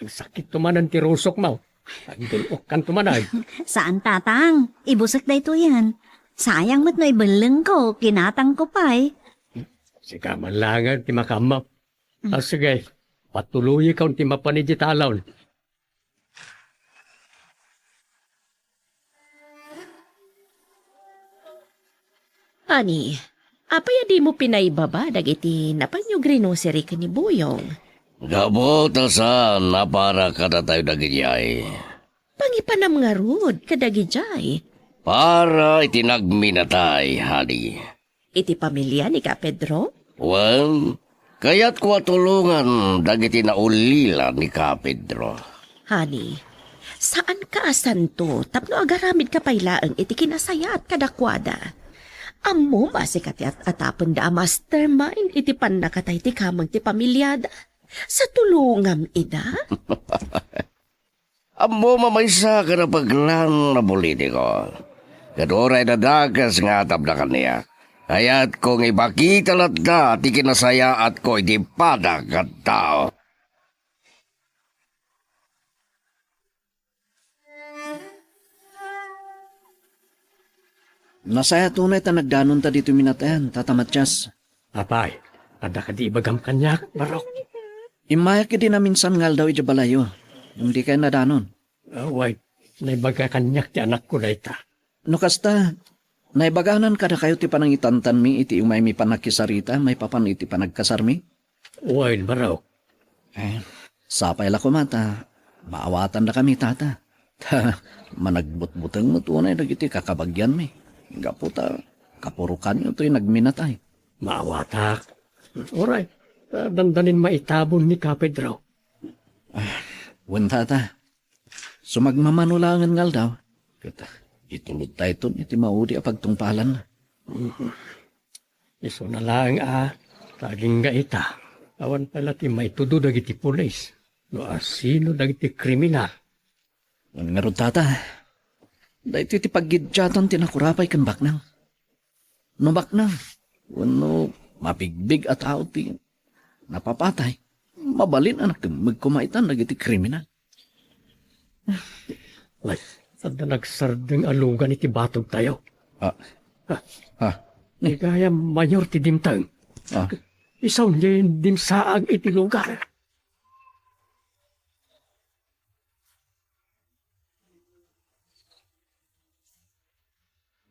agsakit to manen ti rusokmo. Agdul-okkan to manen. Saan, Tatang. Ibusek daytoyen. Sayang met no ibellengko, kinatangko pay. Sika man laengen ti makaammo. Mm. Ah, sige, patuloykayon ti mapan idiay talon. Ani, apay a dimo pinaibaba dagiti napanyo grocery ken ni Buyong? Gapu ta saan a para kadatayo dagidiay. Pangipanam ngarud kadagidiay. Para iti nagminatay, honey. Iti pamilia ni Ka Pedro? Wen, kayatko a tulongan dagiti naulila ni Ka Pedro. Honey, saanka a santo tapno agaramidka pay laeng iti kinasayaat kadakuada. Ammom a sika ti at-atapenda a mastermind iti pannakatay ti kameng ti pamiliada. Sa tulongam ida? Ammom a maysa ken apeklan a politiko. Ket uray nadakes nga atapda kaniak, kayatko nga ipakita lattan ti kinasayaatko iti padak a tao. Nasayaat unay ta nagdanonta ditoy minatayan, Tata Matias. Apay, adda kadi ibagam kaniak, Barok? Immayak idi naminsan nga aldaw idiay balayyo, ngem dikay nadanon. Ah, wen, naibaga kaniak ti anakko dayta. No kasta, naibaganan kadakayo ti panangitantanmi iti umaymi pannakisarita maipapan iti panagkasarmi? Wen, Barok. Eh, sapay la koma ta maawatandakami, Tata. Ta managbutbuteng met unay dagiti kakabagianmi. Gapu ta kapurokanyo toy nagminatay. Maawatak. Uray, ta dandanin maitabon ni Ka Pedro. Ah, wen, Tata. Sumagmamano laengen nga aldaw, ket itulodtayton iti maudi a pagtungpalan. Mhm. Isuna laeng a, ta agingga ita, awan pay la ti maitudo dagiti pulis no asino dagiti kriminal. Wen ngarud, Tata, daytoy ti paggidiatan ti nakurapay ken baknang. No baknang wenno mabigbig a tao ti napapatay, mabalin a nakemmeg koma itan dagiti kriminal. Ay, adda nagsardeng a lugan iti batogtayo. Ah. Ah. Ah. Ni gayam mayor ti dimteng. Ah. Isu diay dimsaag iti lugar.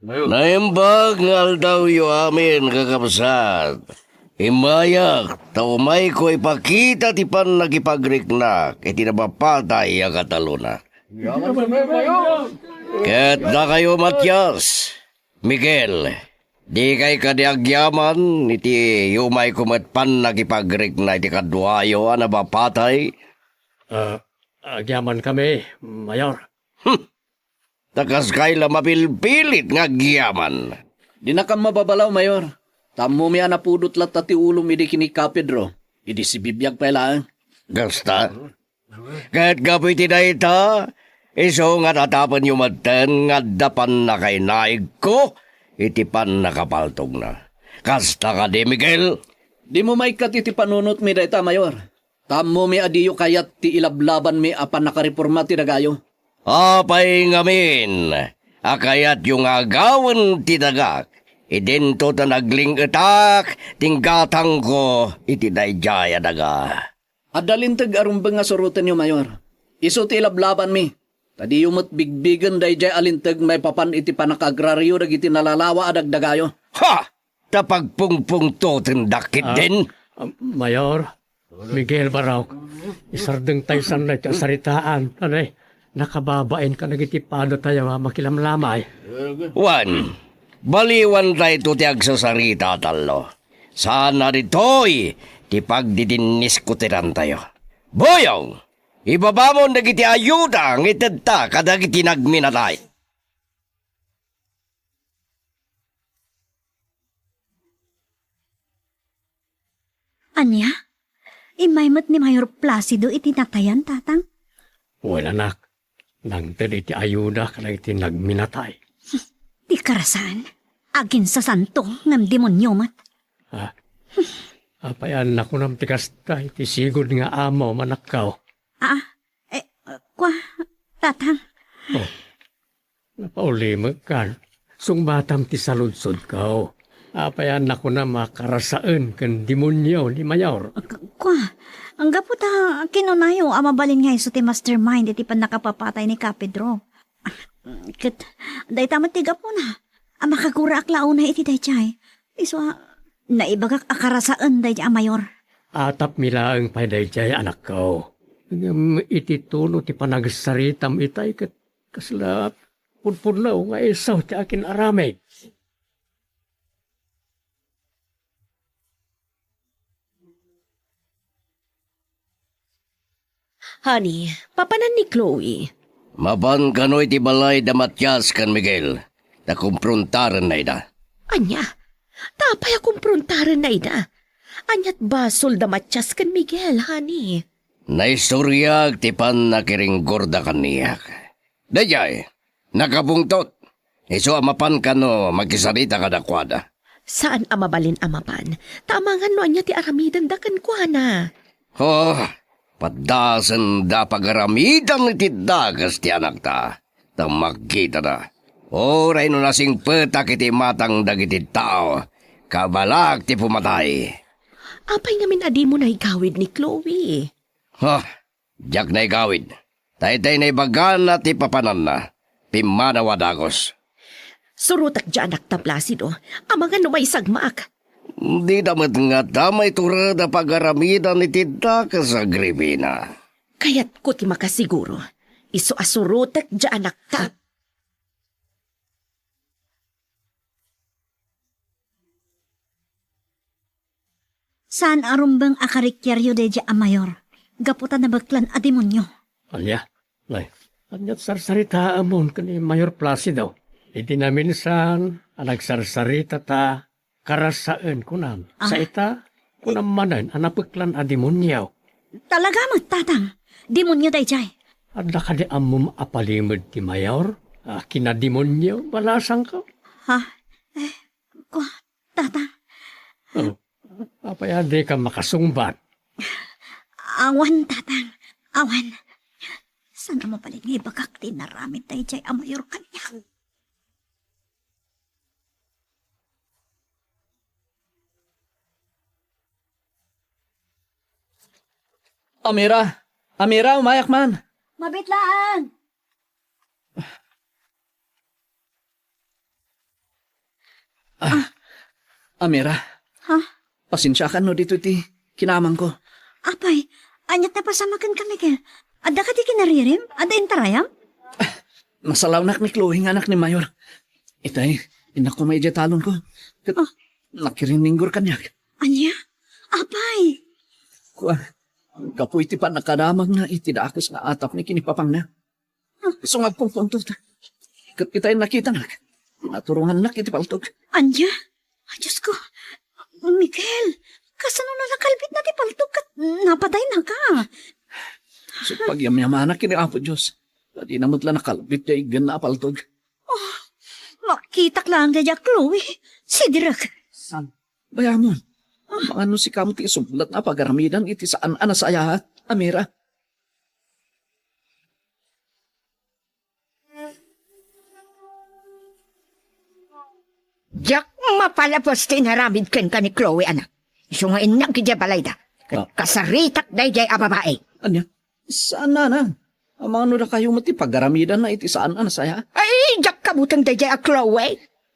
Naimbag nga aldawyo amin, kakabsat. Immayak, ta umayko ipakita ti pannakipagriknak iti napapatay a katalona. Ket dakayo, Matias, Miguel, dikay kadi agyaman iti umayko met pannakipagrikna iti kaduayo a napapatay? Ah, agyamankami, Mayor. Hmm. Ta kaskay la mapilpilit nga agyaman. Dinakam mababalaw, Mayor. Ta ammomi a napudot latta ti ulom idi ken ni Ka Pedro, idi sibibiag pay laeng. Kasta? Ket gapu iti dayta, isu nga tatapenyo metten nga adda pannakainaigko iti pannakapaltogna. Kasta kadi, Miguel? Dimo maikkat iti panunotmi dayta, Mayor. Ta ammomi a diyo kayat ti ilablabanmi a pannakareporma ti dagayo. Apay ngamin a kayatyo nga agawen ti dagak, idinto ta nagling-etak ti inggatangko iti daydiay a daga? Adda linteg a rumbeng a surotenyo, Mayor. Isu ti ilablabanmi, ta diyo met bigbigen daydiay a linteg maipapan iti pannakaagraryo dagiti nalalawa a dagdagayo. Ha! Ta pagpungpungtotendak ketdin. Ah, Mayor, Miguel Barok, isardengtayo san daytoy a saritaan. Anay, nakababain kadagiti padatayo a makilamlamay. Wen, baliwan daytoy ti agsasarita, Tallo. Saan a ditoy ti pagdidinniskutirantayo. Buyong, ibabamon dagiti ayuda nga itedta kadagiti nagminatay. Ania? Immay met ni Mayor Placido iti natayan, Tatang? Wen, anak. Nangted iti ayuda kadagiti nagminatay. Ti karasan, aginsasanto ngem demonio met. Ah, apay a nakunam ti kasta iti sigud nga amom, anakko? Ah, eh, kua, Tatang. Oh, napaulimekkan. Sungbatam ti saludsodko. Apay a nakunam a karasaen ken demonio ni Mayor? K-, kua, gapu ta kinunayo a mabalin nga isu ti mastermind iti pannakapapatay ni Ka Pedro. Ket dayta met ti gapuna a makaguraak la unay iti daydiay. Isu a naibagak a karasaen daydiay a Mayor. Atapmi laeng pay daydiay, anakko. Ngem iti tulo ti panagsaritam itay ket kasla pudpudno nga isu ti akin-aramid. Honey, papanan ni Chloe? Mapan kano iti balay da Matias ken Miguel, ta kumprontarenna ida. Ania? Ta apay a kumprontarenna ida? Ania't basol da Matias ken Miguel, honey? Naistoriak ti pannakiringgorda kaniak. Daydiay, nakabungtot. Isu a mapan kano makisarita kadakuada. Saan a mabalin a mapan, ta amangan no ania ti aramidenda kenkuana. Oh, padasenda pagaramidan iti dakes ti anakta. Ta makkitada, uray no nasingpetak iti imatang dagiti tao, kabalak ti pumatay. Apay ngamin a dimo naigawid ni Chloe? Ha, diak naigawid. Daytay naibagana ti papananna. Pimmanaw a dagus. Surotek ti anakta, Placido. Amangan no maisagmak. Dida met ngata maiturod a pagaramidan iti dakes, Agripina. Kayatko ti makasiguro. Isu a surotek ti anakta. Saan a rumbeng a karikiaryo daydiay a mayor, gapu ta nabeklan a demonio. Ania? Nay, ania ti sarsaritaamon ken ni Mayor Placido? Idi naminsan a nagsarsarita ta karasaen, kunam. Ah. Sa ita, kunam manen a nabeklan a demonio. Talaga met, Tatang. Demonio daydiay. Adda kadi ammom a palimed ti mayor a kinademonio, balasangko? Ha? Eh, ku-, Tatang. Oh, apay a dika makasungbat? Awan, Tatang. Awan. Saan a mabalin nga ibagak ti inaramid daydiay a mayor kaniak? Amira! Amira, umayak man! Mabitlaan! Ah, Amira. Ha? Pasensiakan no ditoy ti kinamangko. Apay, ania ti napasamaken ka, Miguel? Adda kadi kinaririm? Adda intarayam? Nasalawnak ni Chloe nga anak ni Mayor. Itay, innak koma idiay talonko. Ket Ah. nakirininggor kaniak. Ania? Apay? Kua, gapu iti pannakadamagna iti dakes nga atap ni kinipapangna. Isu nga agkunkuntot. Ket itay nakitanak, naturongannak iti paltog. Ania? Ay, Diosko. Miguel, kasano no nakalbitna ti paltog ket napadaynaka? Isu ti pagyamyamanak ken ni Apo Dios, ta dina met la nakalbit ti iggenna a paltog. Oh, makitak laeng daydiay a Chloe. Sidirek. San? Bayamon. Amangan no sika met ti isublatna a pagaramidan iti saan a nasayaat, Amira. Diak mapalabas ti inaramid kenka ni Chloe, anak. Isu nga innak idiay balayda. Ket Ah. kasaritak daydiay a babai. Ania? Saan, Nanang. Amangan no dakayo met ti pagaramidanna iti saan a nasayaat. Ay, diak kabuteng daydiay a Chloe.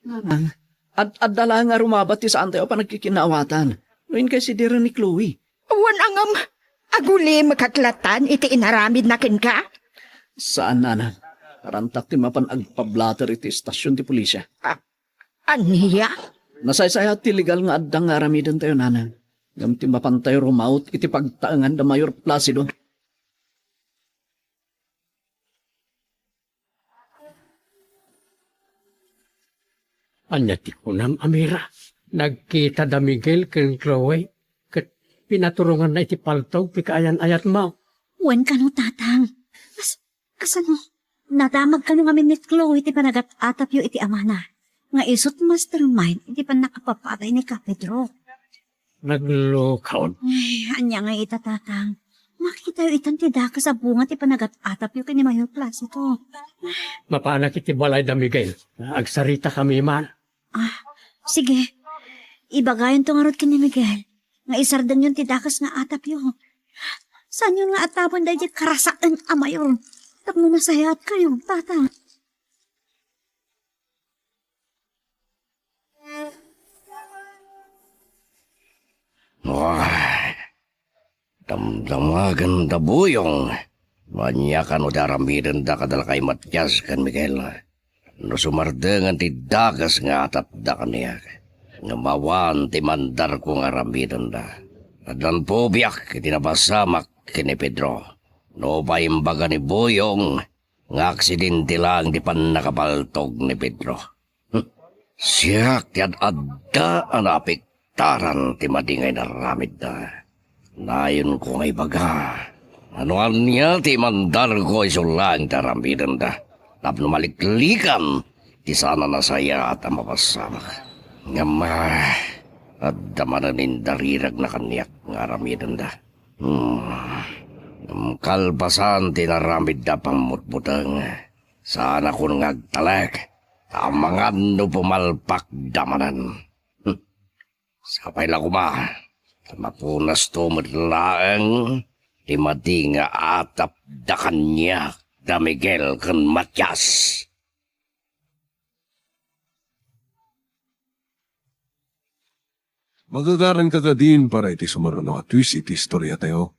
Nanang, ad-, adda laeng nga rumabat ti saantayo a panagkikinaawatan. No inkay sidiren ni Chloe. Wen a ngem, agulimekak latan iti inaramidna kenka? Saan, Nanang. Karantak ti mapan agpablater iti estasion ti pulisia. Ah, ania? Nasaysayaat ti legal nga adda nga aramidentayo, Nanang. Ngem ti mapantayo rumaut iti pagtaengan da Mayor Placido. Ania ti kunam, Amira? Nagkita da Miguel ken Chloe, ket pinaturonganna iti paltog ti kaayan-ayatmo. Wen kano, Tatang. Kas-, kasano? Nadamag kano ngamin ni Chloe ti panagat-atapyo iti amana, nga isut mastermind iti pannakapapaday ni Ka Pedro. Naglukaw. Ay, ania nga ita, Tatang? Makitayo itan ti dakes a bunga ti panagat-atapyo ken ni Mayor Placido. Mapanak iti balay da Miguel. Agsaritakami man. Ah, sige. Ibagayonto ngarud ken ni Miguel nga isardengyon ti dakes nga atapyo. Saanyon nga ataben daydiay karasaen a mayor tapno nasayaatkayo, Tatang? Ay, damdamagen da Buyong. Ania kano ti aramidenda kada lakay Matias ken Miguel? No sumardengen ti dakes nga atapda kaniak, ngem awan ti mandarko nga aramidenda. Addan pubiak iti napasamak ken ni Pedro. Nupay imbaga ni Buyong, nga aksidente laeng ti pannakapaltog ni Pedro. Hm. Siak ti ad-adda a naapektaran ti madi nga inaramidda. Nayonko nga ibaga, No ania ti imandarko isu laeng ti aramidenda tapno maliklikan ti saan a nasayaat a mapasabak. Ngem, ah, adda manen indariragna kaniak nga aramidenda. Hmm. Ngem kalpasan ti inaramidda a pammutbuteng, saanakon nga agtalek, ta amangan no pumalpakda manen. Hmm. Sapay la koma, ta mapunasto met laeng ti madi nga atapda kaniak da Miguel ken Matias. Magagaranka kadin para iti sumaruno a twist iti istoriatayo.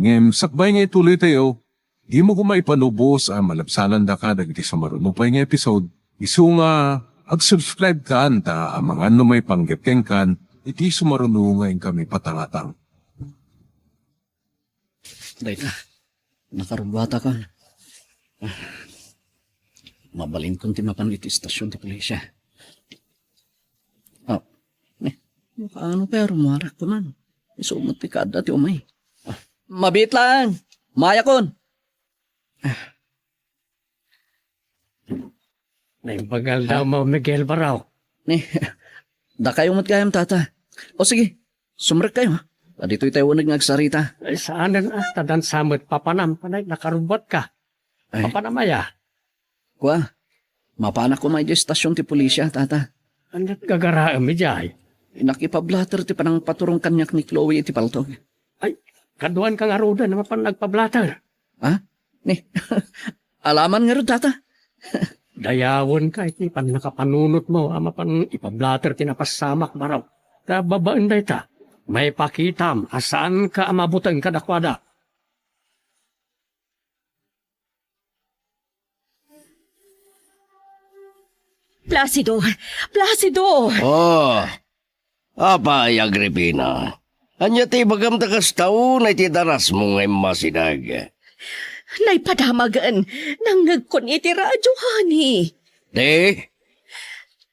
Ngem sakbay nga ituloytayo, dimo koma ipalubos a malabsanandaka dagiti sumaruno pay nga episode, isu nga ag-subscribe kan ta amangan no maipanggep kenkan iti sumaruno nga inkami patangatang. Dayta, nakarubuatakon. Mabalinkon ti mapan iti istasyon ti pulisya. Ah, ni, no kaano kaya rumuarak ko man? Isu met ti kaadda ti umay. Ah, mabiit laeng. Mayakon. Ah. Naimbag nga aldaw, Ma'am Miguel Barao. Ni, dakayo met gayam, Tata. O sige, sumrekkayo, ha? Aditoy tayo uneg nga agsarita. Ay, saanen, ah, ta dansa met papanam, panay, nakarubuatka. Ay. Papanam aya? Kua, mapanak koma idiay istasyon ti pulisya, Tata. Ania ti gagaraem idiay? Innak ipablater ti panangpaturong kaniak ni Chloe iti paltog. Ay, kaduanka ngaruden a mapan nagpablater. Ha? Ni, alaman ngarud, Tata? Dayawenka iti pannakapanunotmo a mapan ipablater ti napasamak, Barao. Ta babaen dayta, maipakitam a saanka a mabuteng kadakuada. Placido! Placido! Oh, apay, Agripina? Ania ti ibagam ta kasta unay ti darasmo nga immasideg? Naipadamagen, nangngegkon iti radyo, honey. Di?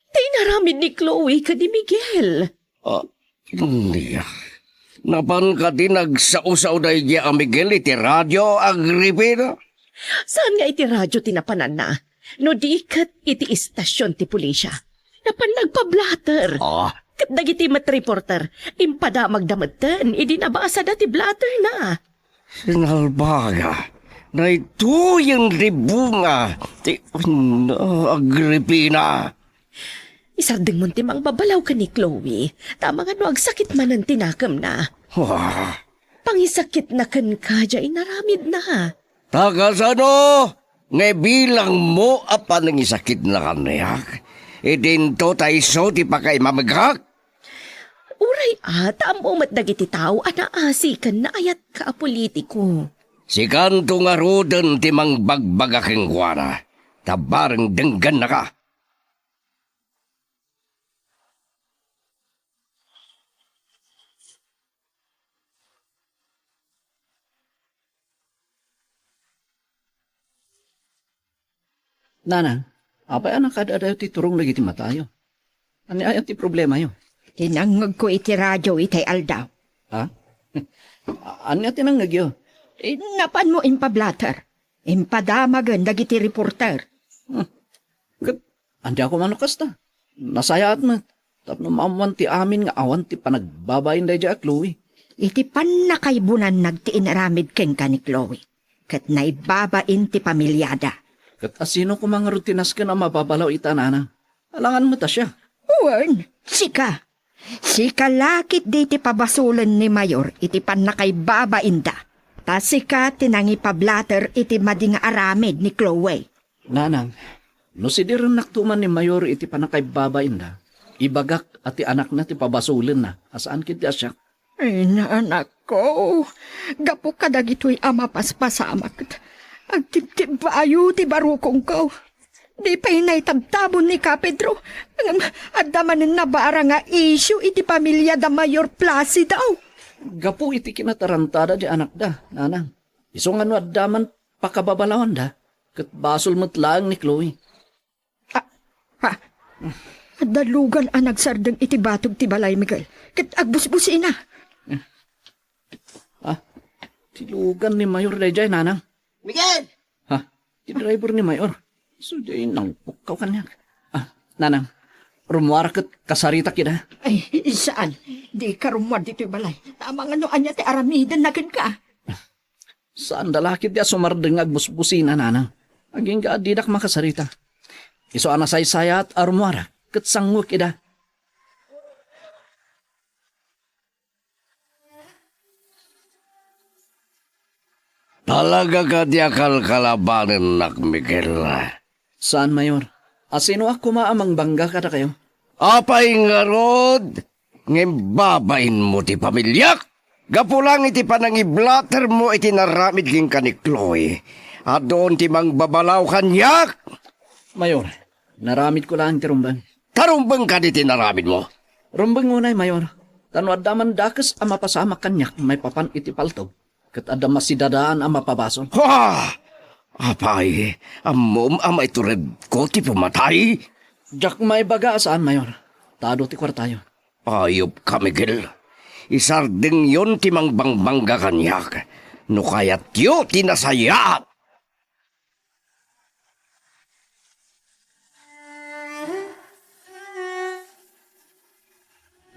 Ti inaramid ni Chloe ken ni Miguel. Ah, ania? Napan kadi nagsao-sao daydiay a Miguel iti radyo, Agripina? Saan nga iti radyo ti napananna? No di ket iti istasyon ti pulisya. Napan nagpablater. Ah. Ket dagiti met reporter, impadamagda metten idi nabasada ti blaterna. Sinalbaga, daytoyen ti bunga ti, Agripina. Isardengmon ti mangbabalaw ken ni Chloe, ta amangan no agsakit manen ti nakemna. Wah. Pangisakitna kenka diay inaramidna. Ta kasano nga ibilangmo a panangisakitna kaniak? Idinto ta isu ti pakaimamegak? Uray a, ta ammo met dagiti tao a naasi ken naayatka a politiko. Sikanto ngaruden ti mangbagbaga kenkuana, ta bareng denggennaka. Nanang, apay a nakaad-adayo ti turong dagiti matayo? Ania aya ti problemayo? Ti nangngegko iti radio itay aldaw. Ha? Ania ti nangngegyo? Eh, napanmo impablater. Impadamagen dagiti reporter. Hmm. Ket, ania koma no kasta? Nasayaat met, tapno maammoan ti amin nga awan ti panagbabain daydiay a Chloe. Iti pannakaibunannag ti inaramid kenka ni Chloe, ket naibabain ti pamiliada. Ket asino koma ngarud ti nasken a mababalaw ita, nanang? Alangan met a siak. Wen, sika. Sika la ketdi ti pabasolen ni Mayor iti pannakaibabainda. Ta sika ti nangipablater iti madi nga aramid ni Chloe. Nanang, no sidirennakto man ni Mayor iti pannakaibabainda, ibagak a ti anakna ti pabasolenna, a saan ketdi a siak. Ay, naanakko, gapu kadagitoy a mapaspasamak, agtibtibbayo ti barukongko. Di pay naitabtabon ni Ka Pedro, ngem adda manen nabara nga isyu iti pamiliada Mayor Placido. Gapu iti kinatarantada ti anakda, nanang. Isu nga no adda man pakababalawanda, ket basol met laeng ni Chloe. Ah, ha? Adda lugan a nagsardeng iti batog ti balay, Miguel, ket agbusbusina. Ah, Silugan ni Mayor daydiay, Nanang. Miguel! Ha? Ti driver ni Mayor. Isu diay nangpukkaw kaniak. Ah, Nanang, rummuara ket kasaritak ida. Ay, saan. Dika rummuar ditoy balay. Amangan no ania ti aramidenna kenka. Saan da la ketdi a sumardeng nga agbusbusina, Nanang. Agingga a didak makasarita. Isu a nasaysayaat a rummuara, ket sanguek ida. Talaga kadi a kalkalabanennak, Miguel? Saan, Mayor. Asinoak koma a mangbangga kadakayo? Apay ngarud, ngem babainmo ti pamiliak? Gapu lang iti panangiblatermo iti naramid kenka ni Chloe, adun ti mangbabalaw kaniak? Mayor, naramidko laeng ti rumbeng. Ta rumbeng kadi ti naramidmo? Rumbeng unay, Mayor. Ta no adda man dakes a mapasamak kaniak maipapan iti paltog, ket adda masidadaan a mapabasol. Ha! Apay, ammom a maituredko ti pumatay? Diak maibaga a saan, Mayor. Ta adu ti kuartayo. Ayupka, Miguel. Isardengyon ti mangbangbangga kaniak no kayatyo ti nasayaat.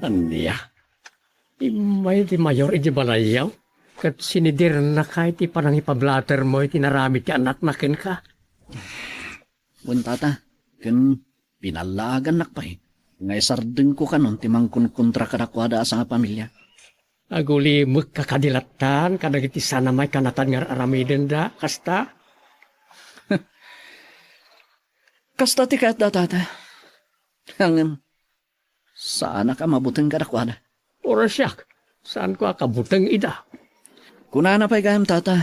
Ania? Immay ti Mayor iti balayyo, ket sinidirnaka iti panangipablatermo iti naramid ti anakna kenka. Wen, Tata, ken pinallaagannak pay nga isardengko kanon ti mangkonkontra kadakuada a sangapamilia. Agulimekka kadi lattan kadagiti saan a maikanatan nga ar-aramidenda kasta? Kasta ti kayatda, Tata. Ngem, saanak a mabuteng kadakuada. Uray siak, saanko a kabuteng ida. Kunana pay gayam, Tata,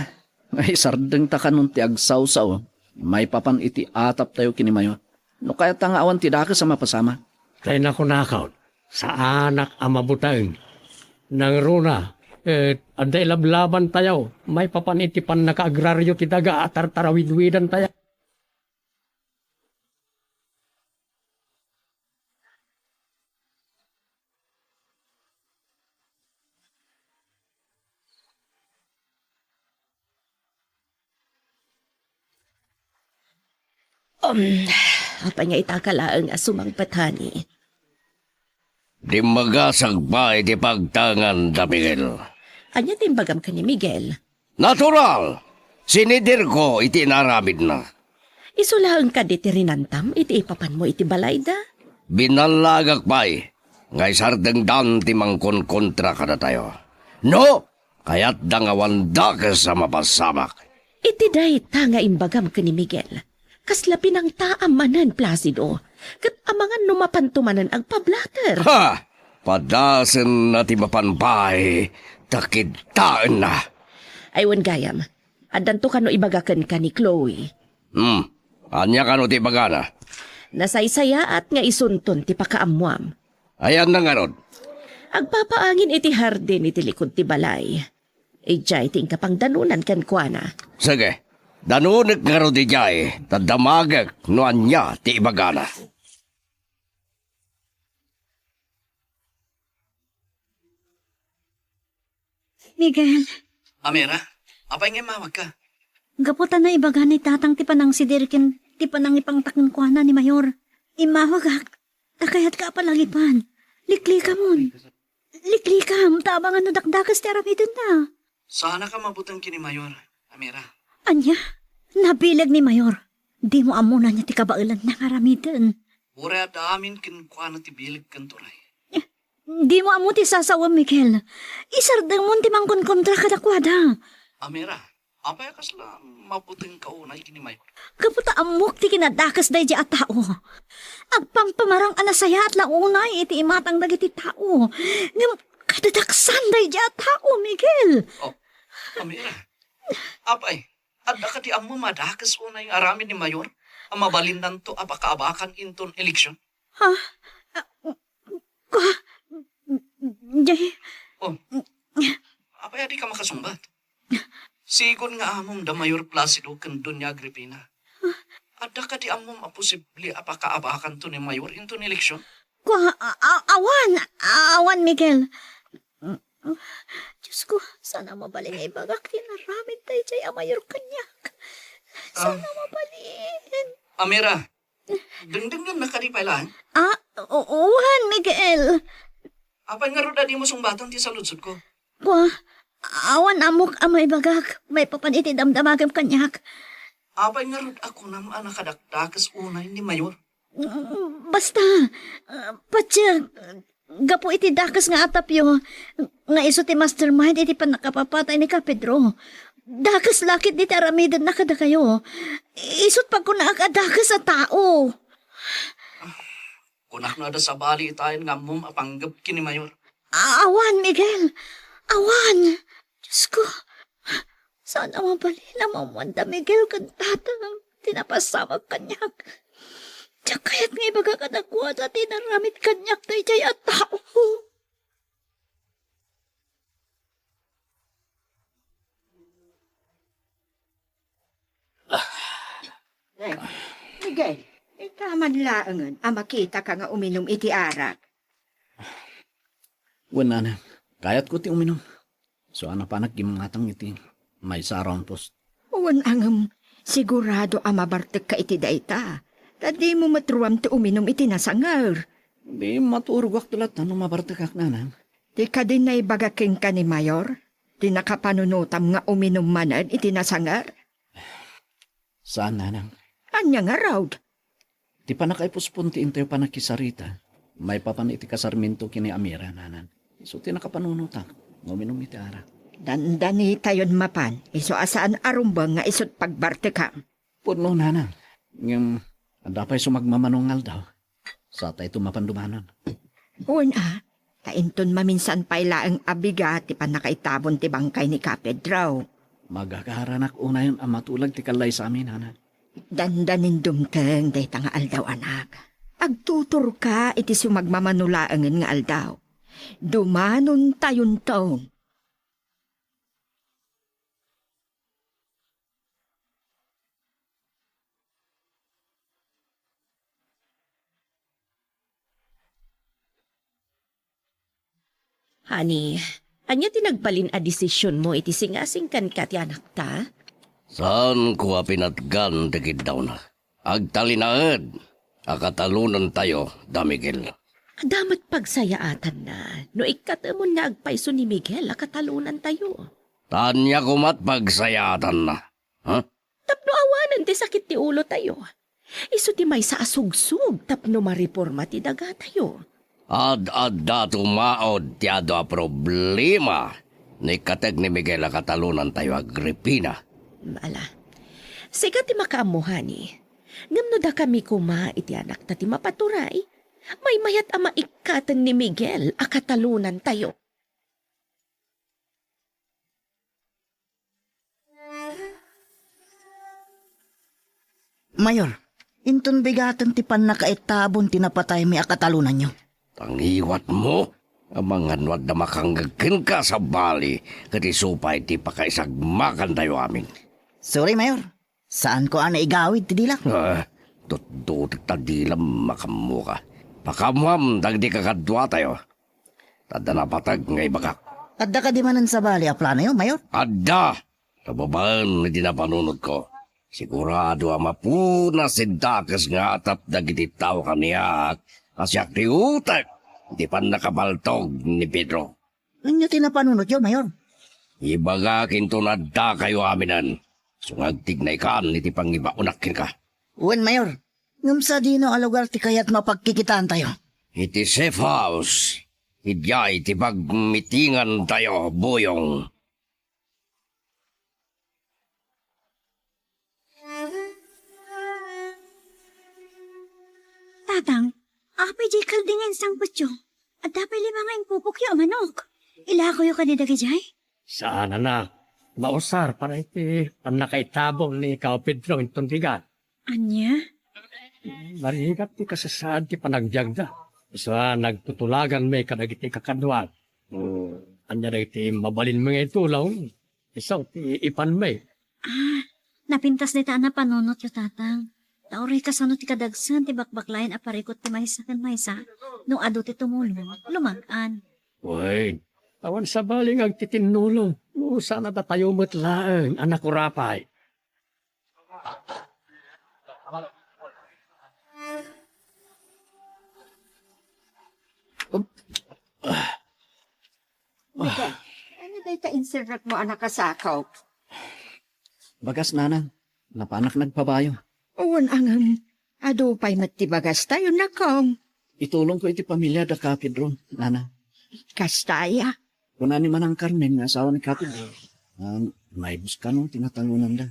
nga isardengta kanon ti agsawsaw maipapan iti ataptayo ken ni Mayor. No kayatta nga awan ti dakes a mapasamak. Tay nakunakon, saanak a mabuteng. Nangruna, ket adda ilablabantayo maipapan iti pannakaagraryo ti daga a tartarawidwidantayo. Um, apay nga ita ka laeng a sumangpet, honey? Dimmagasagpa iti pagtanganda, Miguel. Ania ti imbagam ken ni Miguel? Natural! Sinidirko iti inaramidna. Isu laeng kadi ti rinantam iti ipapanmo iti balayda? Binallagak pay nga isardengdan ti mangkonkontra kadatayo. No, kayatda nga awan dakes a mapasamak. Iti dayta nga imbagam ken ni Miguel, kasla pinangtaam manen, Placido, ket amangan no mapanto manen agpablater. Ha! Padasenna ti mapan pay ta kidtaenna. Ay wen gayam, addanto kano ibaga kenka ni Chloe. Hmm, ania kano ti ibagana? Nasaysayaat nga isunton ti pakaammoam. Ayanna ngarud? Agpapaangin iti hardin iti likud ti balay. Idiay ti inka pangdanunan kenkuana. Sige, danunek ngarud idiay, ta damagek no ania ti ibagana. Miguel. Amira, apay nga immawagka? Gapu ta naibaga ni Tatang ti panangsidir ken ti panangipangta kenkuana ni Mayor. Immawagak, ta kayatka a palagipan. Liklikamon. Liklikam, ta amangan no dakdakes ti aramidenna. Saanaka mabuteng ken ni Mayor, Amira. Ania? Nabileg ni Mayor. Dimo ammo no ania ti kabaelanna nga aramiden. Uray adda amin kenkuana ti bileg ken turay. Eh, dimo ammo ti sasawem, Miguel. Isardengmon ti mangkonkontra kadakuada. Amira, apay a kasla mabutengka unay ken ni Mayor? Gapu ta ammok ti kinadakes daydi a tao. Agpampamarang a nasayaat la unay iti imatang dagiti tao. Ngem kadadaksan daydi a tao, Miguel. Oh, Amira. Apay, adda kadi ammom a dakes unay nga aramid ni Mayor a mabalinnanto a pakaabakan inton eleksion? Ha? Ah, ka-, di- Oh, apay a dika makasungbat? Sigun nga amom da Mayor Placido ken Doña Agripina. Adda kadi ammom a posible a pakaabakanto ni Mayor inton eleksion? Kua, a-, a-, awan, awan, Miguel. Ah, Diyos ko, saan a mabalin nga ibagak ti inaramid daydiay a mayor kaniak. Saan a mabalin? Amira, dengdengngennaka di pay laeng? Ah, o-, wen, Miguel. Apay ngarud a dimo sungbatan ti saludsodko? Kua, awan ammok a maibagak maipapan iti damdamagem kaniak. Apay ngarud a kunam a nakadakdakes unay ni Mayor? Mm, basta, ah, patse, gapu iti dakes nga atapyo, nga isu ti mastermind iti pannakapapatay ni Ka Pedro. Dakes la ketdi ti aramidenna kadakayo. Isu't pagkunaak a dakes a tao. Kunak no adda sabali itaen nga ammom a panggep ken ni Mayor. Awan, Miguel. Awan. Diyos ko. Saan a mabalin a maammoanda, Miguel, ken tatang ti napasamak kaniak. Diak kayat nga ibaga kadakuada ti inaramid kaniak daydiay a tao. Eh, Miguel, ita man laengen a makitaka nga uminum iti arak. Wen, nanang, kayatko ti uminum. Saan a panak gimmatang iti maysa a round post. Wen, ngem, sigurado a mabartekka iti dayta. Ta dimo met ruam ti uminum iti nasanger. Di maturogak ti latta no mabartekak, nanang. Ti kadi naibaga kenka ni Mayor, ti nakapanunotam nga uminum manen iti nasanger? Saan, nanang. Ania ngarud? Ti pannakaipuspon ti intayo pannakisarita, maipapan iti kasarminto ken ni Amira, nanang. Isu ti nakapanunotak nga uminum iti arak. Dandanitayon mapan, isu a saan a rumbeng nga isu't pagbartekam. Pudno, nanang. Ngem, adda pay sumagmamano nga aldaw. Satayto mapan dumanon. Wen a, ta inton maminsan pay laeng a bigat ti pannakaitabon ti bangkay ni Ka Pedro. Magagaranak unayen a matulag ti kallaysami, nanang. Dandanin dumteng dayta nga aldaw, anak. Agtuturka iti sumagmamano laengen nga aldaw. Dumanontayonton. Honey, ania ti nagbalin a desisionmo iti singasingkanka ti anakta? Saanko a pinatgan ti kiddawna. Agtalinaed a katalonantayo da Miguel. Adda met pagsayaatanna no ikkatemon nga agpayso ni Miguel a katalonantayo. Ta ania koma't pagsayaatanna? Ha? Tapno awanen ti sakit ti ulotayo. Isu ti maysa a sugsog tapno mareporma ti dagatayo. Ad-adda tumaud ti adu a problema no ikkateg ni Miguel a katalonantayo, Agripina. Ala, sika ti makaammo, honey. Ngem no dakami koma iti anakta ti mapaturay, maymayat a maikkaten ni Miguel a katalonantayo. Mayor, inton bigaten ti pannakaitabon ti napataymi a katalonanyo. Tangiwatmo, amangan no adda makangngeg kenka a sabali, ket isu pay ti pakaisagmakantayo amin. Sorry, Mayor. Saanko a naigawid ti dilak. Ah, tuttutek ta dilam makaammoka. Pakaammoam dagiti kakaduatayo. Adda napateg nga ibagak. Adda kadi manen sabali a planoyo, Mayor? Adda! Ta babaen iti napanunotko, sigurado a mapunas ti dakes nga atap dagiti tao kaniak a siak ti utek iti pannakabaltog ni Pedro. Ania ti napanunotyo, Mayor? Ibagak inton addakayo aminen, isu nga agtignaykan iti pangibaonak kenka. Wen, Mayor. Ngem sadino a lugar ti kayatmo a pagkikitaantayo? Iti safe house. Idiay ti pagmitingantayo, Buyong. Tatang, apay diay kaldi nga insangpetyo? Adda pay lima nga impupokyo a manok. Ilakoyo kadi dagidiay? Saan, anak. Mausar para iti pannakaitabon ni Kao Pedro inton bigat. Ania? Narigat ti kasasaad ti panagbiagda. Isu a nagtutulaganmi kadagiti kakaduak. Hmm, ania dagiti mabalinmi nga itulong? Isu ti ipanmi. Ah, napintas dayta a napanunotyo, Tatang. Ta uray kasano ti kadagsen ti bakbaklayan a parikut ti maysa ken maysa, no adu ti tumulong, lumag-an. Wen, Awan sabali nga agtitinnulong, no sana datayo met laeng a nakurapay. Miguel, ania dayta inserrekmo a nakasakop? Bagas, Nana. Napanak nagpabayo. Wen, ngem adu pay met ti bagastayo, nakong. Itulongko iti pamiliada Ka Pedro, Nana. Kasta aya? Kuna ni Manang Carmen nga asawa ni Ka Pedro, a, naibus kano ti natangonanda.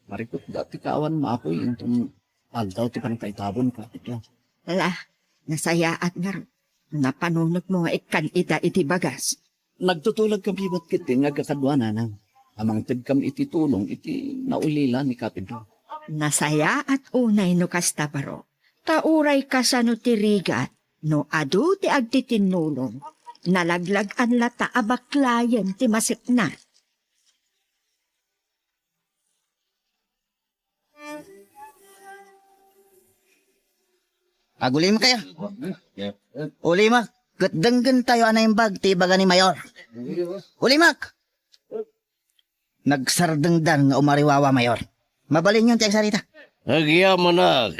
Marikutda ti kaawan maapoy inton aldaw ti pannakaitabon, Ka Pedro. Ala, nasayaat ngarud. Napanunotmo nga ikkan ida iti bagas. Nagtutulag kami met ketdi nga agkakadua, Nanang, a mangtedkam iti tulong iti naulila ni Ka Pedro. Nasayaat unay no kasta, baro. Ta uray kasano ti rigat, no adu ti agtitinnulong, nalaglag-an latta a baklayen ti masekna. Agulimkayo. Ulimek, ket denggentayo a naimbag ti ibaga ni Mayor. Ulimek! Nagsardengdan nga umariwawa, Mayor. Mabalinyon ti agsarita. Agyamanak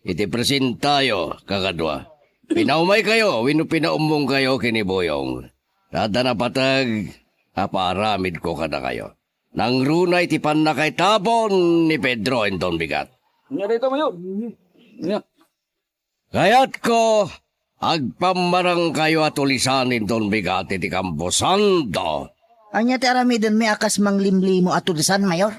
iti presentayo, kakadua. Pinaumaykayo wenno pinaummongkayo ken ni Buyong. Ta adda napateg a paaramidko kadakayo. Nangruna iti pannakaitabon ni Pedro inton bigat. Ania dayta, Mayor? Ania? Kayatko, agpammarangkayo a tulisan inton bigat iti kamposanto. Ania ti aramidenmi a kas manglimlimo a tulisan, Mayor?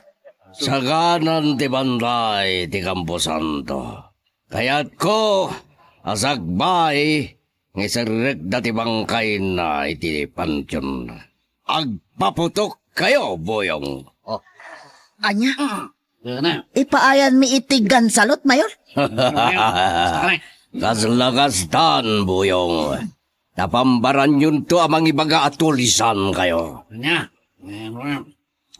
Saganan ti bantay ti kamposanto. Kayatko a sakbay nga iserrekda ti bangkayna iti pantion. Agpaputokkayo, Buyong. Oh. Ania? Ipaayanmi iti gansalot, Mayor? Kasla kastan, Buyong. Napambaranyonto a mangibaga a tulisankayo.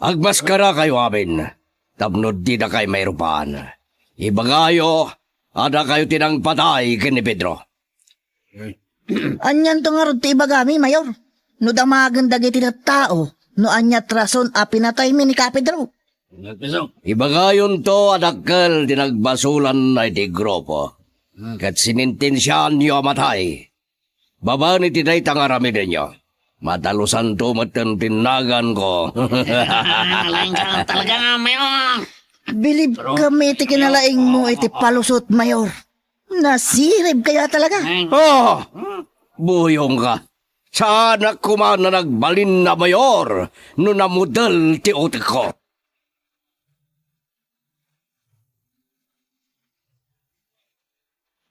Agmaskarakayo amin tapno didakay mairupan. Ibagayo a dakayo ti nangpatay ken ni Pedro. Anianto ngarud ti ibagami, Mayor? No damagen dagiti tattao, no aniat rason a pinataymi ni Ka Pedro? Ibagayonto a dakkel ti nagbasolanna iti grupo, ket sinintensiaanyo a matay. Babaen iti dayta nga aramidenyo, matalusanto metten ti naganko. Laeng ka talaga, Mayor. Bilib kami iti kinalaingmo iti palusot, Mayor. Nasirib kaya talaga? Oh! Buyong ka. Saanak koma a nagbalin a Mayor no namudel ti utekko.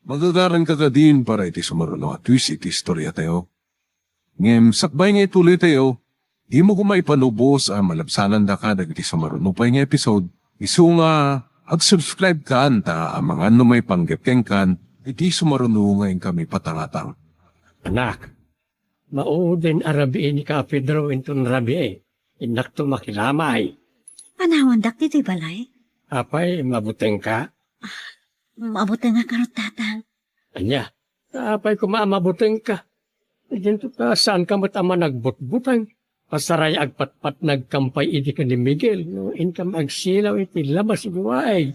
Magagaranka kadin para iti sumaruno a twist iti istoriatayo. Ngem sakbay nga ituloytayo, dimo koma ipalubos a malabsanandaka dagiti sumaruno pay nga episode, isu nga ag-subscribe kan ta amangan no maipanggep kenkan iti sumaruno nga inkami patangatang. Anak, mauden a rabii ni Ka Pedro inton rabii, innakto makiramay. Panawandak ditoy balay. Apay, mabutengka? Mabutengak ngarud, Tatang. Ania? Apay koma a mabutengka? Idinto ta saanka met a managbutbuteng. Pasaray agpatpatnagkam pay idi ken ni Miguel no inkam agsilaw iti labas iti waig.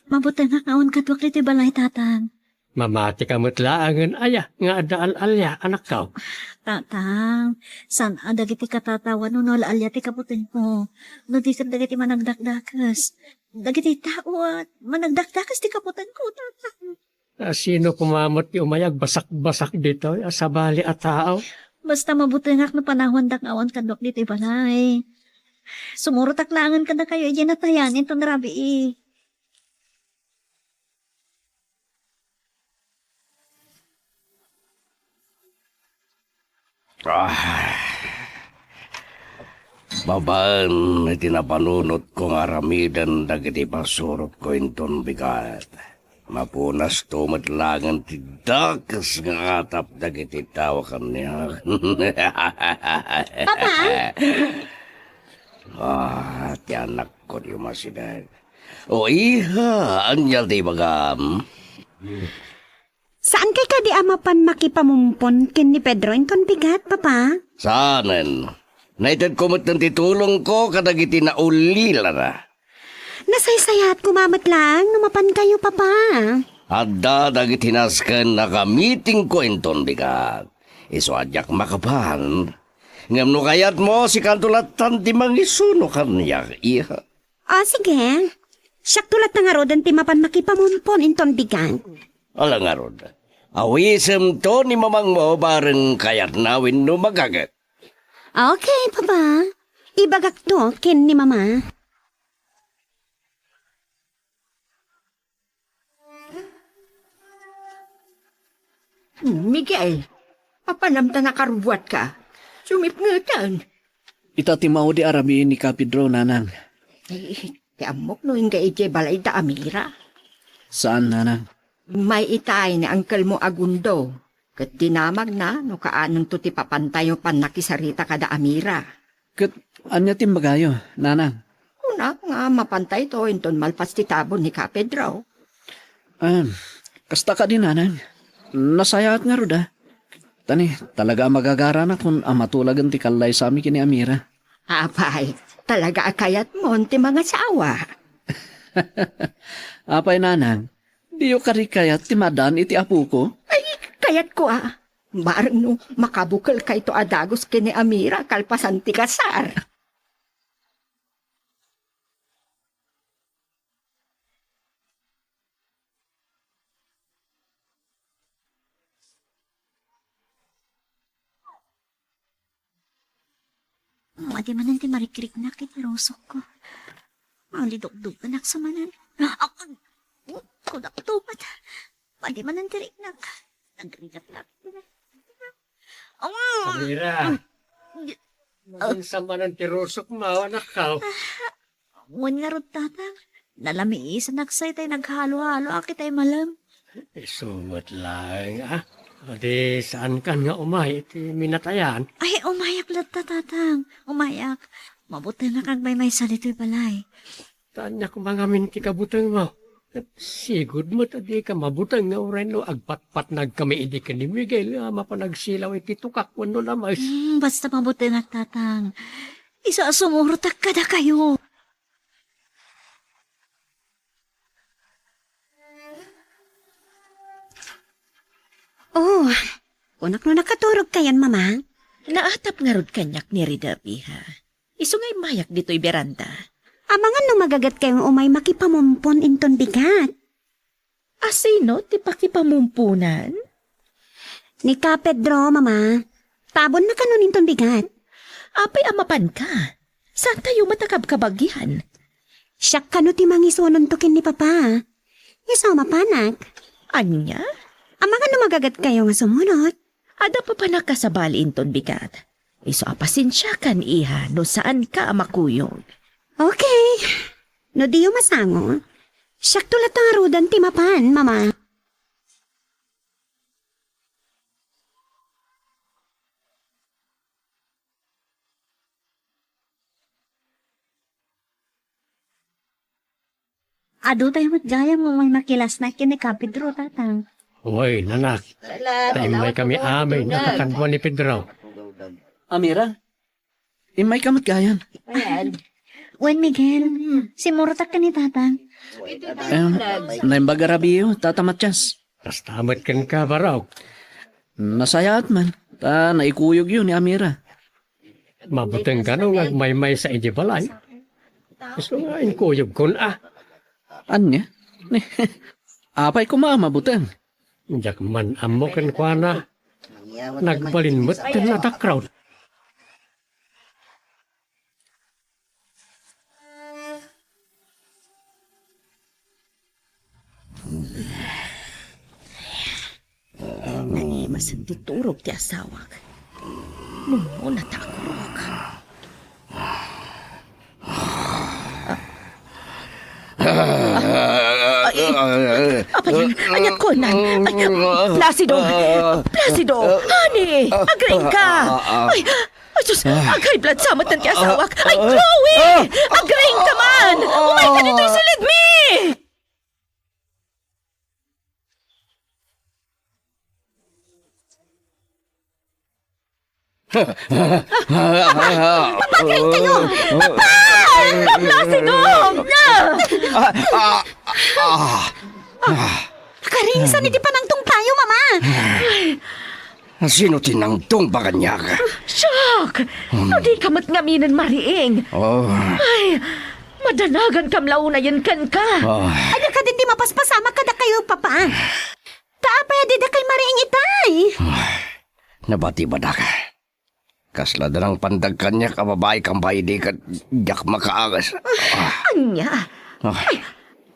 Mabutengak nga awan kaduak ditoy balay, Tatang. Mamatika met laengen aya nga adda al-alia, anakko? Tatang, saan a dagiti katatawa no al-alia ti kabutengko? No di ket dagiti managdakdakes. Dagiti tao a managdakdakes ti kabutengko, Tatang. A, sino koma met ti umay agbasakbasak ditoy a sabali a tao? Basta mabutengak no panawandak nga awan kaduak ditoy balay. Sumurotak laengen kadakayo idiay natayan inton rabii. Ah. Babaen iti napanunotko nga aramiden dagiti pasurotko inton bigat, mapunasto met laengen ti dakes nga atap dagiti tao kaniak. Papa? Ah, ti anakko ti umasideg. O iha, ania ti ibagam? Saankay kadi a mapan makipamumpon ken ni Pedro inton bigat, Papa? Saanen. Naitedko metten ti tulongko kadagiti naulilana. Nasaysayaat koma met laeng no mapankayo, Papa. Adda dagiti nasken a gamitingko inton bigat. Isu a diak makapan. Ngem no kayatmo, sikanto lattan ti mangisuno kaniak, iha. Ah, sige. Siakto latta ngaruden ti mapan makipamumpon inton bigat. Ala ngarud, awisemto ni mamangmo bareng kayatna wenno magaget. Okay, Papa. Ibagakto ken ni Mama. Miguel, apanam ta nakarubbuatka? Sumipngeten. Ita ti maudi a rabii ni Kapedro, Nanang. Ay, ti ammok no ingga idiay balay da Amira. Saan, Nanang? Immay itay ni angkelmo a Gundo, ket dinamagna no kaanonto ti papantayo pannakisarita kada Amira. Ket ania ti imbagayo, Nanang? Kunak nga mapantayto inton malpas ti tabon ni Kapedro. Ah, kasta kadi, Nanang. Nasayaat ngarud, a. Tani, talaga a magagaranak kun a matulagen ti kallaysami ken ni Amira. Apay, talaga a kayatmon ti mangasawa. Apay, Nanang, diyo kadi kayat ti madan iti apoko? Ay, kayatko a. Bareng no makabukelkayto a dagus ken ni Amira kalpasan ti kasar. Madi manen ti marikriknak iti rusokko. Mangidukduk anak sa manen. Ak-, kunak tupat. Madi manen ti riknak. Nagrigat lang. Amira. Maginsa manen ti rusokmo, anakko. Wen ngarud, Tatang, nalamiisanak sa itay naghalo-halo a kitay malem. Isu met laeng, a. Di saankan nga umay iti minatayan? Ay, umayak latta, Tatang. Umayak. Mabutengak agmaymaysa ditoy balay. Ania koma ngamin ti kabutengmo? Ket sigud met a dika mabuteng nga uray no agpatpatnagkami idi ken ni Miguel a mapan agsilaw iti tukak wenno lames. Hmm, basta mabutengak, Tatang. Isu a sumurotak kadakayo. Oh, kunak no nakaturogkayon, Mama? Naatap ngarud kaniak ni Rida, biha. Isu nga immayak ditoy beranda. Amangan no magagetkayo nga umay makipamumpon inton bigat. A sino ti pakipamumponan? Ni Ka Pedro, Mama. Tabonna kano inton bigat. Apay a mapanka? Saantayo met a kabkabagian? Siak kano ti mangisunonto ken ni Papa. Isu a mapanak. Ania? Amangan no magagetkayo nga sumunot. Adda papanak a sabali inton bigat. Isu a pasensiakan, iha, no saanka a makuyog. Okay. No diyo masango, siakto latta ngaruden ti mapan, Mama. Adu tayo met gayam nga umay makilasnak ken ni Ka Pedro, Tatang. Wen, anak. Ta immaykami amin a kakaduan ni Pedro. Amira, immayka met gayam. Wen, Miguel, simurotak ken ni Tatang. Em, naimbag a rabiiyo, Tata Matias. Kasta met kenka, barok. Nasayaat man, ta naikuyogyo ni Amira. Mabuteng kano nga agmaymaysa idiay balay? Isu nga inkuyogkon a. Ania? Apay koma a mabuteng? Diak man ammo kenkuana. Nagbalin met ti natakrot. Naimasen ti turog ti asawak. Nunnuna ta akurok. Ay, ay, apayan, ania kunan? Ay, Placido! Placido! Honey! Agriingka! Ay, ay, sus! Ag-high blood sa met ti asawak! Ay, Chloe! Agriingka man! Umayka ditoy silidmi! Papa, agkayo! Papa! Papa, sidong! Ah, ah, ah, ah. Kariingsan iti panangtongtayo, Mama. Sino ti nangtungpa kaniak? Siak! No di ka met ngaminen mariing. Oh. Ay, madanagankam la unayen kenka. Oh. Ania kadi ti mapaspasamak kadakayo, Papa? Ta apay a didakay mariing itay? Nabatibadak. Kasla danang pandag kaniak a babai kam pay idi ket diak makaagas. Ah. Ania? Ah. Ay,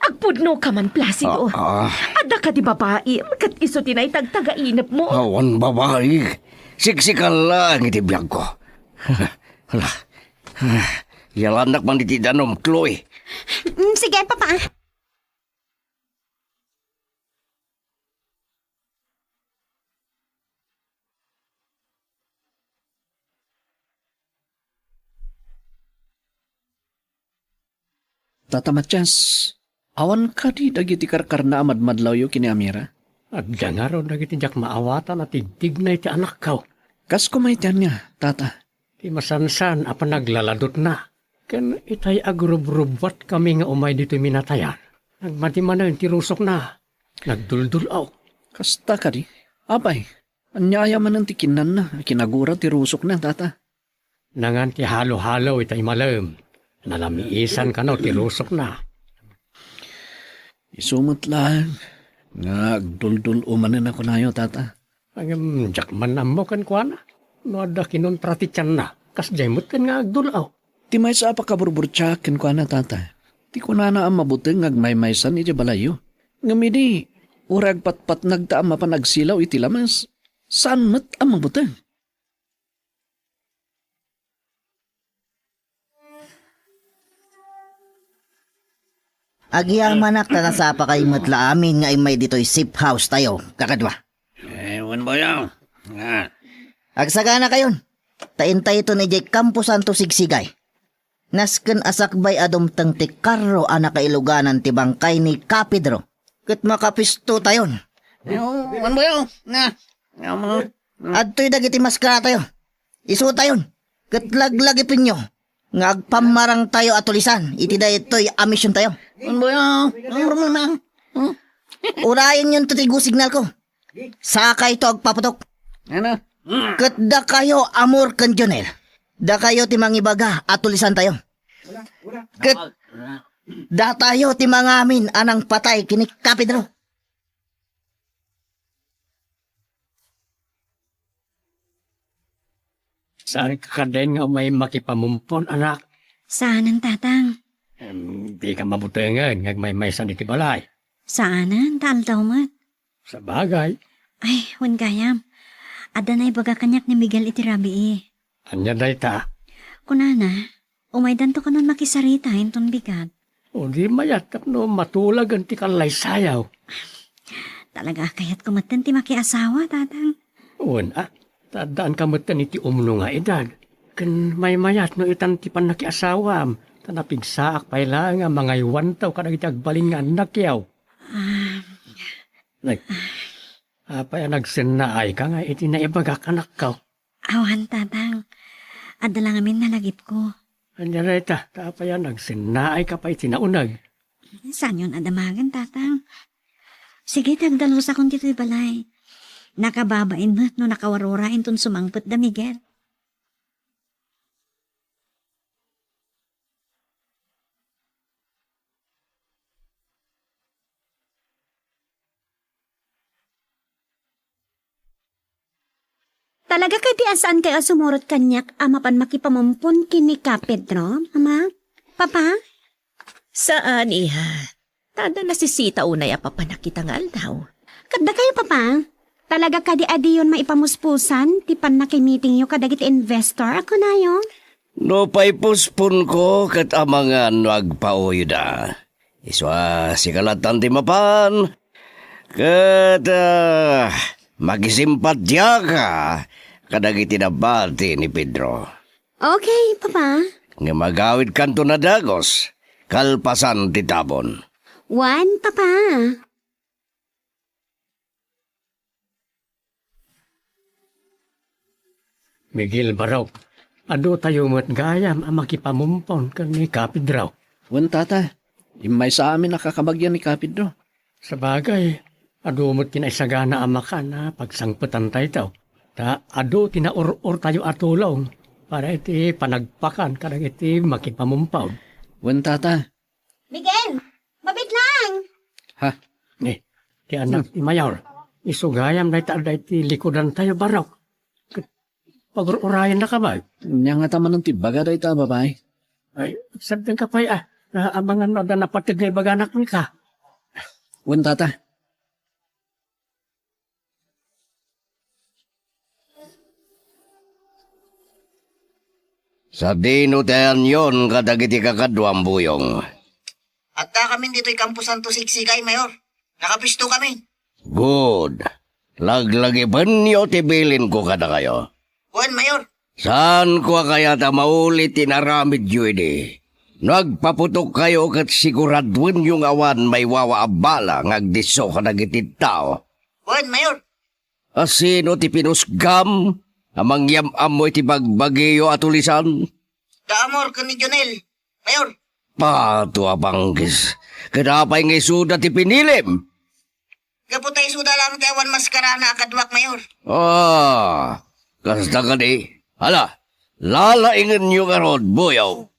agpudno ka man, Placido. Ah, ah. Adda kadi babaim ket isu ti naitagtagainepmo? Awan babai. Siksika lang iti biagko. Hala. Yalannak man iti danum, Chloe. Mm, sige, Papa. Tata Matias, awan kadi dagiti karkarna a madmadlawyo ken ni Amira? Adda ngarud dagiti diak maawatan a tigtigna iti anakko. Kas koma iti ania, Tata? Ti masansan a panaglaladutna, ken itay agrubrubbuatkami nga umay ditoy minatayan. Nagmadi manen ti rusokna. Nagduldul-aw. Kasta kadi? Apay, ania aya manen ti kinnanna a kinagura ti rusokna, Tata? Nangan ti halo-halo itay malem. Nalamiisan kano ti rusokna. Isu met laeng nga agduldul-aw manen a kunayo, Tata. Ngem diak man ammo kenkuana. No adda kinuntra ti tianna, kasdiay met ken nga agdul-aw. Ti maysa a pakaburburtiaak kenkuana, Tata, ti kunana a mabuteng nga agmaymaysan idiay balayyo. Ngem idi, uray agpatpatnag ta a mapan agsilaw iti lames, saan met a mabuteng. Agyamanak ta nasapakay met la amin nga immay ditoy safe house tayo, kakadua. Eh, wen bayo. Ah. Agsaganakayon, ta intayton idiay Camposanto sigsigay. Nasken a sakbay a dumteng ti karro a nakailuganan ti bangkay ni Kapedro. Ket makapistotayon. Eh, wen bayo. Ah. Adtoy dagiti maskaratayo. Isutayon, ket laglagipenyo nga agpammarangtayo a tulisan iti daytoy a misiontayo. Ano ba yan? Ang problema? Hmm? Urayenyo ti go signal ko. Sakayto agpaputok. Ano? Ket dakayo, Amor ken Jonel, dakayo ti mangibaga a tulisantayo. Ket datayo ti mangamin a nangpatay ken ni Kapedro. Saan ka kadin nga umay makipamumpon, anak? Saanen, Tatang. Em, di ka mabutengen nga agmaymaysan iti balay. Saanen, ta aldaw met. Sabagay. Ay, wen gayam. Adda naibaga kaniak ni Miguel iti rabii. Ania dayta? Kunana, umaydanto kanon makisarita inton bigat. O di mayat tapno matulagen ti kallaysayaw. Talaga a kayatko metten ti makiasawa, Tatang. Wen a, ta addaanka metten iti umno nga edad. Ken maymayat no itan ti pannakiasawam, ta napigsaak pay laeng a mangaywantaw kadagiti agbalin nga annakyaw. Ah. Nag-, apay a nagsennaayka nga iti naibagak, anakko? Awan, Tatang. Adda la ngamin nalagipko. Ania dayta, ta apay a nagsennaayka pay iti nauneg? Saanyon a damagen, Tatang. Sige, ti agdalosakon ditoy balay. Nakababain met no nakawarura inton sumangpet da Miguel. Talaga kadi a saankayo a sumurot kaniak a mapan makipamumpon ken ni Ka Pedro, Mama? Papa? Saan, iha. Ta adda nasisita unay a papanak ita nga aldaw. Ket dakayo, Papa? Talaga kadi a diyon maipamuspusan ti pannakimitingyo kadagiti investor a kunayo? No paipusponko ket amangan no agpauyda. Isu a sika lattan ti mapan, ket, ah, makisimpatiaka kadagiti nabati ni Pedro. Okay, Papa. Ngem agawidkanto a dagus, kalpasan ti tabon. Wen, Papa. Miguel, Barok, adu tayo met gayam a makipamumpaw ken ni Kapedro. Wen, Tata. Immaysa amin a kakabagian ni Kapedro. Sabagay, adu met ti naisagana a makan a pagsangpetan tayo. Ta adu ti naur-or tayo a tulong para iti panagpakan kadagiti makipamumpaw. Wen, Tata. Miguel, mabitlang! Ha? Eh, ti anak ti mayor. Isu gayam dayta adda iti likudan tayo, Barok. Ket pagur-urayan na ka ba? Nya nga ta manen ti baga dayta a babai? Ay, sabdeng ka pay, ah. Naamangan no adda napateg nga ibaganak ka. Wen, Tata. Sadino ti ayanyon kadagiti kakaduam, Buyong? Adda kami ditoy Kamposanto siksikay, Mayor. Nakapisto kami. Good. Laglagipenyo ti bilinko kadakayo. Wen, Mayor. Saanko a kayat a mauli ti inaramidyo idi. No agpaputok kayo ket siguraduenyo nga awan maiwawa a bala nga agdisso kadagiti tao. Wen, Mayor. A sino ti pinusgam a mangyam-ammo iti bagbagiyo a tulisan? Da Amor ken ni Jonel, Mayor. Pato a panggis. Ket apay nga isuda ti pinilim? Gapu ta isuda lang ti awan maskarana a kaduak, Mayor. Ah, kasta kadi. Hala, lalaingenyo ngarud, Buyong.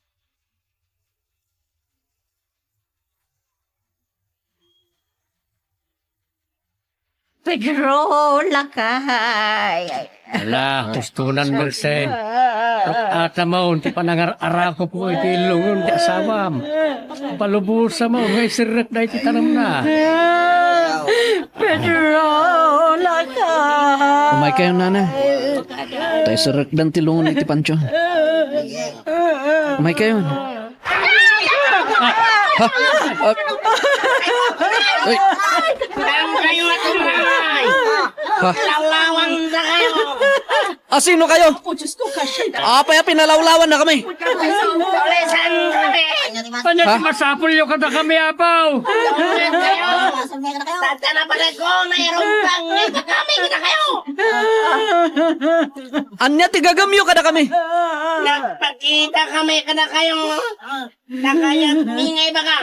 Pedro, lakay. Ala, kustonan, Marcel. Atamon ti panangar-arakop iti lungon ti asawam. Palubosamon nga iserrek daydi tanemna. Pedro, lakay. Umay kayo, nana. Ta iserrekdan ti lungon iti pantion. Umay kayo. Ha? Ah. Ay. Saan kayo at umay? Ha? Lawlawan na kayo. Ah, sino kayo? Apay a pinalawlawan na kami? Tulisan kami. Ano ti masapulyo kada kami, apaw? Tulisan kayo. Tata na pala ko, mayroon pang iba kami kada kayo. Ania ti gagamyo kada kami? Nagpakita kami kada kayo. Nakayat mi nga ibaga,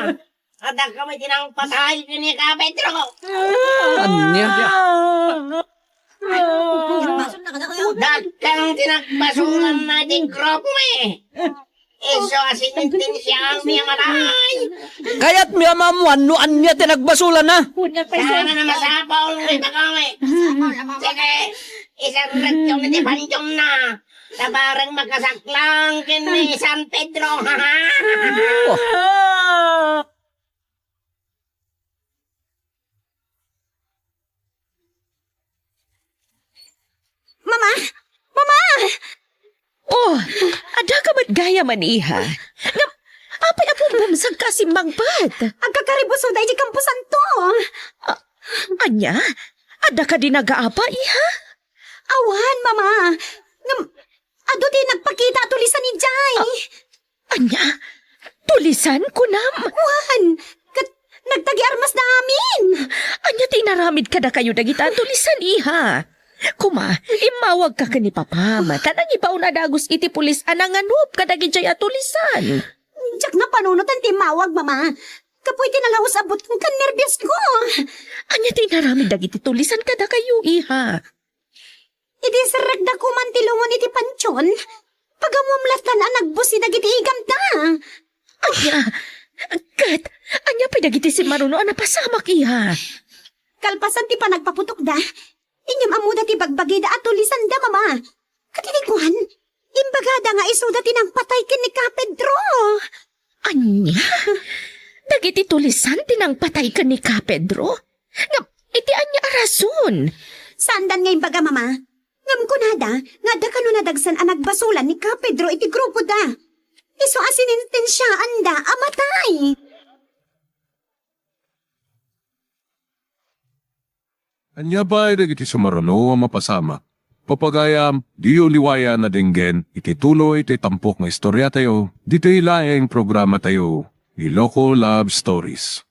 adda kami ti nangpatay ken ni Kapedro. Ania? Dakkel ti nagbasolan na ti grupo mi. Isu a sinintensiaan mi a matay. Kayat mi a maammuan no ania ti nagbasolan na. Sana na masapul nga ibaga mi. Sige, iserrekyo na ti pantion na. Ta bareng makasaklang ken ni San Pedro. Mama! Mama! Oh, adda ka met gayam, iha. Ngem, apay a bumbumsag ka a simmangpet? Agkakaribuso daydi kamposanto. Ah, ania? Adda kadi nagaapa, iha? Awan, Mama. Ngem, adu ti nagpakita a tulisan idiay. Ah, ania? Tulisan, kunam? Wen, ket nagtagi armas da amin. Ania ti inaramid kadakayo dagita a tulisan, iha? Kuma, immawagka ken ni papam, ta nangibaon a dagus iti pulis a nanganup kadagidiay a tulisan. Diak napanunotan ti immawag, Mama. Gapu iti nalaus a butong ken nerbios ko. Ania ti inaramid dagiti tulisan kadakayo, iha? Idi serrekda koman ti lungon iti pantion, pagamuam lattan a nagbusi dagiti igamda. Ania? Ket ania pay dagiti simmaruno a napasamak, iha? Kalpasan ti panagpaputokda, inyam ammoda ti bagbagida a tulisanda, Mama. Ket idi kuan, imbagada nga isuda ti nangpatay ken ni Ka Pedro. Ania? Dagiti tulisan ti nangpatay ken ni Ka Pedro? Ngem iti ania a rason? Saandan nga imbaga, Mama. Ngem kunada nga adda kano nadagsen a nagbasolan ni Ka Pedro iti grupoda. Isu a sinintensiaanda a matay. Ania pay dagiti sumaruno a mapasamak? Pagayam, diyo liwayan a denggen iti tuloy ti tampok nga istoriatayo, ditoy laeng programatayo, Iloko Love Stories.